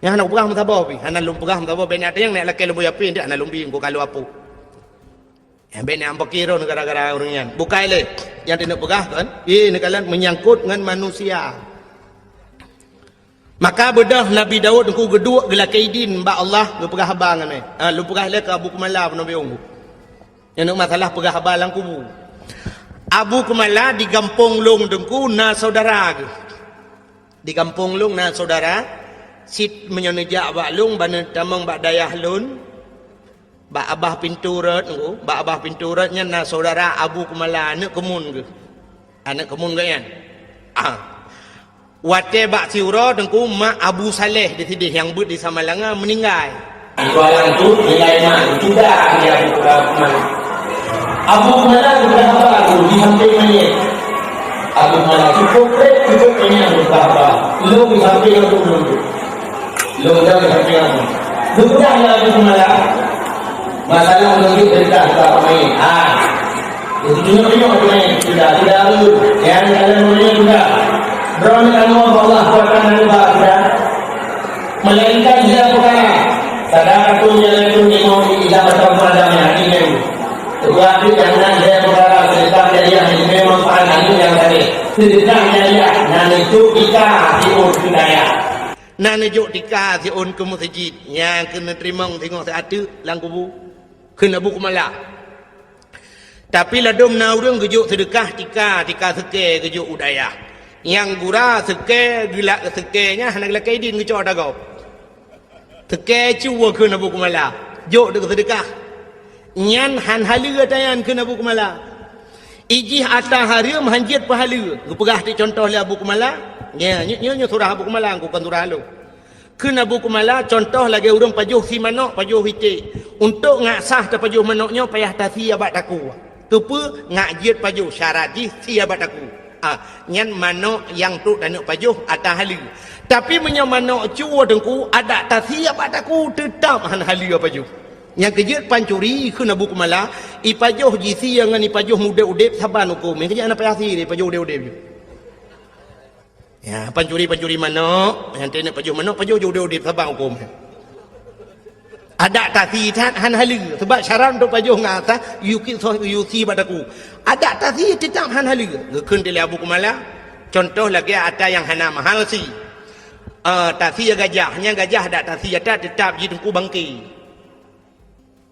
Nyoe hana kupeugah meusaboh pih, hana lôn peugah meusaboh, bèk nyan nyang nèk lakèe lôn boh yapin, hana lôn bi, ku kalu apuk. Nyang bèk nyang peukiron gara-gara ureuëng nyan. Bukai lé nyang teuneuk peugah kan? Ih, neukalon menyangkut ngon manusia. Maka beudôh Nabi Daud ku geuduek geulakée idin bak Allah geupeugah haba ngon nyoe. Ha, lôn peugah lé keu Abu Kumala peunoh biong. Nyang neuk masalah peugah haba lam kubu. Abu Kumala di gampông lôn teungku na saudara geuh. Di gampông lôn na saudara, sit meunyoe neujak bak lôn, ban neutamong bak dayah lôn, bak abah pintoe rot, nunggu, bak abah pintoe rot nyan na saudara Abu Kumala, aneuëk keumun geuh. Aneuëk keumun geuh nyan. Ah. Watée bak siuroe teungku mak Abu Saleh di sideh nyang beuet di Samalanga meuninggai. Tuan tu nilai mak sudah dia Abu Kumala. Abu Kumala sudah apa tu di samping mayat. Abu Kumala cukup trép, cukup kenyang sudah apa. Lôn di samping aku dulu. Lôn dah di samping aku. Sudah ya Abu Kumala. Masalah menunjuk cerita sudah apa main. Ha. Itu tunjuk-tunjuk apa main. Sudah, sudah tu. Yang dalam dunia sudah. Berani kamu Allah buatkan anda sudah. Melainkan dia perkara. Sadaqatun jariyatul ilmu ila batang padam yang ini. Sebuah api jangan dia perkara sedekah jariah yang diberi manfaat ilmu yang tadi. Sedekah jariah nan itu kita tiur budaya. Nan neujok tika siôn keu meuseujid, nyang keuneuk teurimong singoh siat teuk lam kubu, kheun Abu Kumala. Tapi ladôm na ureuëng geujok seudeukah tika, tika seukée geujok u dayah. Nyang gura seukée geulak seukée nyan hana geulakée idin geucok ata gob. Seukée cuba kheun Abu Kumala, jok deuk seudeukah. Nyan han haleue ata nyan kheun Abu Kumala. Ijih ata hareuem han jeuet peuhaleue. Geupeugah teuk cuntoh lé Abu Kumala. Nyoe, nyoe, nyoe surah Abu Kumala, kon surah lôn. Kheun Abu Kumala, cuntoh lagée ureuëng pajoh sie manök, pajoh iték. Untuk ngak sah tapajoh manök nyoe payah tasie bak takue. Keupeue ngak jeuet pajoh, syarat jih sie bak takue. Ah, nyan manök nyang trok taneuk pajoh ata haleue. Tapi meunyoe manök cuwoe teungku, adak tasie bak takue teutab han haleue pajoh. Nyang keujeuet pancuri kheun Abu Kumala, ipajoh jisie ngon ipajoh udeb-udeb saban huköm. Nyang keujeuet hana payah sie ipajoh udeb-udeb. Ya, pancuri-pancuri manök, nyang teuneuk pajoh manök, pajoh udeb-udeb saban huköm. Adak tasie that han haleue, sebab syarat untuk pajoh ngon ata, yuki soh yusi bak takue. Adak tasie teutab han haleue. Geukheun lé Abu Kumala, cuntoh lagée ata nyang hana mahal sie. Ah, tasie gajah, nyang gajah adak tasie ata teutab jiteungku bangke.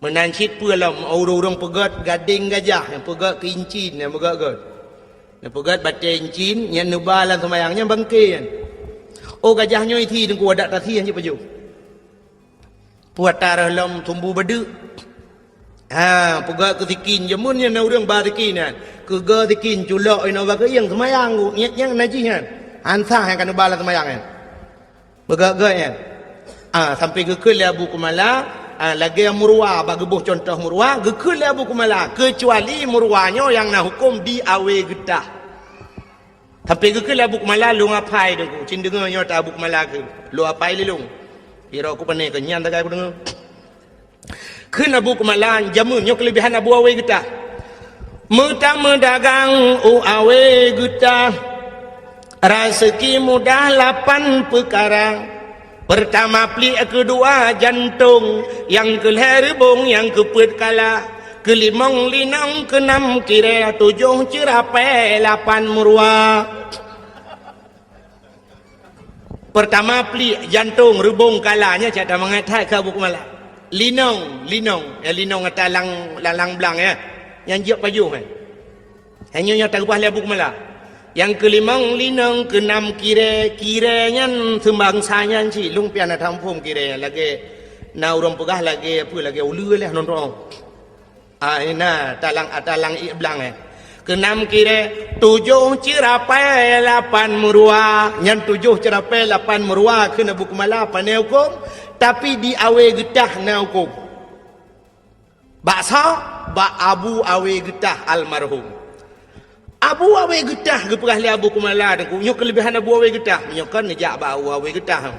Meunan cit peue lom ureuëng-ureuëng peugét gadeng gajah, nyang peugét keu incin, nyang peugét-gét. Nyang peugét batée incin, nyang neuba lam seumayang, nyang bangke nyan. Oh gajah nyoe isie teungku adak tasie han jeuet pajoh. Puata reuh lom sumbu badeuk. Ha, peugah keu sikin, jameun nyan na ureuëng ba sikin nyan. Keuga sikin culok inoe bak keuieng seumayang, nyang, nyang najih nyan. Ansah nyang ka neuba lam seumayang nyan. Beugét-gét nyan. Ah, sampai geukheun lé Abu Kumala, ah, lagée murwa, bak geuboh cuntoh murwa, geukheun lé Abu Kumala, keucuali murwa nyoe nyang na huköm di awe geutah. Sampai geukheun lé Abu Kumala, lôn apai deungoe, cit deungoe nyoe ta Abu Kumala keu, lôn apai lé lôn. Iro ku pane keu nyan tagai ku deungoe. Kheun Abu Kumala, jameun nyoe keuleubihan Abu Awe Geutah. Meutameudagang u Awe Geutah, raseuki mudah lapan peukara. Peurtama pliek, keudua jantong, nyang keulhée reubong, nyang keupeuet kala, keulimong linong, keunam kirée, tujoh ceurapée, lapan murwa. Peurtama pliek, jantong, reubong, kala, nyan cit that mangat that keu Abu Kumala. Linong, linong, ya, linong ata lang, lang, lang blang, ya. Nyang jok pajoh, ya. Hanya nyang tareubah lé Abu Kumala. Nyang keulimong linong, keunam kirée, kirée nyan seubangsa nyan cit, lôn pian na taphom kirée nyan lagée na ureuëng peugah lagée apa, lagée uleue lé nonton. Ah, ina, talang, atalang ié blang, eh. Keunam kirée, tujoh ceurapée, lapan murwa. Nyan tujoh ceurapée, lapan murwa kheun Abu Kumala, pane huköm, tapi di Awe Geutah na huköm. Bak soe? Bak Abu Awe Geutah almarhum. Abu Awe Geutah geupeugah lé Abu Kumala deungoe, nyoe keuleubihan Abu Awe Geutah. Nyoe kon neujak bak Abu Awe Geutah.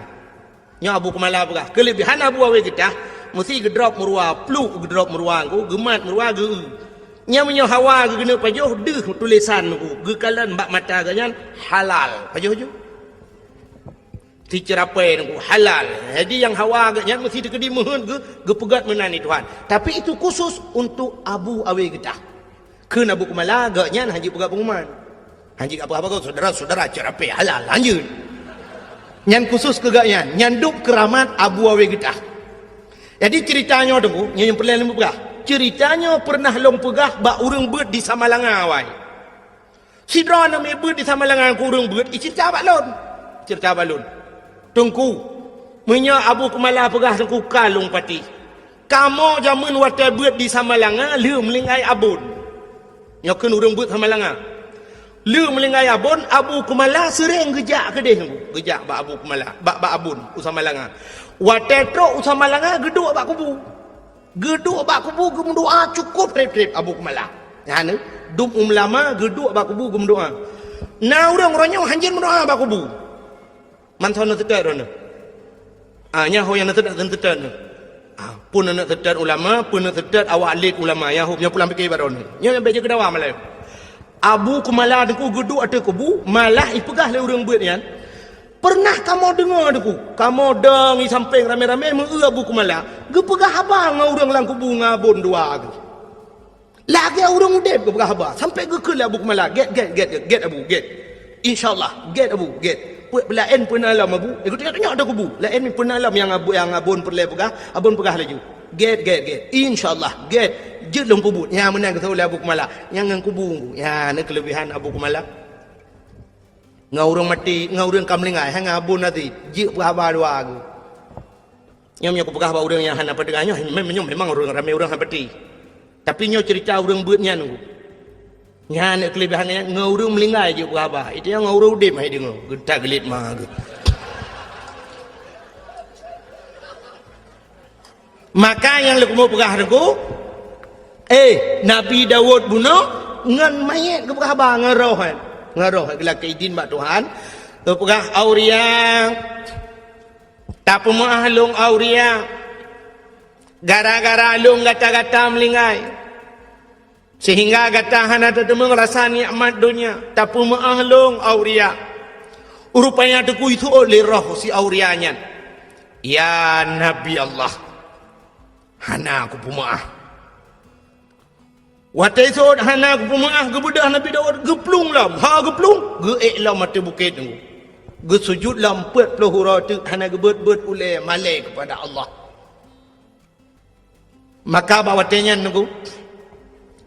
Nyoe Abu Kumala peugah, keuleubihan Abu Awe Geutah, meusti geudrop meuruwa, pluk geudrop meuruwa, geumat meuruwa, geu-eu. Nyan meunyoe hawa geukeuneuk pajoh, deuh tulésan geukalon bak mata geuh nyan halal. Pajoh ju. Siceurapée nunggu halal. Jadi nyang hawa geuh nyan meusti teukeudi meuheuet geu-, geupeugét meunan di Tuhan. Tapi itu khusus untuk Abu Awe Geutah. Kheun Abu Kumala geuh nyan hana jipeugah pengumuman. Hana jipeugah apa-apa, saudara-saudara, ceurapée halal, lanjut. Nyan khusus keu geuh nyan, nyan dub keuramat Abu Awe Geutah. Jadi cerita nyoe teungku, nyoe nyang peureulée lôn peugah. Cerita nyoe pernah lôn peugah bak ureuëng beuet di Samalanga awai. Sidroe aneuk miet beuet di Samalanga keu ureuëng beuet, iceurita bak lôn. Iceurita bak lôn. Teungku, meunyoe Abu Kumala peugah teungku ka lôn patéh. Kamoe jameun watée beuet di Samalanga lheueh meulinggai abon. Nyoe kheun ureuëng beuet Samalanga. Lheueh meulinggai abon, Abu Kumala seuréng geujak keudeh teungku. Geujak bak Abu Kumala, bak, bak abon u Samalanga. Watée trok u Samalanga, geuduek bak kubu. Geuduek bak kubu geumeudoá cukôp treb-treb Abu Kumala. Nyan, dum ulama geuduek bak kubu geumeudoá. Na ureuëng uroe nyoe hanjeuet meudoá bak kubu. Mantong na teutet droeneuh. Ah, nyan ho nyang na teutet, na teutet nyoe. Ah, peue na teutet ulama, peue na teutet awak lét ulama, nyan ho, nyan pulang pike bak droeneuh. Nyoe nyang bék jeuet keu dawa malam. Abu Kumala teungku geuduek ateueh kubu, malah ipeugah lé ureuëng beuet nyan, "Peureunah kamoe deungoe teungku, kamoe dong i sampéng ramé-ramé meu-eu Abu Kumala geupeugah haba ngon ureuëng lam kubu ngon abon dua geuh. Lagée ureuëng udeb geupeugah haba, sampai geukheun lé Abu Kumala, 'Gét, gét, gét, gét, gét Abu, gét. Insya Allah, gét Abu, gét. Peue, peue laén peue na lom Abu?' Geutanyoe-tanyoe ateueh kubu. Laén peue na lom nyang abu-, nyang abon peureulée peugah, abon peugah laju, 'Gét, gét, gét. Insya Allah, gét. Jeuet lôn peubuet.' Nyan meunan geuseuôt lé Abu Kumala. Nyan ngon kubu, nyan na keuleubihan Abu Kumala. Ngon ureuëng maté, ngon ureuëng ka meulinggai, hana abon até, jeuet peugah haba dua geuh. Nyoe meunyoe kupeugah bak ureuëng nyang hana peudeungoe nyoe, mem-, nyoe memang ureuëng ramé ureuëng hana peuti. Tapi nyoe ceurita ureuëng beuet nyan nunggu. Nyan keuleubihan nyan, ngon ureuëng meulinggai jeuet peugah haba. Itu nyang ngon ureuëng udeb hai deungoe, geutak geulet ma geuh. Maka nyang leukumu peugah teungku, eh, Nabi Daud bunoe ngon manyét geupeugah haba ngon roh, eh. Ngon roh, eh, geulakée idin bak Tuhan. Geupeugah, "Auria, tapeumeuáh lôn, Auria. Gara-gara lôn gata-gata meulinggai. Sehingga gata hana tateumeung rasa nikmat donya, tapeumeuáh lôn, Auria." Rupanya teungku iseuôt lé roh si Auria nyan, "Ya Nabi Allah, hana kupeumeuáh." Watée iseuôt hana kupeumeuáh, geubeudôh Nabi Daud, geuplueng lom. Ha geuplueng, geuék lom ateueh bukét teungku. Geusujut lom peuet ploh uroe teuk hana geubeuet-beuet ulée malée keupada Allah. Maka bak watée nyan teungku,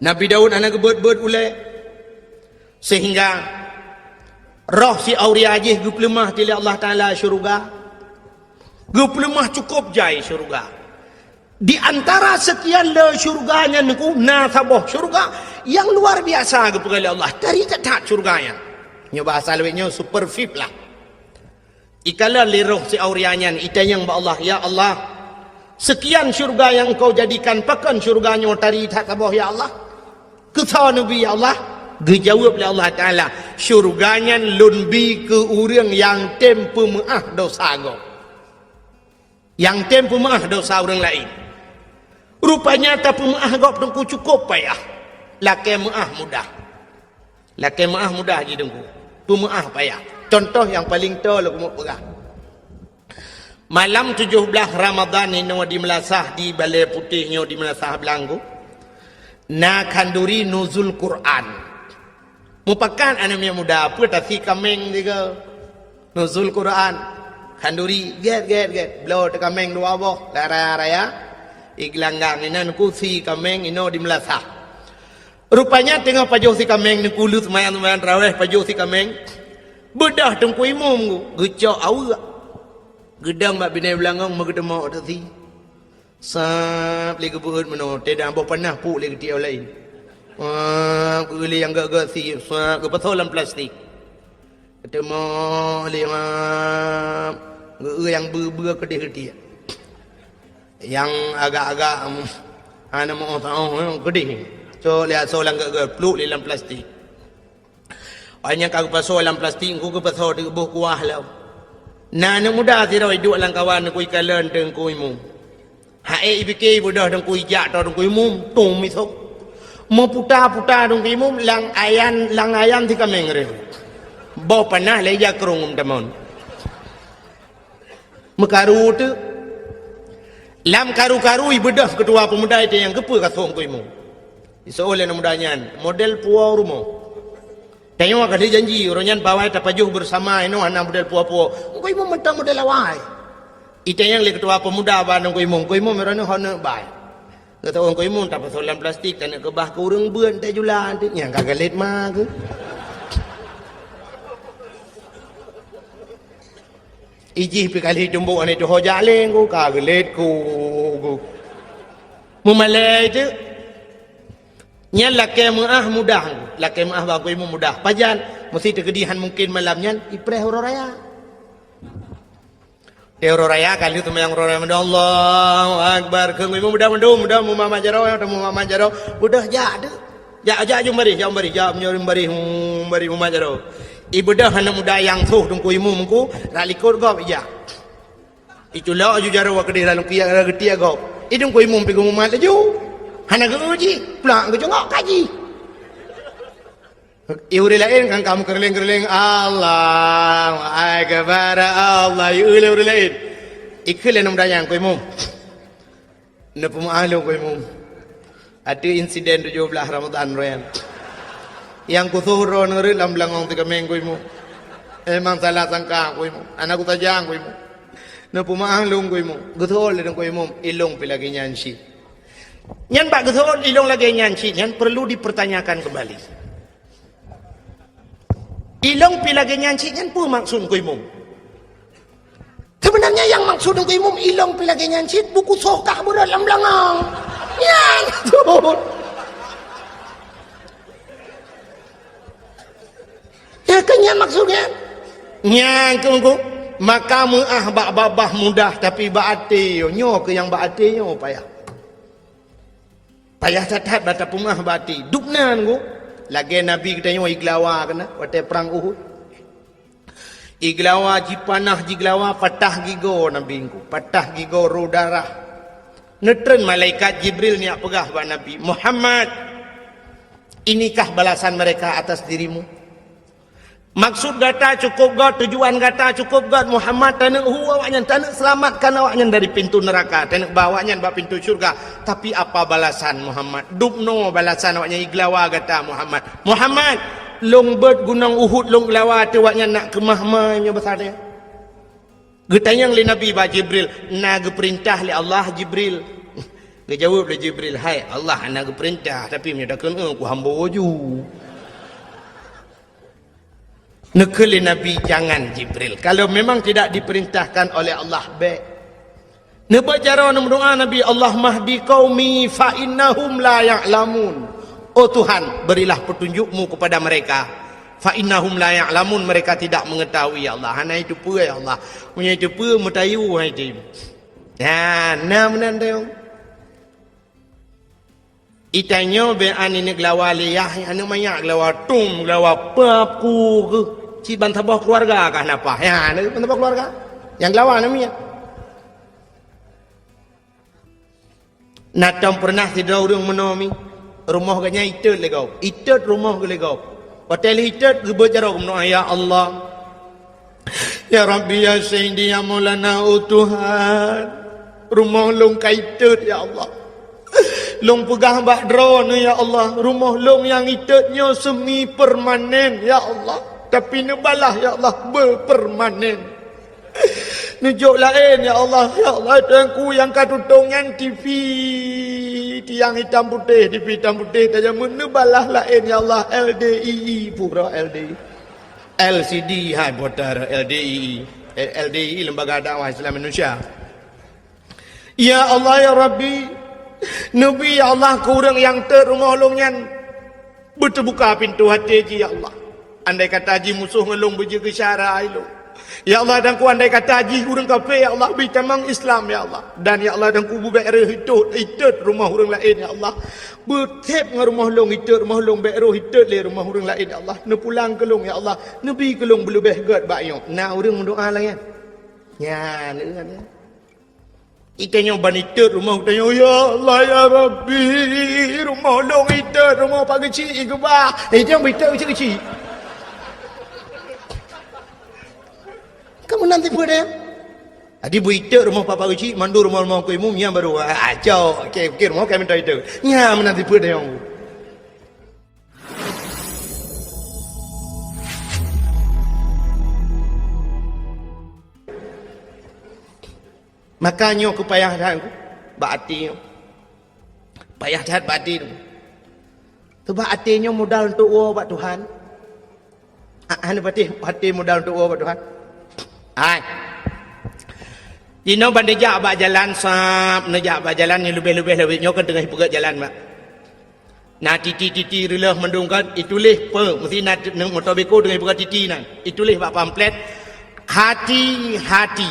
Nabi Daud hana geubeuet-beuet ulée, sehingga roh si Auria jih geupeuleumah lé Allah Taala syeuruga. Geupeuleumah cukôp jai syeuruga. Di antara sekian le syurga nyan Teungku, na saboh syurga nyang luar biasa geupeugah lé Allah. Tari that-that syurga nyan. Nyoe bahasa lawét nyoe super V I P lah. Ikalon lé roh si Auria nyan, itanyong bak Allah, "Ya Allah, sekian syurga nyang Engkau jadikan, pakon syurga nyoe tari that saboh, ya Allah? Keu soe neubi, ya Allah?" Geujaweueb lé Allah Taala, "Syurga nyan Lôn bi keu ureuëng nyang tem peumeuáh dosa gob." Nyang tem peumeuáh dosa ureuëng laén. Rupanya tapeumeuáh gob Teungku cukôp payah. Lakée meuáh mudah. Lakée meuáh mudah jih Teungku. Peumeuáh payah. Cuntoh nyang paleng toe lôn keumeung peugah. Malam tujoh blaih Ramadhan inoe di meulasah di Balée Putéh nyoe di meulasah Blang Teungku, na khanduri nuzul Quran. Mupakat aneuk miet muda, peue tasi kaméng sigoe. Nuzul Quran. Khanduri, gét, gét, gét. Bloe teukaméng dua boh, lam raya-raya. Igelanggang inan kusi kaméng inoe di meulasah. Rupanya teungoh pajoh si kaméng, neukulus seumayang-seumayang tarawéh pajoh si kaméng. Beudôh Teungku Imum geucok aweuek. Geudong bak binéh beulangong meugeuteumok tasi. Sab lé geubeuet meunoe, teudah boh panah puk lé geutiek laén. Wah, geueu lé nyang gét-gét sie, sab geupasoe lam plastik. Geuteumok lé, wah, geueu nyang beu-beu keudeh geutiek. Nyang agak-agak, em, hana meu-oh taoh, em, keudeh. Cok lé asoe lam gét-gét, pluek lé lam plastik. Óh nyang ka geupasoe lam plastik, Teungku geupasoe di boh kuah lom. Na aneuk muda sidroe iduek lam kawan Teungku ikalon Teungku Imum. Hai ipike beudôh Teungku ijak toe Teungku Imum, tum misok. Meuputa-puta Teungku Imum lam ayan, lam ayam si kaméng reuh. Boh panah lé ija krong tamon. Meukaru teuk. Lam karu-karu ibeudôh keutua peumuda itanyong keupeue ka sôk Teungku Imum. Iseuôt lé aneuk muda nyan, model puwoe rumoh. Tanyoe ka lheueh janji, uroe nyan bawai tapajoh beusama inoe hana model puwoe-puwoe. Teungku Imum mantong model awai. Itanyong lé keutua peumuda bak Teungku Imum, "Teungku Imum, uroe nyoe ho neuk bai?" Geutanyong Teungku Imum, "Tapasoe lam plastik, taneuk keubah keu ureuëng beuet, tajula teuk." Nyang ka galét ma keuh. Ijih pih ka lheueh tumbok aneuk tuho jak lé Teungku, ka geulet ku, ku. Meumalée teuk. Nyan lakée meuáh mudah, lakée meuáh bak Teungku Imum mudah. Pajan, meusi teukeudi han mungken malam nyan, ipreh uroe raya. Di uroe raya ka lheueh seumayang uroe raya, Allahu Akbar. Keu Teungku Imum mudah mandum, mudah mumat jaroe, mumat jaroe. Mudah jak teuk. Jak, jak, jom baréh, jak baréh, jak meunyoe baréh, hmm, baréh mumat jaroe. Ibeudôh aneuk muda nyang sôh Teungku Imum Teungku, rot likot gob ijak. Iculok aju jaroe keudeh lam geutiek, lam geutiek gob. I Teungku Imum pih geumumat laju. Hana geu jih, pulang geucongok kaji. I ureuëng laén kan ka meukeureuléng-keureuléng, Allahu Akbar, Allah, i ureuëng laén. Ikheun lé aneuk muda nyan, Teungku Imum. Neupeumeuáh lôn Teungku Imum. Ateueh insiden tujoh blaih Ramadhan uroe nyan. Nyang kusôh droeneuh rhot lam beulangong si kaméng Teungku Imum. Memang salah sangka Teungku Imum. Hana kusaja Teungku Imum. Neupeumeuáh lôn Teungku Imum. Geuseuôt lé Teungku Imum, ilôn pih lagée nyan cit. Nyan bak geuseuôt ilôn lagée nyan cit nyan perlu dipertanyakan kembali. Ilôn pih lagée nyan cit nyan peue maksud Teungku Imum? Sebenarnya nyang maksud Teungku Imum ilôn pih lagée nyan cit, buku soh kah beurot lam beulangong. Nyan maksud. Ya kan nyan maksud nyan? Nyan keuh Teungku. Maka meuáh bak babah mudah, tapi bak até nyoe keuh nyang bak até nyoe payah. Payah that-that bak tapeumeuáh bak até. Dubna Teungku. Lagée Nabi geutanyoe igeulawa keunan watée prang Uhud. Igeulawa jipanah jigeulawa patah gigoe Nabi Teungku. Patah gigoe rô darah. Neutreun malaikat Jibril neujak peugah bak Nabi, "Muhammad, inikah balasan mereka atas dirimu?" Maksud gata cukôp göt, tujuan gata cukôp göt, Muhammad, taneuk hu awaknyan, taneuk seulamatkan awaknyan dari pintoe neuraka, taneuk ba awaknyan bak pintoe syeuruga. Tapi apa balasan Muhammad? Dubnoe balasan awaknyan igeulawa gata Muhammad. Muhammad, lôn beuet gunong Uhud lôn geulawa ateueh awaknyan nak keumah ma nyoe basa teuh. Geutanyong lé Nabi bak Jibril, "Na geupeurintah lé Allah, Jibril?" Geujaweueb lé Jibril, "Hai, Allah hana geupeurintah, tapi meunyoe takheun, eh, kuhambo ju." Neukheun lé Nabi, "Jangan, Jibril. Kalau memang tidak diperintahkan oleh Allah, bék." Neubaca droe neumeudoa Nabi, "Allahumma hdi qaumi fa innahum la ya'lamun." Oh Tuhan, berilah petunjuk-Mu kepada mereka. "Fa innahum la ya'lamun," mereka tidak mengetahui, ya Allah. Hana jiteupeue, ya Allah. Meunyo jiteupeue, meutayu hai jih. Ya, na meunan teuh. Itanyoe bèk aneuk geulawa lé yah, aneuk manyak geulawa tum, geulawa paku keuh. Cit ban saboh keuluwarga kah na paih. Ya, aneuk ban saboh keuluwarga. Nyang geulawa aneuk manyak. Na tom peureunah sidroe ureueng meunoe mi, rumoh geuh nyan itot lé gob. Itot rumoh geuh lé gob. Watèe lheueh itot geubeuet jaroe geumeudoa, "Ya Allah, ya Rabbi, ya Sayyidi, ya Maulana, oh Tuhan, rumoh lôn ka itot, ya Allah. Lôn peugah bak Droeneuh, ya Allah, rumoh lôn nyang itot nyoe semi permanen, ya Allah. Tapi neubalah, ya Allah, beupermanen." Neujok laén, ya Allah. Ya Allah, Tuhanku, nyang ka tutong nyan T V, tiang itam putéh, T V itam putéh, tajameun neubalah laén, ya Allah, L D I I, pura L D I. L C D hai putar L D I I. L D I I, Lembaga Dakwah Islam Indonesia. Ya Allah, ya Rabbi, neubi, ya Allah, keu ureueng nyang tot rumoh lôn nyan. Beuteubuka pintoe até jih, ya Allah. Andai kata jih musoh ngon lôn beujeuet keu syara ilôn. Ya Allah, dan ku andai kata jih ureueng kafé, ya Allah, bri tamong Islam, ya Allah. Dan, ya Allah, dan ku bubèk reuh itot, itot rumoh ureueng laén, ya Allah. Beutép ngon rumoh lôn itot, rumoh lôn bèk rôh itot lé rumoh ureueng laén, ya Allah. Neupulang keu lôn, ya Allah. Neubi keu lôn beuleubèh gèt bak nyoe. Na ureueng meudoa lagèe nyan? Nyan, nyan. Itanyoe ban itot rumoh, itanyoe, "Ya Allah, ya Rabbi, rumoh lôn itot, rumoh Pak Geuchik ikeubah." Eh, itanyoe ban itot keuchik-keuchik. Kamu nanti peue deh? Jadi beu itot rumoh Pak, Pak Geuchik, mandum rumoh-rumoh keu imum, nyan baru, ah, cok. Oke, oke, rumoh kami minta itot. Nyan meunan tipe deh. Maka nyoe keu payah that bak até nyoe. Payah that bak até nyoe. Teubak até nyoe modal untuk woe bak Tuhan. Ah, hana patéh até modal untuk woe bak Tuhan. Hai. Jinoe ban neujak bak jalan sab, neujak bak jalan nyang leubeh-leubeh lawét nyoe kan teungoh ipeugöt jalan bak. Na titi-titi reuloh mandum kan, ituléh peue, meusti na t-, na moto beko deungon ipeugah titi nan. Ituléh bak pamflet, "Hati-hati,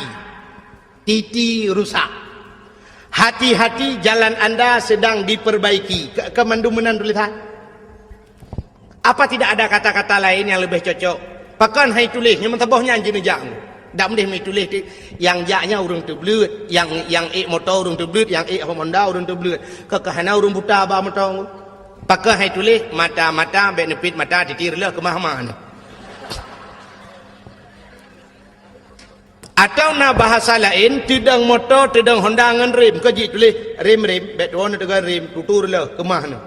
titi rusak. Hati-hati, jalan anda sedang diperbaiki." Ka, ka mandum meunan tulisan? Apa tidak ada kata-kata lain yang lebih cocok? Pakon hai tuléh, nyang meusaboh nyan jineujak. Dak meudeh meutuléh ti, nyang jak nyan ureueng teubleuet, nyang, nyang ék moto ureueng teubleuet, nyang ék Honda ureueng teubleuet. Ka, ka hana ureueng buta ba moto. Pakon hai tuléh, mata-mata, bèk neupit mata, titi reuloh keumah-mah nyoe. Atawa na bahasa laén, teudong moto, teudong Honda ngon rem, ka jituléh rem-rem, bèk tuwoe neuteugah rem, tutu reuloh keumah nyoe.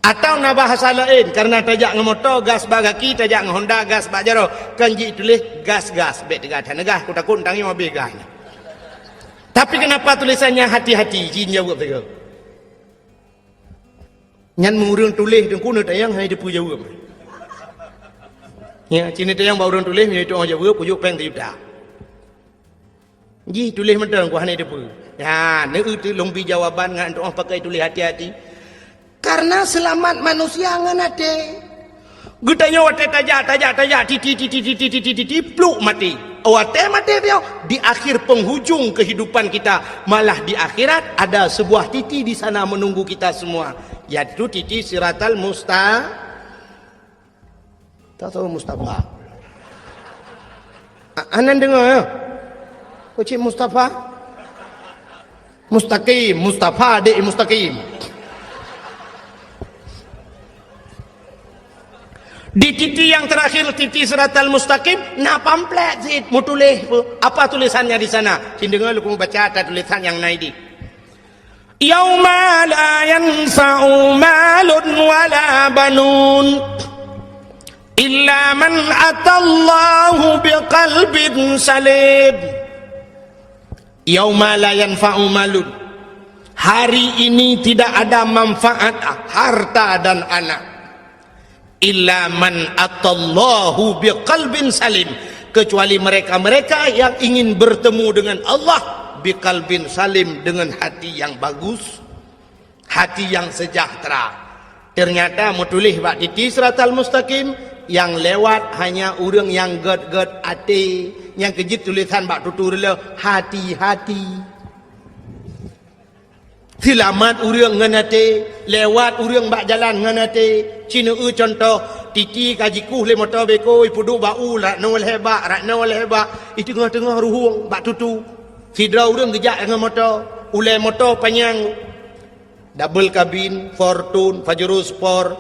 Atawa na bahasa laén, karena tajak ngon moto, gas bak gaki, tajak ngon Honda, gas bak jaroe, kan jituléh gas-gas, bèk teuga that neugas, ku takot tangieng habéh gas nyan. Tapi kenapa tulisannya hati-hati, jin jaweueb sigoe. Nyan meureueng tuléh teungku neutanyong hana jiteupeue jaweueb. Ya, ci neutanyong bak ureueng tuléh, meunyoe jiteupeue jaweueb, kujok péng sijuta. Jih tuléh mantong ku hana jiteupeue. Ya, neueu teuh lôn bi jawaban ngon teuoh pakai tuléh hati-hati. Karena seulamat manusia ngon até. Geutanyoe watèe tajak, tajak, tajak, titi, titi, titi, titi, titi, pluk maté. Watèe maté piôh, di akhir penghujung kehidupan kita, malah di akhirat ada sebuah titi di sana menunggu kita semua, yaitu titi Siratal Musta-, tak tahu Mustafa. A-, anan deungoe, ya? Kocik Mustafa? Mustaqim, Mustafa dek Mustaqim. Di titi yang terakhir, titi Siratal Mustaqim, na pamflet cit meutuléh peue? Apa tulisannya di sana? Ci deungoe lôn baca ata tulisan nyang na di. "Yauma la yanfa'u malun wala banun, illa man atallaha biqalbin salim." Yauma la yanfa'u malun. Hari ini tidak ada manfaat harta dan anak. Illa man atallaha biqalbin salim. Kecuali mereka-mereka yang ingin bertemu dengan Allah Biqalbin salim, dengan hati yang bagus, hati yang sejahtera. Ternyata meutuléh bak titi siratal mustaqim, yang lewat hanya ureuëng nyang gét-gét até, nyang keujeuet tulésan bak tutu reuloh, hati-hati. Seulamat ureuëng ngon até, lewat ureuëng bak jalan ngon até. Ci neueu cuntoh, titi ka jikueh lé moto beko, ipeuduek bak u, rot noe lhée bak, rot noe lhée bak, i teungoh-teungoh ruhueng bak tutu. Sidroe ureuëng geujak ngon moto, ulée moto panyang, double kabin, Fortuner, Pajero Sport,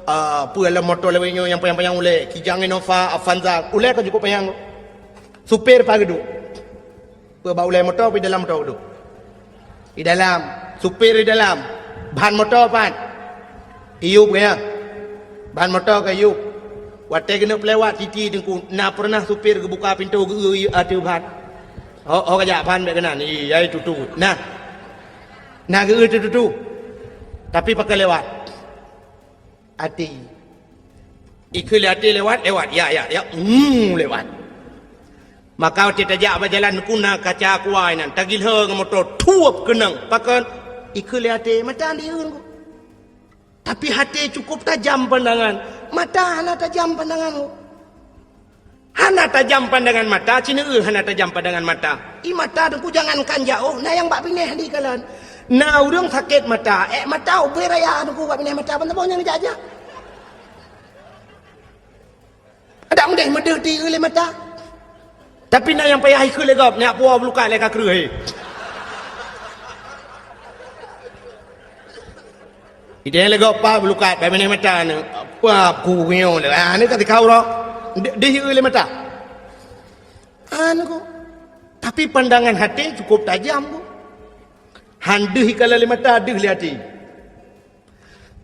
ah, peue lom moto lawét nyoe nyang panyang-panyang ulée, Kijang, Innova, Avanza, ulée ka jukôb panyang. Supir pat geuduek? Peue, bak ulée moto, peue di dalam moto geuduek? Di dalam. Supir di dalam. Ban moto pat? Iyup, ya. Ban moto ka iyup. Watée keuneuk peulewat titi teungku, na peureunah supir geubuka pintoe geu-eu ateueh ban? Ho, ho ka jak ban bék keunan. Iya, itu tu. Nah. Na geu-eu tu, tu, tu. Tapi pakon lewat? Até. Ikheun lé até lewat, lewat. Ya, ya, ya. Hmm, lewat. Maka watée tajak bak jalan teungku na kaca kuai nan, tagilhô ngon moto, thuep keunong. Pakon? Ikheun lé até, mata dieun ku. Tapi até cukup tajam pandangan, mata hana tajam pandangan. Hana tajam pandangan mata, ci neueu hana tajam pandangan mata. I mata teungku jangankan jaôh, na nyang bak binéh di kalon. Na ureuëng sakét mata, ék mata ubé raya teungku bak binéh mata, ban saboh nyang jak-jak. Adak meudeh meudeh ti lé mata. Tapi na nyang payah ikheun lé gob, nyak puwoe bulukat lé ka kreueh. Idéh lé gob pa bulukat, bak binéh mata ni. Pa ku ngieng lé. Ah, ni ka tikau roh. Deh, deh lé mata. Anu ko. Tapi pandangan até cukup tajam ko. Han deuh ikala lé mata, deuh lé até.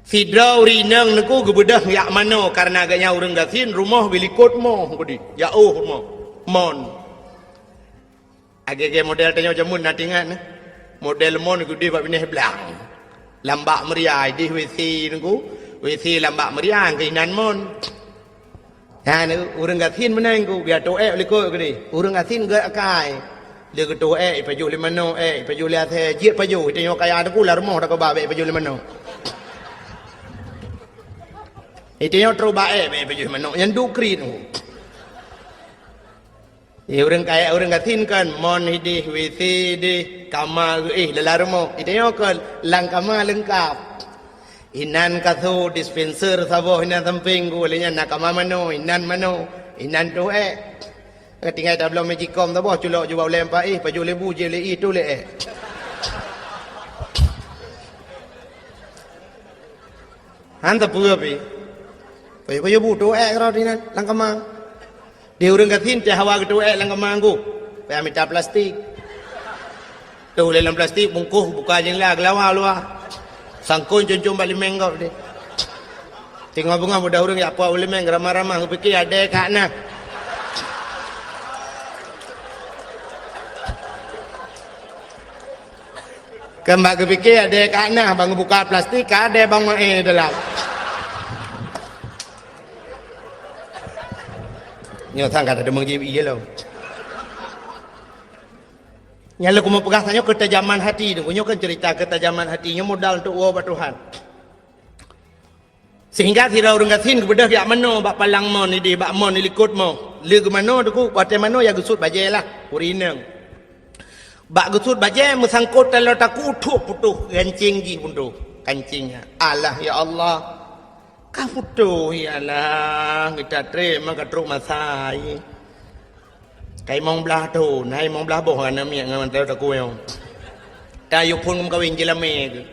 Sidroe ureuëng inong teungku geubeudôh jak manoe, kareuna gobnyan ureuëng gasien, rumoh bilikot moh keudeh, jaôh rumoh. Mon. Lagée-lagée model tanyoe jameun na tingat nyoe. Model mon keudeh bak binéh blang. Lam bak meuria, ideh WC teungku. WC lam bak meuria, keuh inan mon. Nyan ureuëng gasien meunan ku, bia teuék likot keudeh. Ureuëng gasien gét akai. Lé geutoh ék, ipajoh lé manoe ék, ipajoh lé asée, jeuet pajoh, itanyoe kaya teungku lam rumoh takoba bék ipajoh lé manoe. Itanyoe trok ba ék bék ipajoh lé manoe, nyan duek kriet. Eh, ureuëng kaya, ureuëng gasien kan, mon ideh, WC ideh, kama geuéh lam rumoh. Itanyoe kan lam kama leungkap. Inan kasô, dispenser saboh inan sampéng ku, lé nyan na kama manoe, inan manoe, inan toh ék. Tinggai tabloe magicom saboh, culok jubah ulée meupaih, pajoh lé bu, jeuet lé ié, toh lé ék. Han sapeue pih. Pajoh-pajoh bu, toh ék keudroe inan lam kama. Di ureuëng gasien teuh hawa geutoh ék lam kama teungku. Payah mita plastik. Toh lé lam plastik, bungkôh, buka jendela, geulawa luwa. Sangkon com-com bak liméng gob deh. Teungoh beungoh mudah ureuëng jak puwoe u liméng, ramah-ramah, geupiké adée ka na. Kan bak geupiké adée ka na, ban geubuka plastik, ka adée ban maé dalam. Nyoe sang ka teudeungoe jieb ié lom. Nyang lôn keumeung peugah tanyoe keutajaman hati teungku. Nyoe kan cerita keutajaman hati. Nyoe modal untuk woe bak Tuhan. Sehingga sidroe ureuëng gasien geubeudôh jak manoe bak palang mon ideh, bak mon ilikot moh. Lé geumanoe teungku, watée manoe ya geusuet bajée lah, ureuëng inong. Bak geusuet bajée meusangkot taloe takue, thup putôh gancéng jih putôh. Gancéng nyan. Alah ya Allah. Ka putôh ya Allah, geuta trép ma ka trok masa. Ka limong blaih thon, hai limong blaih boh aneuk miet ngon taloe takue nyoe. Ka yue phon meukawen jeulamé geuh.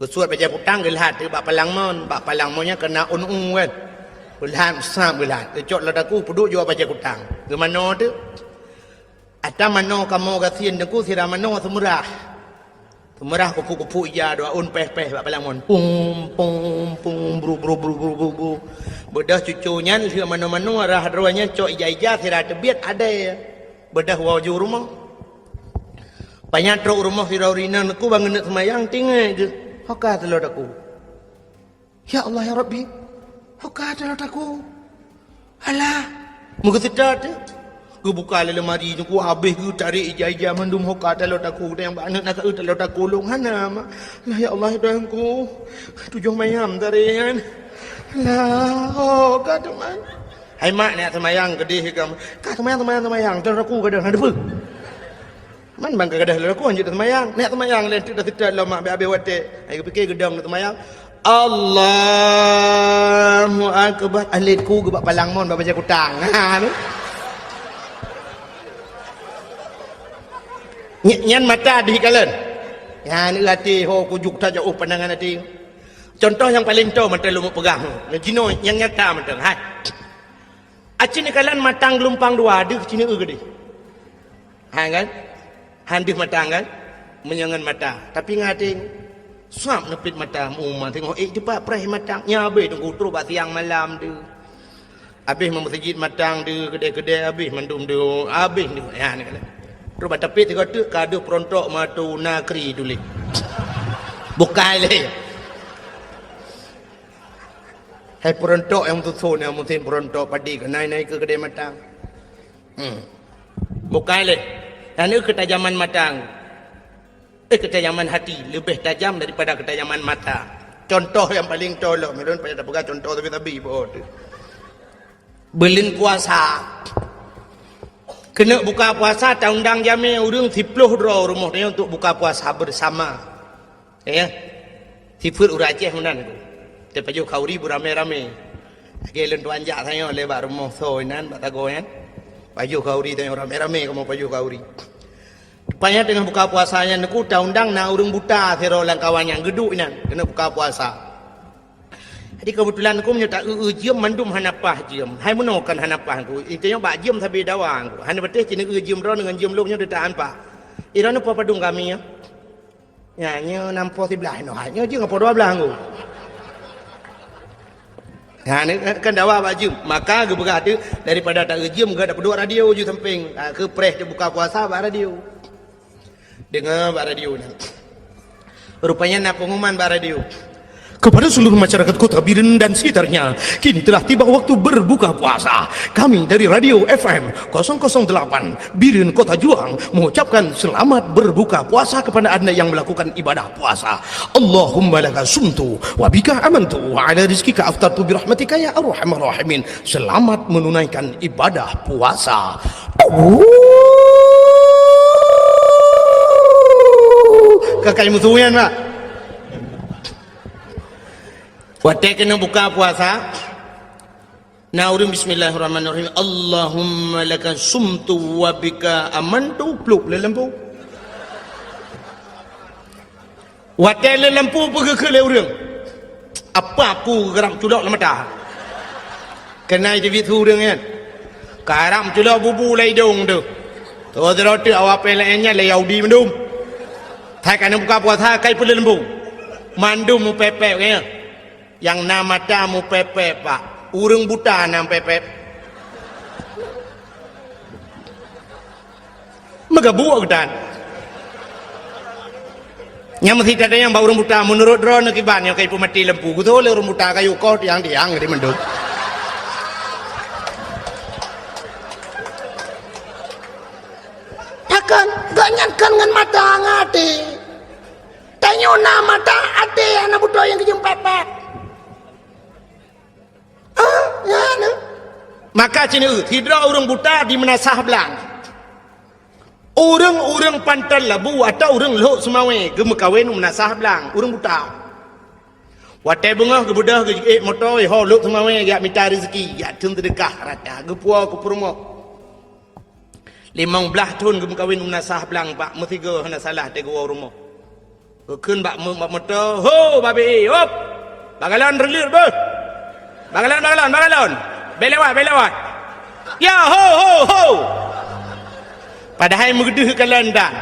Geusuet bajée kutang geulhat teuk bak palang mon, bak palang mon nyan keunan ôn u kan. Geulhat, sab geulhat, geucok lam takue peuduek jua bajée kutang. Geumanoe teuk. Ata manoe kamoe gasien teungku sira manoe seumeurah. Seumeurah kupuk-kupuk ija dua ôn péh-péh bak palang mon. Pum, pum, pum, bru, bru, bru. Beudôh cuco nyan lheueh manoe-manoe rhah droe nyan cok ija-ija sira teubiet adée. Beudôh woe ju rumoh. Panyang trok rumoh sidroe ureuëng inong teungku ban geuneuk seumayang tinggai geuh. Ho ka taloe takue. Ya Allah ya Rabbi. Ho ka taloe takue. Alah. Meugeuseutôt teuk. Geubuka lé leumari nyoe, ku habéh geutarek ija-ija mandum, ho ka taloe takue, nyang bak aneuk na ka taloe takue lôn hana, mak. Lah, ya Allah, ya Tuhanku, tujoh mayam tarek nyan. Lah, ho ka teuma. Hai mak, neujak seumayang keudeh ka. Ka seumayang, seumayang, seumayang, taloe takue gadôh, hana teupeue. Man ban ka gadôh taloe takue, hanjeuet seumayang. Neujak seumayang lé, teuk dah seutôt lom, mak, bèk habéh watèe. Hai geupike geudong neujak seumayang. Allahu Akbar. Alet ku geubak palang mon bak bajèe kutang. Ha, tu. Ny-, nyan mata dih kalon. Nyan até ho kujuk tajak, oh, pandangan até. Contoh nyang paleng toe mantong lôn peugah. Nyoe jinoe nyang nyata mantong. Hai. Aci neukalon mata geulumpang dua, deuh ci neueu keudeh. Ha kan? Han deuh mata kan? Meunyoe ngon mata. Tapi ngon até, sab neupit mata, meuma teungoh ék teupat preh mata. Nyan abéh teungku trok bak siang malam deuh. Abéh meumeuseujid mata deuh, keudè-keudè abéh mandum deuh, abéh deuh. Ya, ni kan. Trok bak tapét sigoe teuk ka deuh peurontok mata na kri tuléh. Bukai lé. Hai peurontok nyang meususon, nyang musim peurontok padi, keunae-nae keu keudè mata. Hmm. Bukai lé. Nyan keu keutajaman mata. Eh, keutajaman hati leubeh tajam daripada keutajaman mata. Contoh nyang paleng toe lom, ulôn payah tapeugah contoh sabe-sabe, boh tu. Buleuen puasa. Keuneuk buka puasa, taundang jamé ureueng siplôh droe rumoh tanyoe untuk buka puasa bersama. Ya. Sifeuet ureueng Aceh meunan tu. Teupajoh khauri beuramé-ramé. Lagèe lôn tuan jak tanyoe lé bak rumoh soe inan, bak sagoe nyan. Pajoh khauri tanyoe ramé-ramé kamoe pajoh khauri. Rupanya teungoh buka puasa nyan, neuk taundang na ureueng buta sidroe lam kawan nyan geuduek inan keuneuk buka puasa. Jadi keubeutulan neuk meunyoe ta-eu-eu jeuem mandum hana paih jeuem. Hai meunoe kan hana paih neuk. Inti nyoe bak jeuem sabe dawa neuk. Hana patéh ci neueu jeuem droeneuh ngon jeuem lôn nyoe teutaan paih. Droeneuh po padum kami nyoe. Nyan, nyoe nam po siblaih noh, nyoe jeuem po dua blaih nggu. Nyan, kan dawa bak jeuem. Maka geupeugah teuk, daripada ta-eu jeuem, geupeudok radio ju sampéng. Ha, keu preh teubuka puasa bak radio. Deungoe bak radio nyan. Rupanya na pengumuman bak radio. Kepada seluruh masyarakat Kota Biren dan sekitarnya, kini telah tiba waktu berbuka puasa. Kami dari Radio F M kosong kosong delapan Biren Kota Juang mengucapkan selamat berbuka puasa kepada Anda yang melakukan ibadah puasa. Allahumma laka sumtu wa bika amantu wa ala rizkika aftartu birahmatika ya arhamar rahimin. Selamat menunaikan ibadah puasa. Kakai musuh nyan, Pak. Watèe keuneuk buka puasa, na ureueng bismillahirrahmanirrahim, Allahumma laka sumtu wa bika amantu, plup lé lampu. Watèe lé lampu peugeuh keu lé ureueng, apa aku geurab culok lam mata. Keunae teubiet su ureueng nyan. Karab culok bubu lam idong tu. Tuh sidroe teuk awak pih laén nyan lé Yahudi mandum. Hai ka neubuka puasa kai peuleumbong. Mandum mupepek nyan. Nyang na mata mupepek, Pak. Ureueng buta na mupepek. Meugabuk geutan. Nyang meusi tatanyong bak ureueng buta, meunurot droeneuh kiban nyang ka ipeumaté lampu, geutoh lé ureueng buta kayu koh tiang-tiang jadi mandum. Takon, gobnyan kon ngon mata ngon até. Tanyoe na mata, até hana beutôi nyang geujeuem pepek. Ah, nyan, eh. Maka ci neueu, sidroe ureueng buta di Meunasah Blang. Ureueng-ureueng Panton Labu atau ureueng Lhok Seumawé geumeukawen u Meunasah Blang, ureueng buta. Watèe beungoh geubeudôh geujiék moto, ho Lhok Seumawé jak mita rezeki, jak theun seudeukah rata, geupuwoe keu peurumoh. Limong blaih thon geumeukawen u Meunasah Blang, Pak, meusigoe hana salah teuh geuwoe u rumoh. Geukheun bak meu-, bak moto, "Ho, babe, hop! Bak galon reuleuet beuh! Bak galon, bak galon, bak galon! Bèk lewat, bèk lewat! Ya, ho, ho, ho!" Padahai meugeudeuh galon tan.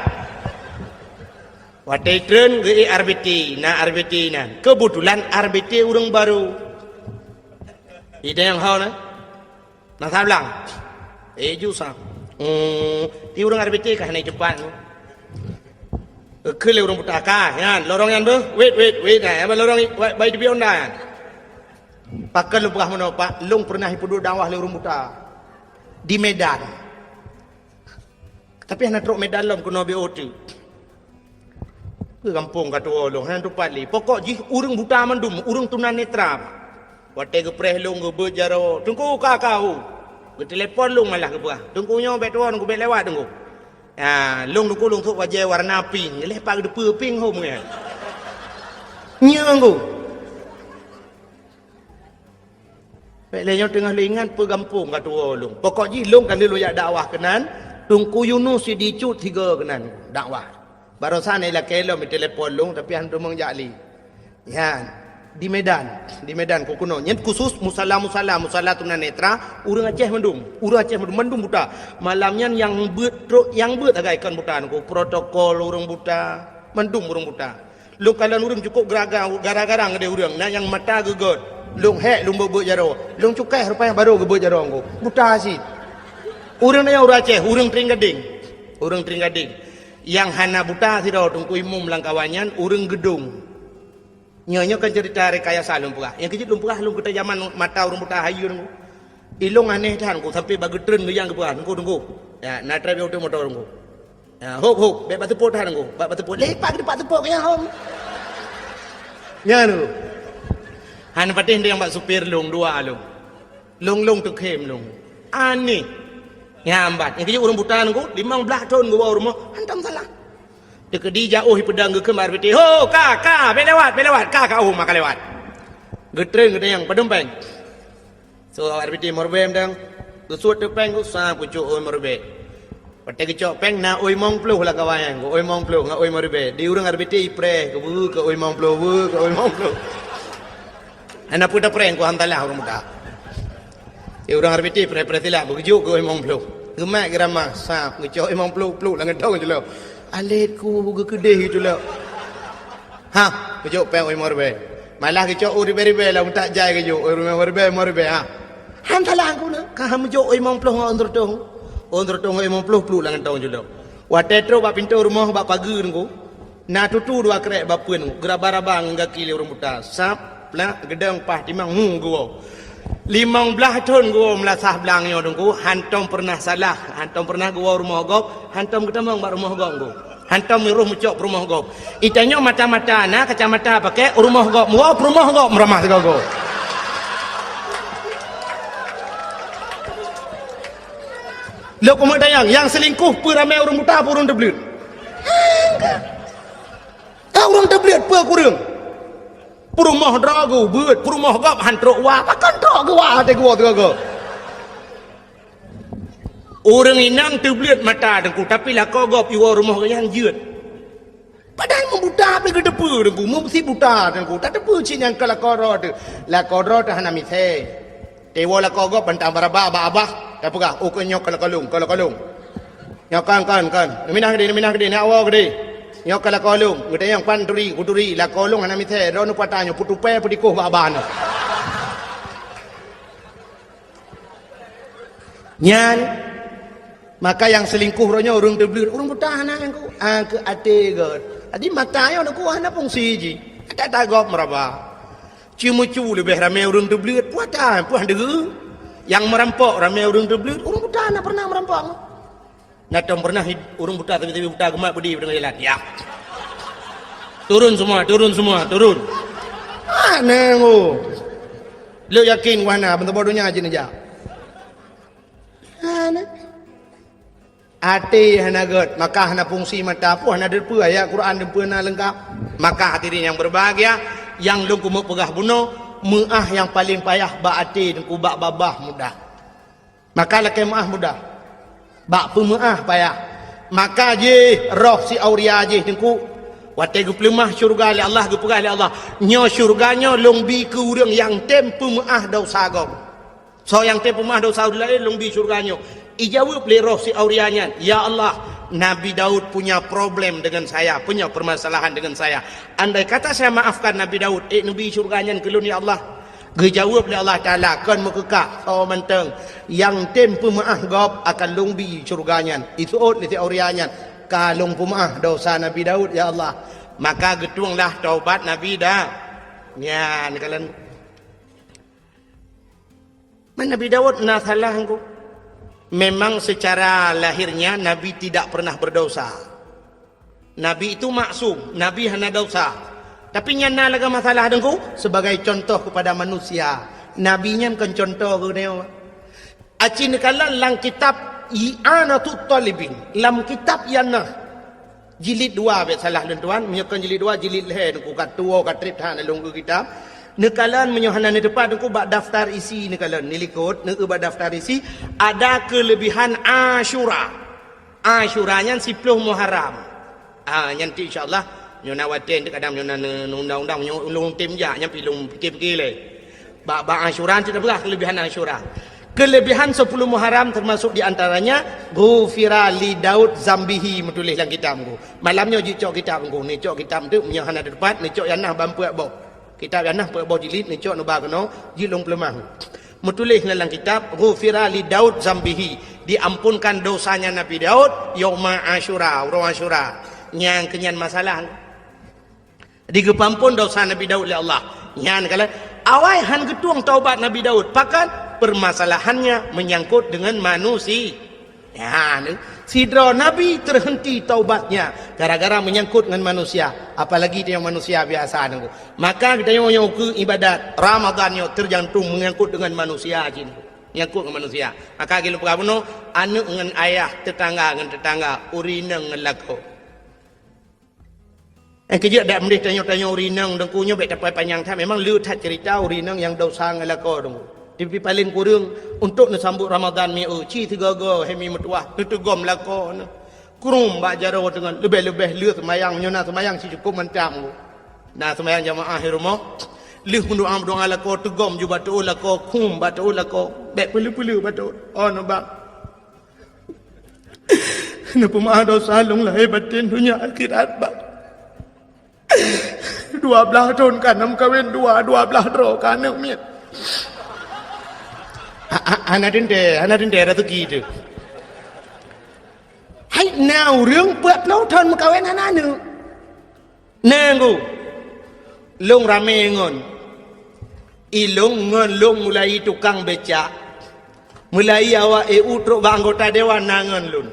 Watèe treun geuék R B T, na R B T nan. Keubeutulan R B T ureueng barô. Idéh nyang ho na. Na sablang. Eh, ju sa. Hmm, di ureueng R B T ka hana teumpat. Keu lé ureueng buta ka, nyan, lorong nyan beuh. Wait, wait, wait, nah, lorong i-, wait, bai di Bionda nyan. Pakon lôn peugah meunoe, Pak, lôn peureunah ipeuduek dakwah lé ureueng buta. Di Medan. Tapi hana trok Medan lom keunoe B O T. Keu gampông ka tuwoe lôn, hana tupat lé. Pokok jih ureuëng buta mandum, ureuëng tunanetra. Watée geupreh lôn geubeuet jaroe, "Teungku, ka, ka, hu." Geutelepon lôn malah geupeugah, "Teungku nyoe bék tuwoe, Teungku bék lewat, Teungku." Ya, lôn Teungku lôn sôk bajée warna pink, leh pat geuteupeue pink hom nyan. Nyoe Teungku. Bék lé nyoe teungoh lôn ingat peue gampông ka tuwoe lôn. Pokok jih lôn ka lheueh lôn jak dakwah keunan, Teungku Yunus Sidicut sigoe keunan dakwah. Barosan ilakée lom itelepon lôn, tapi hana teumong jak lé. Nyan, di Medan, di Medan keu keunoe. Nyan khusus musala-musala, musala tunanetra, ureuëng Aceh mandum, ureuëng Aceh mandum, mandum buta. Malam nyan nyang beuet trok, nyang beuet sagai kon buta Teungku, protokol ureuëng buta, mandum ureuëng buta. Lôn kalon ureuëng cukôp geraga-, gara-gara ngeudeh ureuëng, na nyang mata geugét. Lôn hék lôn beuet-beuet jaroe. Lôn cukai rupanya barô geubeuet jaroe Teungku. Buta cit. Ureuëng nyan ureuëng Aceh, ureuëng Trienggadeng. Ureuëng Trienggadeng. Nyang hana buta sidroe Teungku Imum lam kawan nyan, ureuëng Geudong. Nyoe, nyoe kan cerita rekayasa lôn peugah. Nyang keujeuet lôn peugah lôn keutai jaman mata ureuëng buta hayeue Teungku. Ilôn aneh that Teungku, sampai bak geutreun geuyang geupeugah, "Teungku, Teungku. Ya, na trép nyang uteuk moto Teungku." Ya, hop, hop, bék bak seupôt that Teungku. Bak, bak seupôt. Lepak di bak seupôt nyang hom. Nyan Teungku. Han patéh nyang bak supir lôn, dua lôn. Lôn, lôn teukhém lôn. Aneh. Nyang bat. Nyang keujeuet ureuëng buta Teungku, limong blaih thon geuwoe rumoh, hantom salah. Teukeudi jak ôh ipeudong geukheun bak R B T, "Ho, ka, ka, bék lewat, bék lewat, ka, ka ôh maka lewat." Geutreun geutanyong, "Padum péng?" So, R B T lima ribèe mantong. Geusuet teuk péng, geusa pucôk ôi lima ribèe. Watèe geucok péng, na ôi limong ploh lam kawan nyan, ôi limong ploh ngon ôi lima ribèe. Di ureueng R B T ipreh, geubeue keu ôi limong ploh, beue keu ôi limong ploh. Hana peue tapreh, ku hantalah ureueng buta. Di ureueng R B T preh-preh silap, beugeujuk keu ôi limong ploh. Geumat geuramah, sab, geucok ôi limong ploh, pluek lam geutong cit lom. Alèt ku geukeudeh cit lom. Ha, geujok péng ôi limong ribèe. Malah geucok ôi ribèe-ribèe lam utak jai geujok, ôi limong ribèe, limong ribèe, ha. Han salah ku na, ka han meujok ôi limong ploh ngon ôn seureutôh. Ôn seureutôh ngon limong ploh pluek lam geutong cit lom. Watèe trok bak pintoe rumoh bak pageue Teungku, na tutu dua krek bak peuen, geuraba-raba ngon gaki lé ureueng buta. Sab, plak, geudong, paih timang, hu, geuwoe. Limong blaih thon geuwoe meulasah blang nyoe Teungku, hantom peureunah salah, hantom peureunah geuwoe rumoh gob, hantom geutamong bak rumoh gob Teungku. Hantom rôh meucok peurumoh gob. Itanyoe mata-mata na kacamata pakèk, rumoh gob meuwoe, peurumoh gob meuramah sigoe-goe. Lôn keumeung tanyong, nyang seulingkoh peue ramè ureueng buta, peue ureueng teubleuet? Ka ureueng teubleuet peue kureueng? Peurumoh droe geuh beuet, peurumoh gob han trok wa, pakon trok geuh wa watèe geuwoe sigoe-goe. Ureueng inong teubleuet mata Teungku, tapi lakoe gob iwoe rumoh geuh nyan jeuet. Padahai meubuta pih geuteupeue Teungku, meusi buta Teungku, tateupeue cit nyan keu lakoe droe teuh. Lakoe droe teuh hana misè. Teuwoe lakoe gob bantang baraba bak abah, tapeugah, "Oh, keu nyoe keu lakoe lôn, keu lakoe lôn." Nyoe kon, kon, kon. Neuminah keudeh, neuminah keudeh, neuwoe keudeh. Nyoe keu lakoe lôn, geutanyong, "Pan turi?" "Kuturi." Lakoe lôn hana misè, droeneuh peue ata nyoe, peutupèe peudikoh bak abah nyoe. Nyan, maka nyang seulingkoh roh nyoe ureueng teubleuet, ureueng buta hana nyang ku, ah, keu até gèt. Jadi mata nyoe Teungku hana fungsi jih. Ata-ata gob meuraba. Ceumeucue leubeh ramè ureueng teubleuet, peue ata, peue han deuh. Nyang meurampok ramè ureueng teubleuet, ureueng buta hana peureunah meurampok. Na tom peureunah ureueng buta, tapi, tapi buta geumat beudé deungon jalan. Ya. Turun semua, turun semua, turun. Hana ngo. Lôn yakin wahana, ban saboh donya jeuet neujak. Hana. Até hana gèt, maka hana fungsi mata pun, hana teupeue ayat Quran teupeue na leungkap. Maka hadirin yang berbahagia, nyang lôn keumeung peugah bunoe, meu'ah nyang paleng payah bak até Teungku, bak babah mudah. Maka lakèe meu'ah mudah. Bak peumeu'ah payah. Maka jih roh si Auria jih Teungku, watèe geupeuleumah syeuruga lé Allah, geupeugah lé Allah, "Nyoe syeuruga nyoe lôn bi keu ureueng nyang tem peumeu'ah desya gob." Soe nyang tem peumeu'ah desya ureueng laén lôn bi syeuruga nyoe. Ijaweueb lé roh si Auria nyan, "Ya Allah, Nabi Daud punya problem dengan saya, punya permasalahan dengan saya. Andai kata saya maafkan Nabi Daud, ék neubi syeuruga nyan keu lôn, ya Allah." Geujaweueb lé Allah Taala, "Kon meukeukah, soe mantong nyang tem peumeu'ah gob akan lôn bi syeuruga nyan." Iseuôt lé si Auria nyan, "Ka lôn peumeu'ah desya Nabi Daud, ya Allah." Maka geutuenglah taubat Nabi Da-, nyan kalon. Man Nabi Daud na salah Teungku. Memang secara lahirnya Nabi tidak pernah berdosa. Nabi itu maksum, Nabi hana dosa. Tapi nyan na lagée masalah Teungku, sebagai contoh kepada manusia. Nabi nyan kon contoh keu geutanyoe. Aci neukalon lam kitab I'anatut Talibin, lam kitab nyan na jilid dua, bék salah lôn tuan, meunyoe kon jilid dua, jilid lhée Teungku, ka tuwoe ka treb that lôn keu kitab. Neukalon meunyoe hana neuteupat Teungku bak daftar isi neukalon, neulikot, neueu bak daftar isi, ada kelebihan Asyura. Asyura nyan siploh Muharram. Ah, nyan ti insya Allah, nyoe na watée kadang nyoe na ne-, undang-undang nyoe ulôn tem jak, nyan pi lôn pike-pike lé. Bak, bak Asyura ti peugah kelebihan Asyura. Kelebihan sepuluh Muharram termasuk di antaranya, "Ghufira li Daud zambihi," meutuléh lam kitab Teungku. Malam nyoe jicok kitab Teungku, neucok kitab tu meunyoe hana teupat, neucok nyan na ban peuet boh. Kitab nyan na peuet boh jilid, neucok neuba keunoe, jilôn peuleumah. Meutuléh na lam kitab, "Ghufira li Daud zambihi," diampunkan dosanya Nabi Daud yauma Asyura, uroe Asyura. Nyang keunyan masalah. Digeupeuampon dosa Nabi Daud lé Allah. Nyan kala awai han geutueng taubat Nabi Daud. Pakon? Permasalahannya menyangkut dengan manusia. Ya, ni, sidroe nabi terhenti taubatnya gara-gara menyangkut dengan manusia. Apalagi tanyoe manusia biasa Teungku. Maka geutanyoe nyang ukeue ibadat Ramadan nyoe tergantung menyangkut dengan manusia cit. Menyangkut dengan manusia. Maka lôn peugah bunoe, aneuk ngon ayah, tetangga ngon tetangga, ureueng inong ngon lakoe. Eh, keujeuet dak meudeh tanyoe-tanyoe ureueng inong Teungku nyoe bék tapai panyang that. Memang le that cerita ureueng inong nyang dosa ngon lakoe Teungku. Tapi paléng kureueng untuk neusambot Ramadan mi eu, ci sigoe-goe hai mi meutuwah, neuteugom lakoe neuh. Krum bak jaroe teungon, leubeh-leubeh le seumayang, meunyoe na seumayang sicukop mantong Teungku. Na seumayang jamaah di rumoh, lheueh meudoa-meudoa lakoe teugom ju bak teuôt lakoe, krum bak teuôt lakoe, bék peuleueh-peuleueh bak teuôt. Oh, neuba. Neupeumeu'ah dosa lôn lahé batén donya akhirat, Bang. Dua blaih thon ka na meukawen dua, dua blaih droe ka aneuk miet. Ha, ha, hana teuntée, hana teuntée raseuki teuh. Hai, na ureueng peuet ploh thon meukawen hana aneuk. Nanggu, lôn ramé ngon. Ilôn ngon lôn mulai tukang becak, mulai awak E U trok bak anggota dewan na ngon lôn.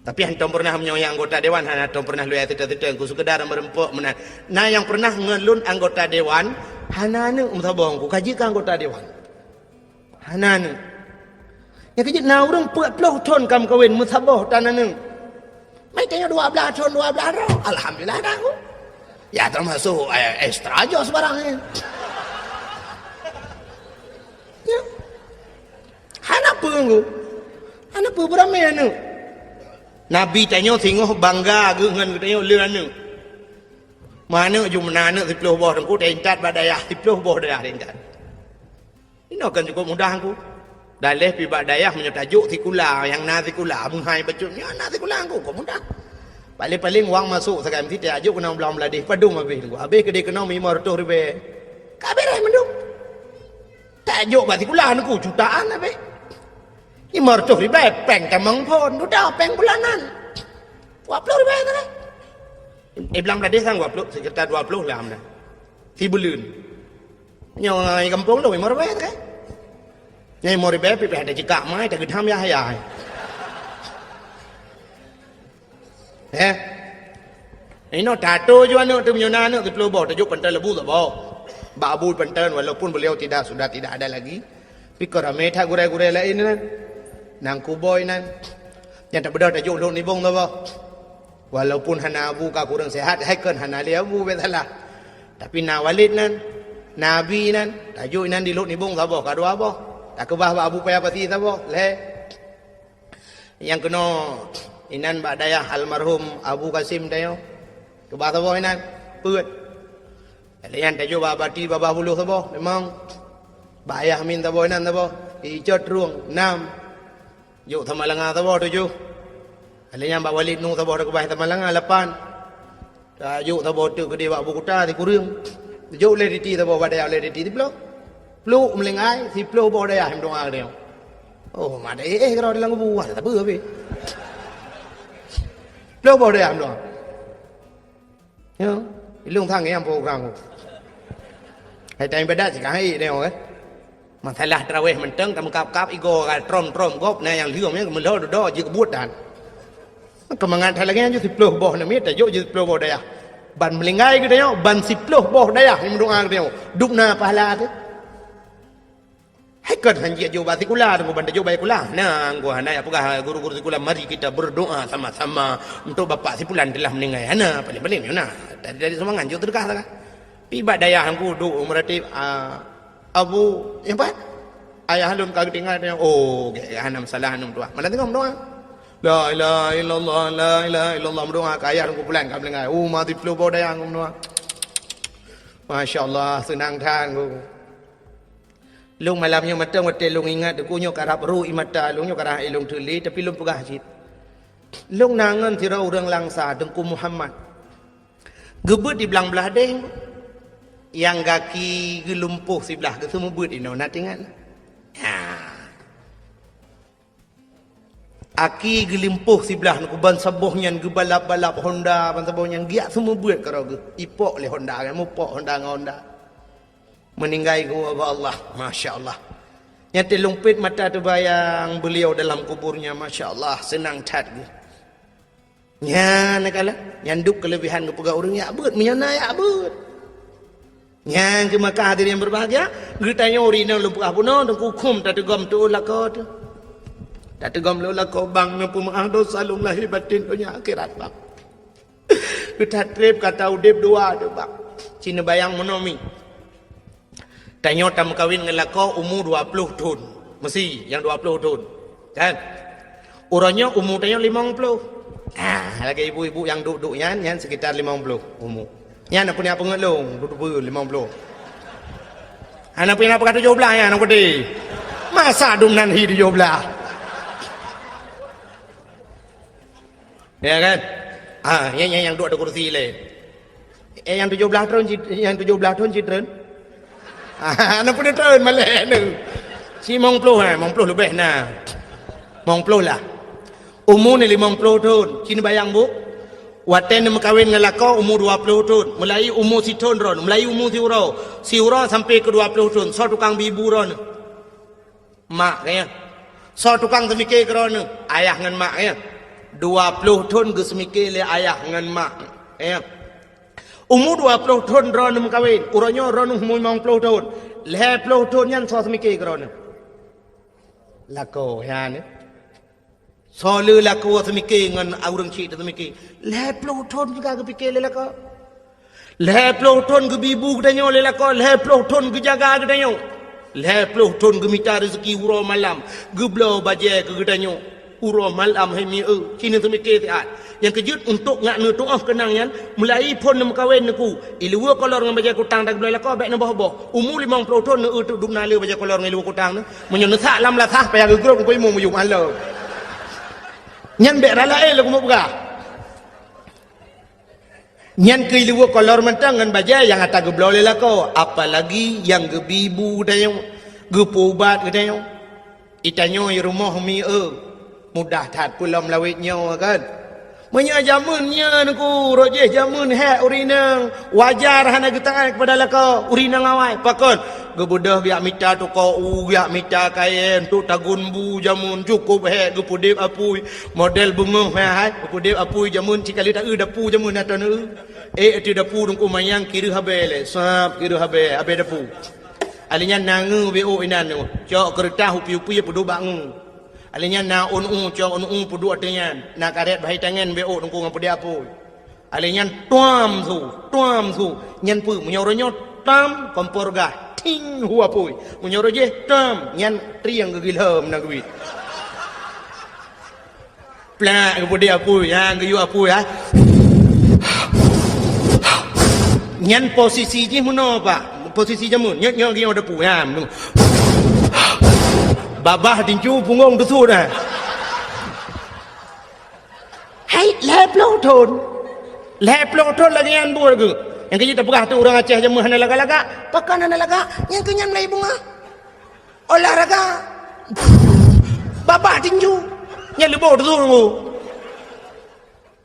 Tapi hantom pernah meunyoe nyang anggota dewan hana tom pernah lôn seutôt-seutôt, ku sekedar meureumpok meunan. Na nyang pernah ngon lôn anggota dewan hana aneuk meusaboh ku ka jeuet keu anggota dewan. Hana aneuk. Nyang keujeuet na ureueng peuet ploh thon ka meukawen meusaboh tan aneuk. Meutanyoe dua blaih thon, dua blaih droe. Alhamdulillah dah aku. Ya termasuk, eh, extra jos barang ni. Ya. Hana peue nggu. Hana peue beuramé aneuk. Nabi tanyoe singoh bangga geuh ngon geutanyoe le aneuk. Meuaneuk ju meunan aneuk siploh boh Teungku, taintat bak dayah siploh boh dayah taintat. Inoe kan cukup mudah Teungku. Daleh pi bak dayah meunyoe tajok sikula, nyang na sikula, meuhai bacut nyan na sikula Teungku, kok mudah. Paléng-paléng wang masok sagai meusitek, tajok keunoe blang Bangladesh, padum habéh Teungku. Habéh keudéh keunoe limong reutôh ribèe. Ka beres mandum. Tajok bak sikula Teungku, jutaan habéh. Limong reutôh ribèe, péng tamong phon, dudoe péng bulanan. Dua ploh ribèe sagai. Eh, blang Bangladesh kan dua ploh, sekitar dua ploh lah amna. Sibuleuen. Nyoe gampông lôn limong ribèe kan. Nyoe limong ribèe pih ada jikak mai, tageudam yah-yah. Eh. Inoe tato ju aneuk teuh meunyoe na aneuk siploh boh, tajok panton leubeh saboh. Bak abu panton, walaupun beliau tidak, sudah tidak ada lagi. Pih ka ramé that gurèe-gurèe laén nyan. Nang kuboi nyan. Nyang tabeudôh tajok lhok nibong saboh. Walaupun hana abu ka kureueng sehat, hai kon hana lé abu bék salah. Tapi na walét nyan, na abi nyan, tajok inan di lhok nibong saboh, ka dua boh. Takeubah bak abu paya pasi saboh, lhèe. Nyang keunoe inan bak dayah almarhum Abu Kasim tanyoe. Keubah saboh inan, peuet. Lheueh nyan tajok bak Bati babah buloh saboh, limong. Bak Ayah Amin saboh inan saboh, icot trueng, nam. Jok Samalanga saboh, tujoh. Lheueh nyan bak Walid Nu saboh takeubah Samalanga, lapan. Tajok saboh teuk keudéh bak Abu Kuta, sikureueng. Jok lé Titi saboh bak dayah lé Titi, siploh. Pluek meulinggai, siploh boh dayah meudoa keudéh. Oh, mak dayah, eh, keudroe di lam kubu, wah, tak apa habéh. Siploh boh dayah meudoa. Ya, ilong sang nyang program. Hai time ibadat sikahan hai deungoe, eh. Masalah tarawih mantong, tameukab-kab igoe trom-trom gob, na nyang lheueh nyan meulhô dudoe jeuet keubuet dan. Keumangat that lagèe nyan jeuet siplôh boh namiet, tajok jeuet siplôh boh dayah. Ban meuninggai geutanyoe, ban siplôh boh dayah nyang meudoa geutanyoe. Dum na pahala teuh. Hai kon han jeuet jok bak sikula, teungku ban tajok bak sikula. Na, teungku hana jak peugah guru-guru sikula, "Mari kita berdoa sama-sama untuk bapak si fulan telah meninggal." Hana, paléng-paléng nyoe na. Dari, dari sumbangan jok seudeukah sagai. Pi bak dayah teungku duek meuratéb, a, Abu, nyang pat? Ayah lôn ka geutinggai, oh, gét, gét, hana masalah, hana meudoa. Malam teungoh meudoa. La ilaha illallah, la ilaha illallah, meudoa keu ayah lôn kumpulan ka meuninggai. Oh, mati ploh boh dayang meudoa. Masya Allah, seunang that, Teungku. Lôn malam nyoe mantong watèe lôn ingat, Teungku, nyoe karab ru ie mata lôn, nyoe karab lôn teulé, tapi lôn peugah cit. Lôn na ngon sidroe ureueng Langsa, Teungku Muhammad. Geubeuet di blang blah deh, nyang gaki geulumpoh siblah, geuseumeubeuet inoe, na teuingat? Ha. Aki geulumpoh siblah, Teungku, ban saboh nyan geubalap-balap Honda, ban saboh nyan geujak seumeubeuet keudroe geuh. Ipok lé Honda, kan, mupok Honda ngon Honda. Meuninggai geuwoe bak Allah, masya Allah. Nyan teuh lôn pet mata teubayang beliau dalam kuburnya, masya Allah, seunang that geuh. Nyan neukalon, nyan duek keuleubehan geupeugah ureueng jak beuet, meunyoe na jak beuet. Nyan keuh maka hadirin yang berbahagia, geutanyoe ureueng inong lôn peugah bunoe, Teungku, khuem tateugom tuwoe lakoe teuh. Tateugom lôn lakoe, bang, neupeumeu'ah dosa lôn lahé batén donya akhirat, bang. Geutat treb kata udeb dua teuh, bang. Ci neubayang meunoe mi. Tanyoe tameukawen ngon lakoe umu dua ploh thon. Meusi nyang dua ploh thon. Kan? Uroe nyoe umu tanyoe limong ploh. Ah, lagèe ibu-ibu nyang duek-duek nyan, nyan sekitar limong ploh umu. Nyan peue nyang peungeut lôn, duek-duek limong ploh. Hana peue nyang peugah tujoh blah nyan, Teungku. Masa dum nan hi tujoh blah. Ya kan? Ah, nyang, nyang, nyang duek di kursi lé. Eh, nyang tujoh blah thon cit-, nyang tujoh blah thon cit treun. Ah, na peuneuk treun malèe nyoe. Limong ploh, eh, limong ploh leubeh na. Limong ploh lah. Umu nyoe limong ploh thon. Ci neubayang, Bu. Watèe neumeukawen ngon lakoe umu dua ploh thon. Meulai umu sithon droeneuh, meulai umu siuroe. Siuroe sampoe keu dua ploh thon. Soe tukang bi bu droeneuh? Mak, ya. Soe tukang seumike keu droeneuh? Ayah ngon mak, ya. Dua ploh thon geuseumike lé ayah ngon mak, ya. Umu dua ploh thon droeneuh meukawen, uroe nyoe droeneuh umu limong ploh thon. Lhèe ploh thon nyan soe seumike keu droeneuh? Lakoe, ya, ni. Soe le lakoe seumike ngon ureueng chik teuh seumike? Lhèe ploh thon juga geupike lé lakoe. Lhèe ploh thon geubi bu geutanyoe lé lakoe, lhèe ploh thon geujaga geutanyoe. Lhèe ploh thon geumita reuzeki uroe malam, geubloe bajèe keu geutanyoe. Uroe malam hai mi eu, ci neuseumike siat. Nyang keujeuet untuk ngat neutuoh keunang nyan, meulai phon neumeukawen Teungku. Iluweue kolor ngon bajèe kutang tageubloe lakoe bèk neuboh-boh. Umu limong ploh thon neu eu teuk dum na le bajèe kolor ngon iluweue kutang neu. Meunyoe neusak lam lasah payah geugrôp Teungku Imum meuyuem alô. Nyan bèk rala éh lé keumeung peugah. Nyan keuh iluweue kolor mantong ngon bajèe nyang ata geubloe lé lakoe, apalagi nyang geubi bu geutanyoe, geupeuubat geutanyoe. Itanyoe i rumoh mi eu, mudah that peulom lawét nyoe kan. Meunyoe jameun nyan Teungku, rot jih jameun hék ureueng inong, wajar hana geutaát keupada lakoe ureueng inong awai. Pakon? Geubeudôh geujak mita toko u, geujak mita kayèe, untuk tagun bu jameun, cukôp hék geupeudeb apui. Model beungoh hai, hai, geupeudeb apui jameun, cikali ta eu dapu jameun atau neu. Eh, ateueh dapu Teungku manyang kireuh abèe lé, sab kireuh abèe, abèe dapu. Alèh nyan na ngeu beuôk inan neu, cok keureutah upi-upi peuduek bak ngeu. Alèh nyan na ôn u, cok ôn u peuduek ateueh nyan, na karét bahai tangen beuôk Teungku ngon peudeb apui. Alèh nyan tuam su, tuam su. Nyan peue? Meunyoe uroe nyoe tam, kompor gah, ting, hu apui. Meunyoe uroe jih tam, nyan trieng geugilhom na geuit. Plak, geupeudeb apui, ha, geuyue apui, ha. Nyan posisi jih meunoe, Pak. Posisi jameun, nyoe, nyoe geuyue apui, ha. Babah tincu punggong teusut, ha. Hai, lhèe ploh thon. Lhèe ploh thon lagèe nyan buet geuh. Nyang keu jih tapeugah teuh ureueng Aceh jameun hana lagak-lagak. Pakon hana lagak? Nyang keu nyan mulai beungoh. Olahraga. Babah tinju. Nyan leuboh teusut Teungku.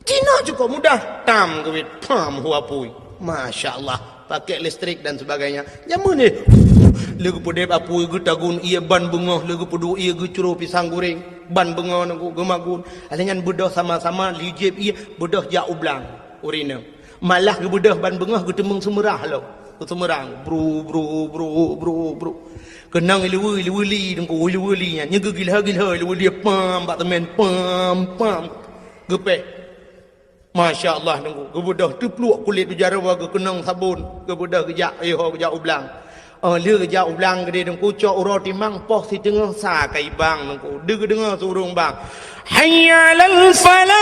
Cina cukôp mudah. Tam keubiet. Pam hu apui. Masya Allah. Pakai listrik dan sebagainya. Jameun nyoe. Lheueh geupeudeb apui, geutagun ié ban beungoh, lheueh geupeuduek ié geucro pisang goreng ban beungoh, Teungku, geumagun. Lheueh nyan beudôh sama-sama lijieb ié, beudôh jak u blang, ureueng inong. Malah geubeudôh ban beungoh geuteumeung seumeurah lom. Geuseumeurah, bru, bru, bru, bru, bru. Keunong ileue, ileue li, Teungku, ileue li nyan. Nyan geugilha-gilha ileue li, pam, bak teumèn, pam, pam. Geupéh. Masya Allah, Teungku. Geubeudôh teupluek kulét u jaroe, geukeunong sabon. Geubeudôh geujak, eh, ho geujak u blang. Oh, lheueh geujak u blang keudéh, Teungku, cok uroe timang poh siteungoh sa ka ibang, Teungku. Deuh geudeungoe su ureueng bang, "Hayya 'alal falah!"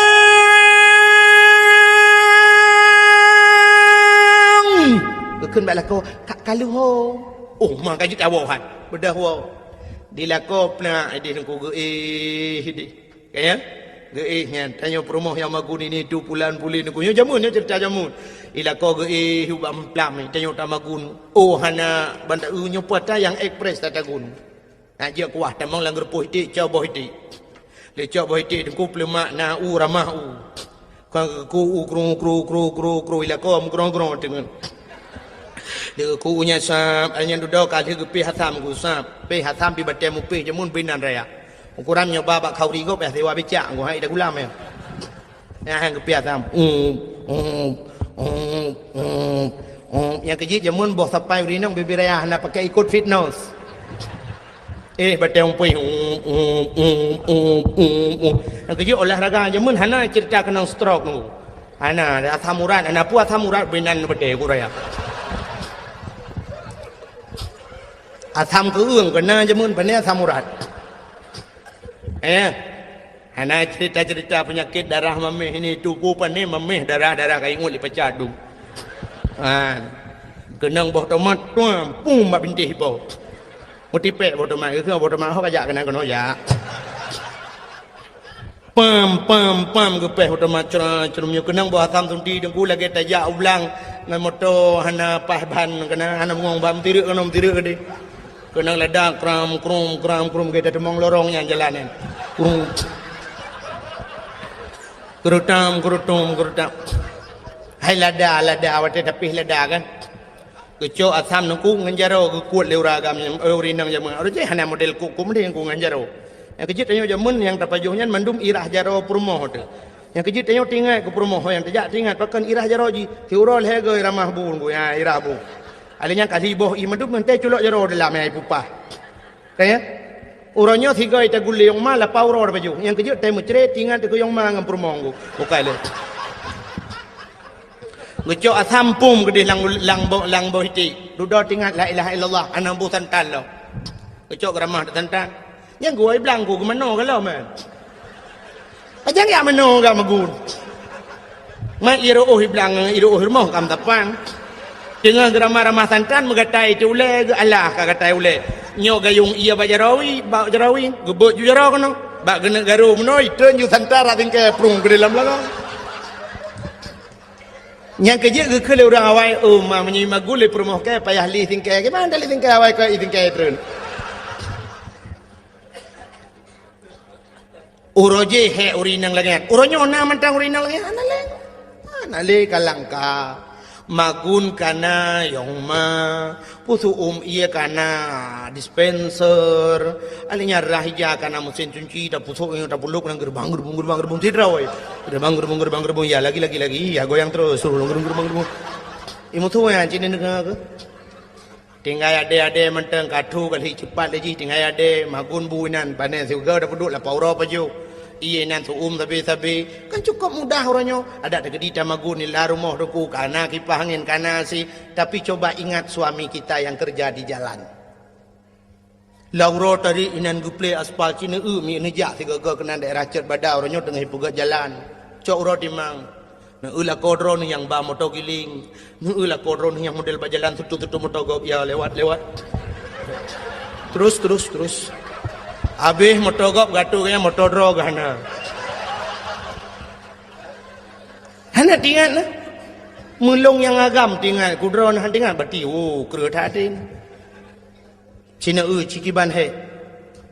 Geukheun bak lakoe, "Ka, ka lheueh ho." Oh, ma ka jeuet awoe han. Beudôh woe. Di lakoe plak idéh, Teungku, geuéh idéh. Ka nyan? Geuéh nyan. Tanyoe peurumoh nyang magun ini tu pulan pulin, Teungku. Nyoe jameun, nyoe ceurita jameun. Di lakoe geuéh ubak meuphlam, tanyoe tamagun. Oh, hana ban ta-, nyoe puasa nyang ekspres tatagun. Nak jeuet kuah, tamong lam geureupoh iték, cok boh iték. Lé cok boh iték, Teungku, peuleumak na u, ramah u. Ka geukeu u, kru, kru, kru, kru, kru, di lakoe meugrong-grong teungeut. Lé geukeu u nyan sab, ai nyan dudoe ka lheueh geupéh asam, geusab. Péh asam pih batée mupéh jameun binan raya. Ukuran nyoe ba bak khauri gob, yah siwa bicak, Teungku, hai ida gulam nyan. Nyan han geupéh asam. Um, um, um, um, um. Nyang keujeuet jameun boh sapai ureueng inong bibir raya hana pakai ikot fitness. Eh, batée mupéh. Um, um, um, um, um, um. Nyang keujeuet olahraga jameun hana ceurita keunong stroke, Teungku. Hana, asam urat, hana peue asam urat binan batée, Teungku, raya. Asam keueung keuna jameun, pane asam urat. Eh. Hana ceurita-ceurita peunyakét darah maméh ini, Teungku, pane maméh darah-darah ka ingat lé pacat tu. Ha. Keunong boh tomat, tuam, pum bak bintéh ipo. Meutipék boh tomat, geukheun boh tomat, ho ka jak keunan keunoe jak. Pam, pam, pam, geupéh boh tomat, cra, crum, nyoe keunong boh asam sunti, Teungku, lagée tajak u blang ngon moto hana paih ban, keunan hana meungon ban, meutirek keunoe, meutirek keudéh. Keunong lada kram, krum, kram, krum, gata teumong lorong nyan jalan nyan. Krum. Keurutam, keurutum, keurutam. Hai lada, lada, watée tapih lada kan. Geucok asam, Teungku, ngon jaroe geukuet lé ureueng agam, eh, ureueng inong jameun. Ureueng jih hana model kok-kok meudeh, Teungku, ngon jaroe. Nyang keujeuet tanyoe jameun nyang tapajoh nyan mandum irah jaroe peurumoh teuh. Nyang keujeuet tanyoe teuingat keu peurumoh, nyang tajak teuingat pakon irah jaroe jih. Siuroe lhée goe ramah bu, Teungku, ya, irah bu. Alé nyan ka lheueh boh ié mandum, meuntée culok jaroe dalam, ya, ipupah. Ka ya? Uroe nyoe sigoe tagulé nyang ma lapan uroe tapajoh. Nyang keujeuet tai meucre, teuingat keu nyang ma ngon peurumoh, Teungku. Bukai lé. Geucok asam pum keudéh lam, lam boh, lam boh iték. Dudoe teuingat la ilaha illallah, hana boh santan lom. Geucok geuramah santan. Nyang geuwoe blang, Teungku, geumanoe ka lom, eh. Pajan jak manoe ka magun. Ma ié reuôh iblang, ié reuôh rumoh ka meusapan. Teungoh geuramah-ramah santan, meugatai teu ulée, geualah ka gatai ulée. Nyoe gayong ié bak jaroe, bak jaroe, geubeuet ju jaroe keunoe. Bak geuneuk garu meunoe, itreun ju santan rab singkée prung keu dalam lagong. Nyang keujeuet geukheun lé ureueng awai, "Oh, ma, meunyoe magun lé peurumoh kée, payah li singkée. Kiban lé singkée awai keu i singkée treun." Uroe jih hék ureueng inong lagée nyan. Uroe nyoe na mantong ureueng inong lagée nyan? Hana lé. Hana lé ka langka. Magun kana yong ma. Pusôk ôm ié kana dispenser. Alé nyan rah ija kana meusén cunci, tapusôk nyoe tapulôk ngon geureumbang, geureumbang, geureumbang, geureumbang sidroe. Geureumbang, geureumbang, geureumbang, geureumbang. Ya, lagi, lagi, lagi. Ya, goyang terus. Suruh geureumbang, geureumbang, geureumbang. Imusoh nyan cit neungoe keuh. Tinggai adé-adé mantong ka thu ka lheueh cepat lé jih, tinggai adé magun bu inan, pane siuga dapeuduek lapau uroe pajoh. Ié inan seu-uem sabe-sabe. Kan cukôp mudah uroe nyoe. Adak teukeudi tamagun nila rumoh Teungku, kana kipah angén, kana si. Tapi coba ingat suami kita yang kerja di jalan. Lam uroe tadi inan geuplé aspal, ci neueu miet neujak sigoe-goe keunan daerah Cot Bada, uroe nyoe teungoh ipeugöt jalan. Cok uroe timang. Neueu lakoe droeneuh nyang ba moto giling. Neueu lakoe droeneuh nyang model bak jalan seutu-seutu moto gob ya lewat-lewat. Terus, terus, terus. Habéh moto gob gatu keu nyang moto droe geuh hana. Hana teuingat nah. Meulông nyang agam teuingat, keu droeneuh hana teuingat, berarti, oh, kreueh that até nyan. Ci neueu, ci kiban hék.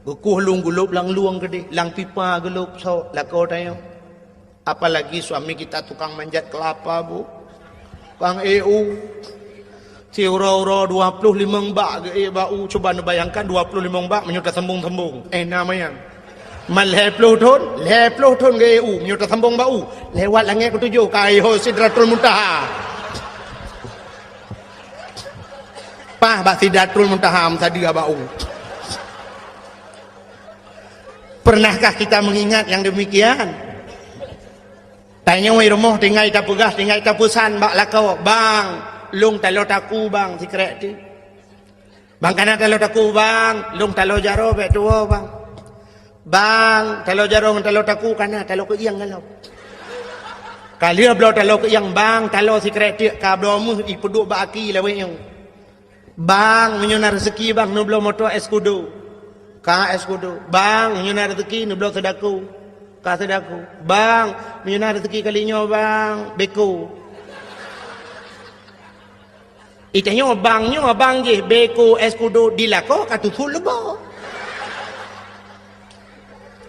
Geukueh lôn geulôb lam lueng keudéh, lam pipa geulôb sok lakoe tanyoe. Apalagi suami kita tukang manjat kelapa, Bu. Tukang E U. Siuroe-uroe dua ploh limong bak geuék bak u, cuba neubayangkan dua ploh limong bak meunyoe tasambong-sambong. Eh, na manyang. Man lhèe ploh thon, lhèe ploh thon geuék u, meunyoe tasambong bak u. Lewat langèt keutujôh, ka i ho Sidratul Muntaha. Paih bak Sidratul Muntaha meusadeue bak u. Pernahkah kita mengingat yang demikian? Tanyoe i rumoh tinggai tapeugah, tinggai tapeusan bak lakoe, "Bang, lôn taloe takue, Bang, sikrek teuk." "Bang, kana taloe takue, Bang, lôn taloe jaroe bèk tuwoe, Bang." "Bang, taloe jaroe ngon taloe takue kana, taloe keuieng ngon lôn." Ka lheueh bloe taloe keuieng, "Bang, taloe sikrek teuk," ka bloe meuh, ipeuduek bak aki lawét nyoe. "Bang, meunyoe na reuzeuki, Bang, neubloe moto Escudo." Ka Escudo. "Bang, meunyoe na reuzeuki, neubloe Cédako." Ka Cédako. "Bang, meunyoe na reuzeuki kali nyoe, Bang, Beko." Itanyoe bang nyoe, bang jih Beko, Escudo, di lakoe ka tusul leubo.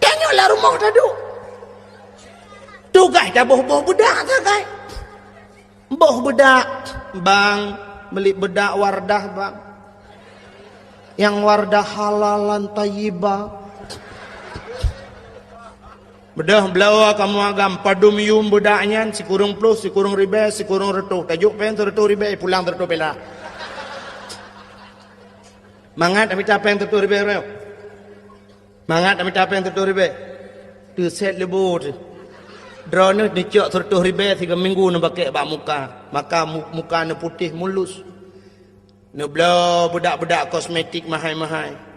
Tanyoe lam rumoh taduek. Tugaih taboh-boh beudak sagai. Boh beudak, "Bang, meuli beudak Wardah, Bang. Nyang Wardah halalan thayyibah." Beudôh bloe kamoe agam, padum yum beudak nyan, sikureueng ploh, sikureueng ribèe, sikureueng reutôh. Tajok péng sireutôh ribèe, pulang sireutôh perak. Mangat tamita péng sireutôh ribèe, bro. Mangat tamita péng sireutôh ribèe. Teusét leubo teuh. Droeneuh neucok sireutôh ribèe sigoe minggu neubakèk bak muka. Maka mu-, muka neuputéh mulus. Neubloe beudak-beudak kosmetik mahai-mahai.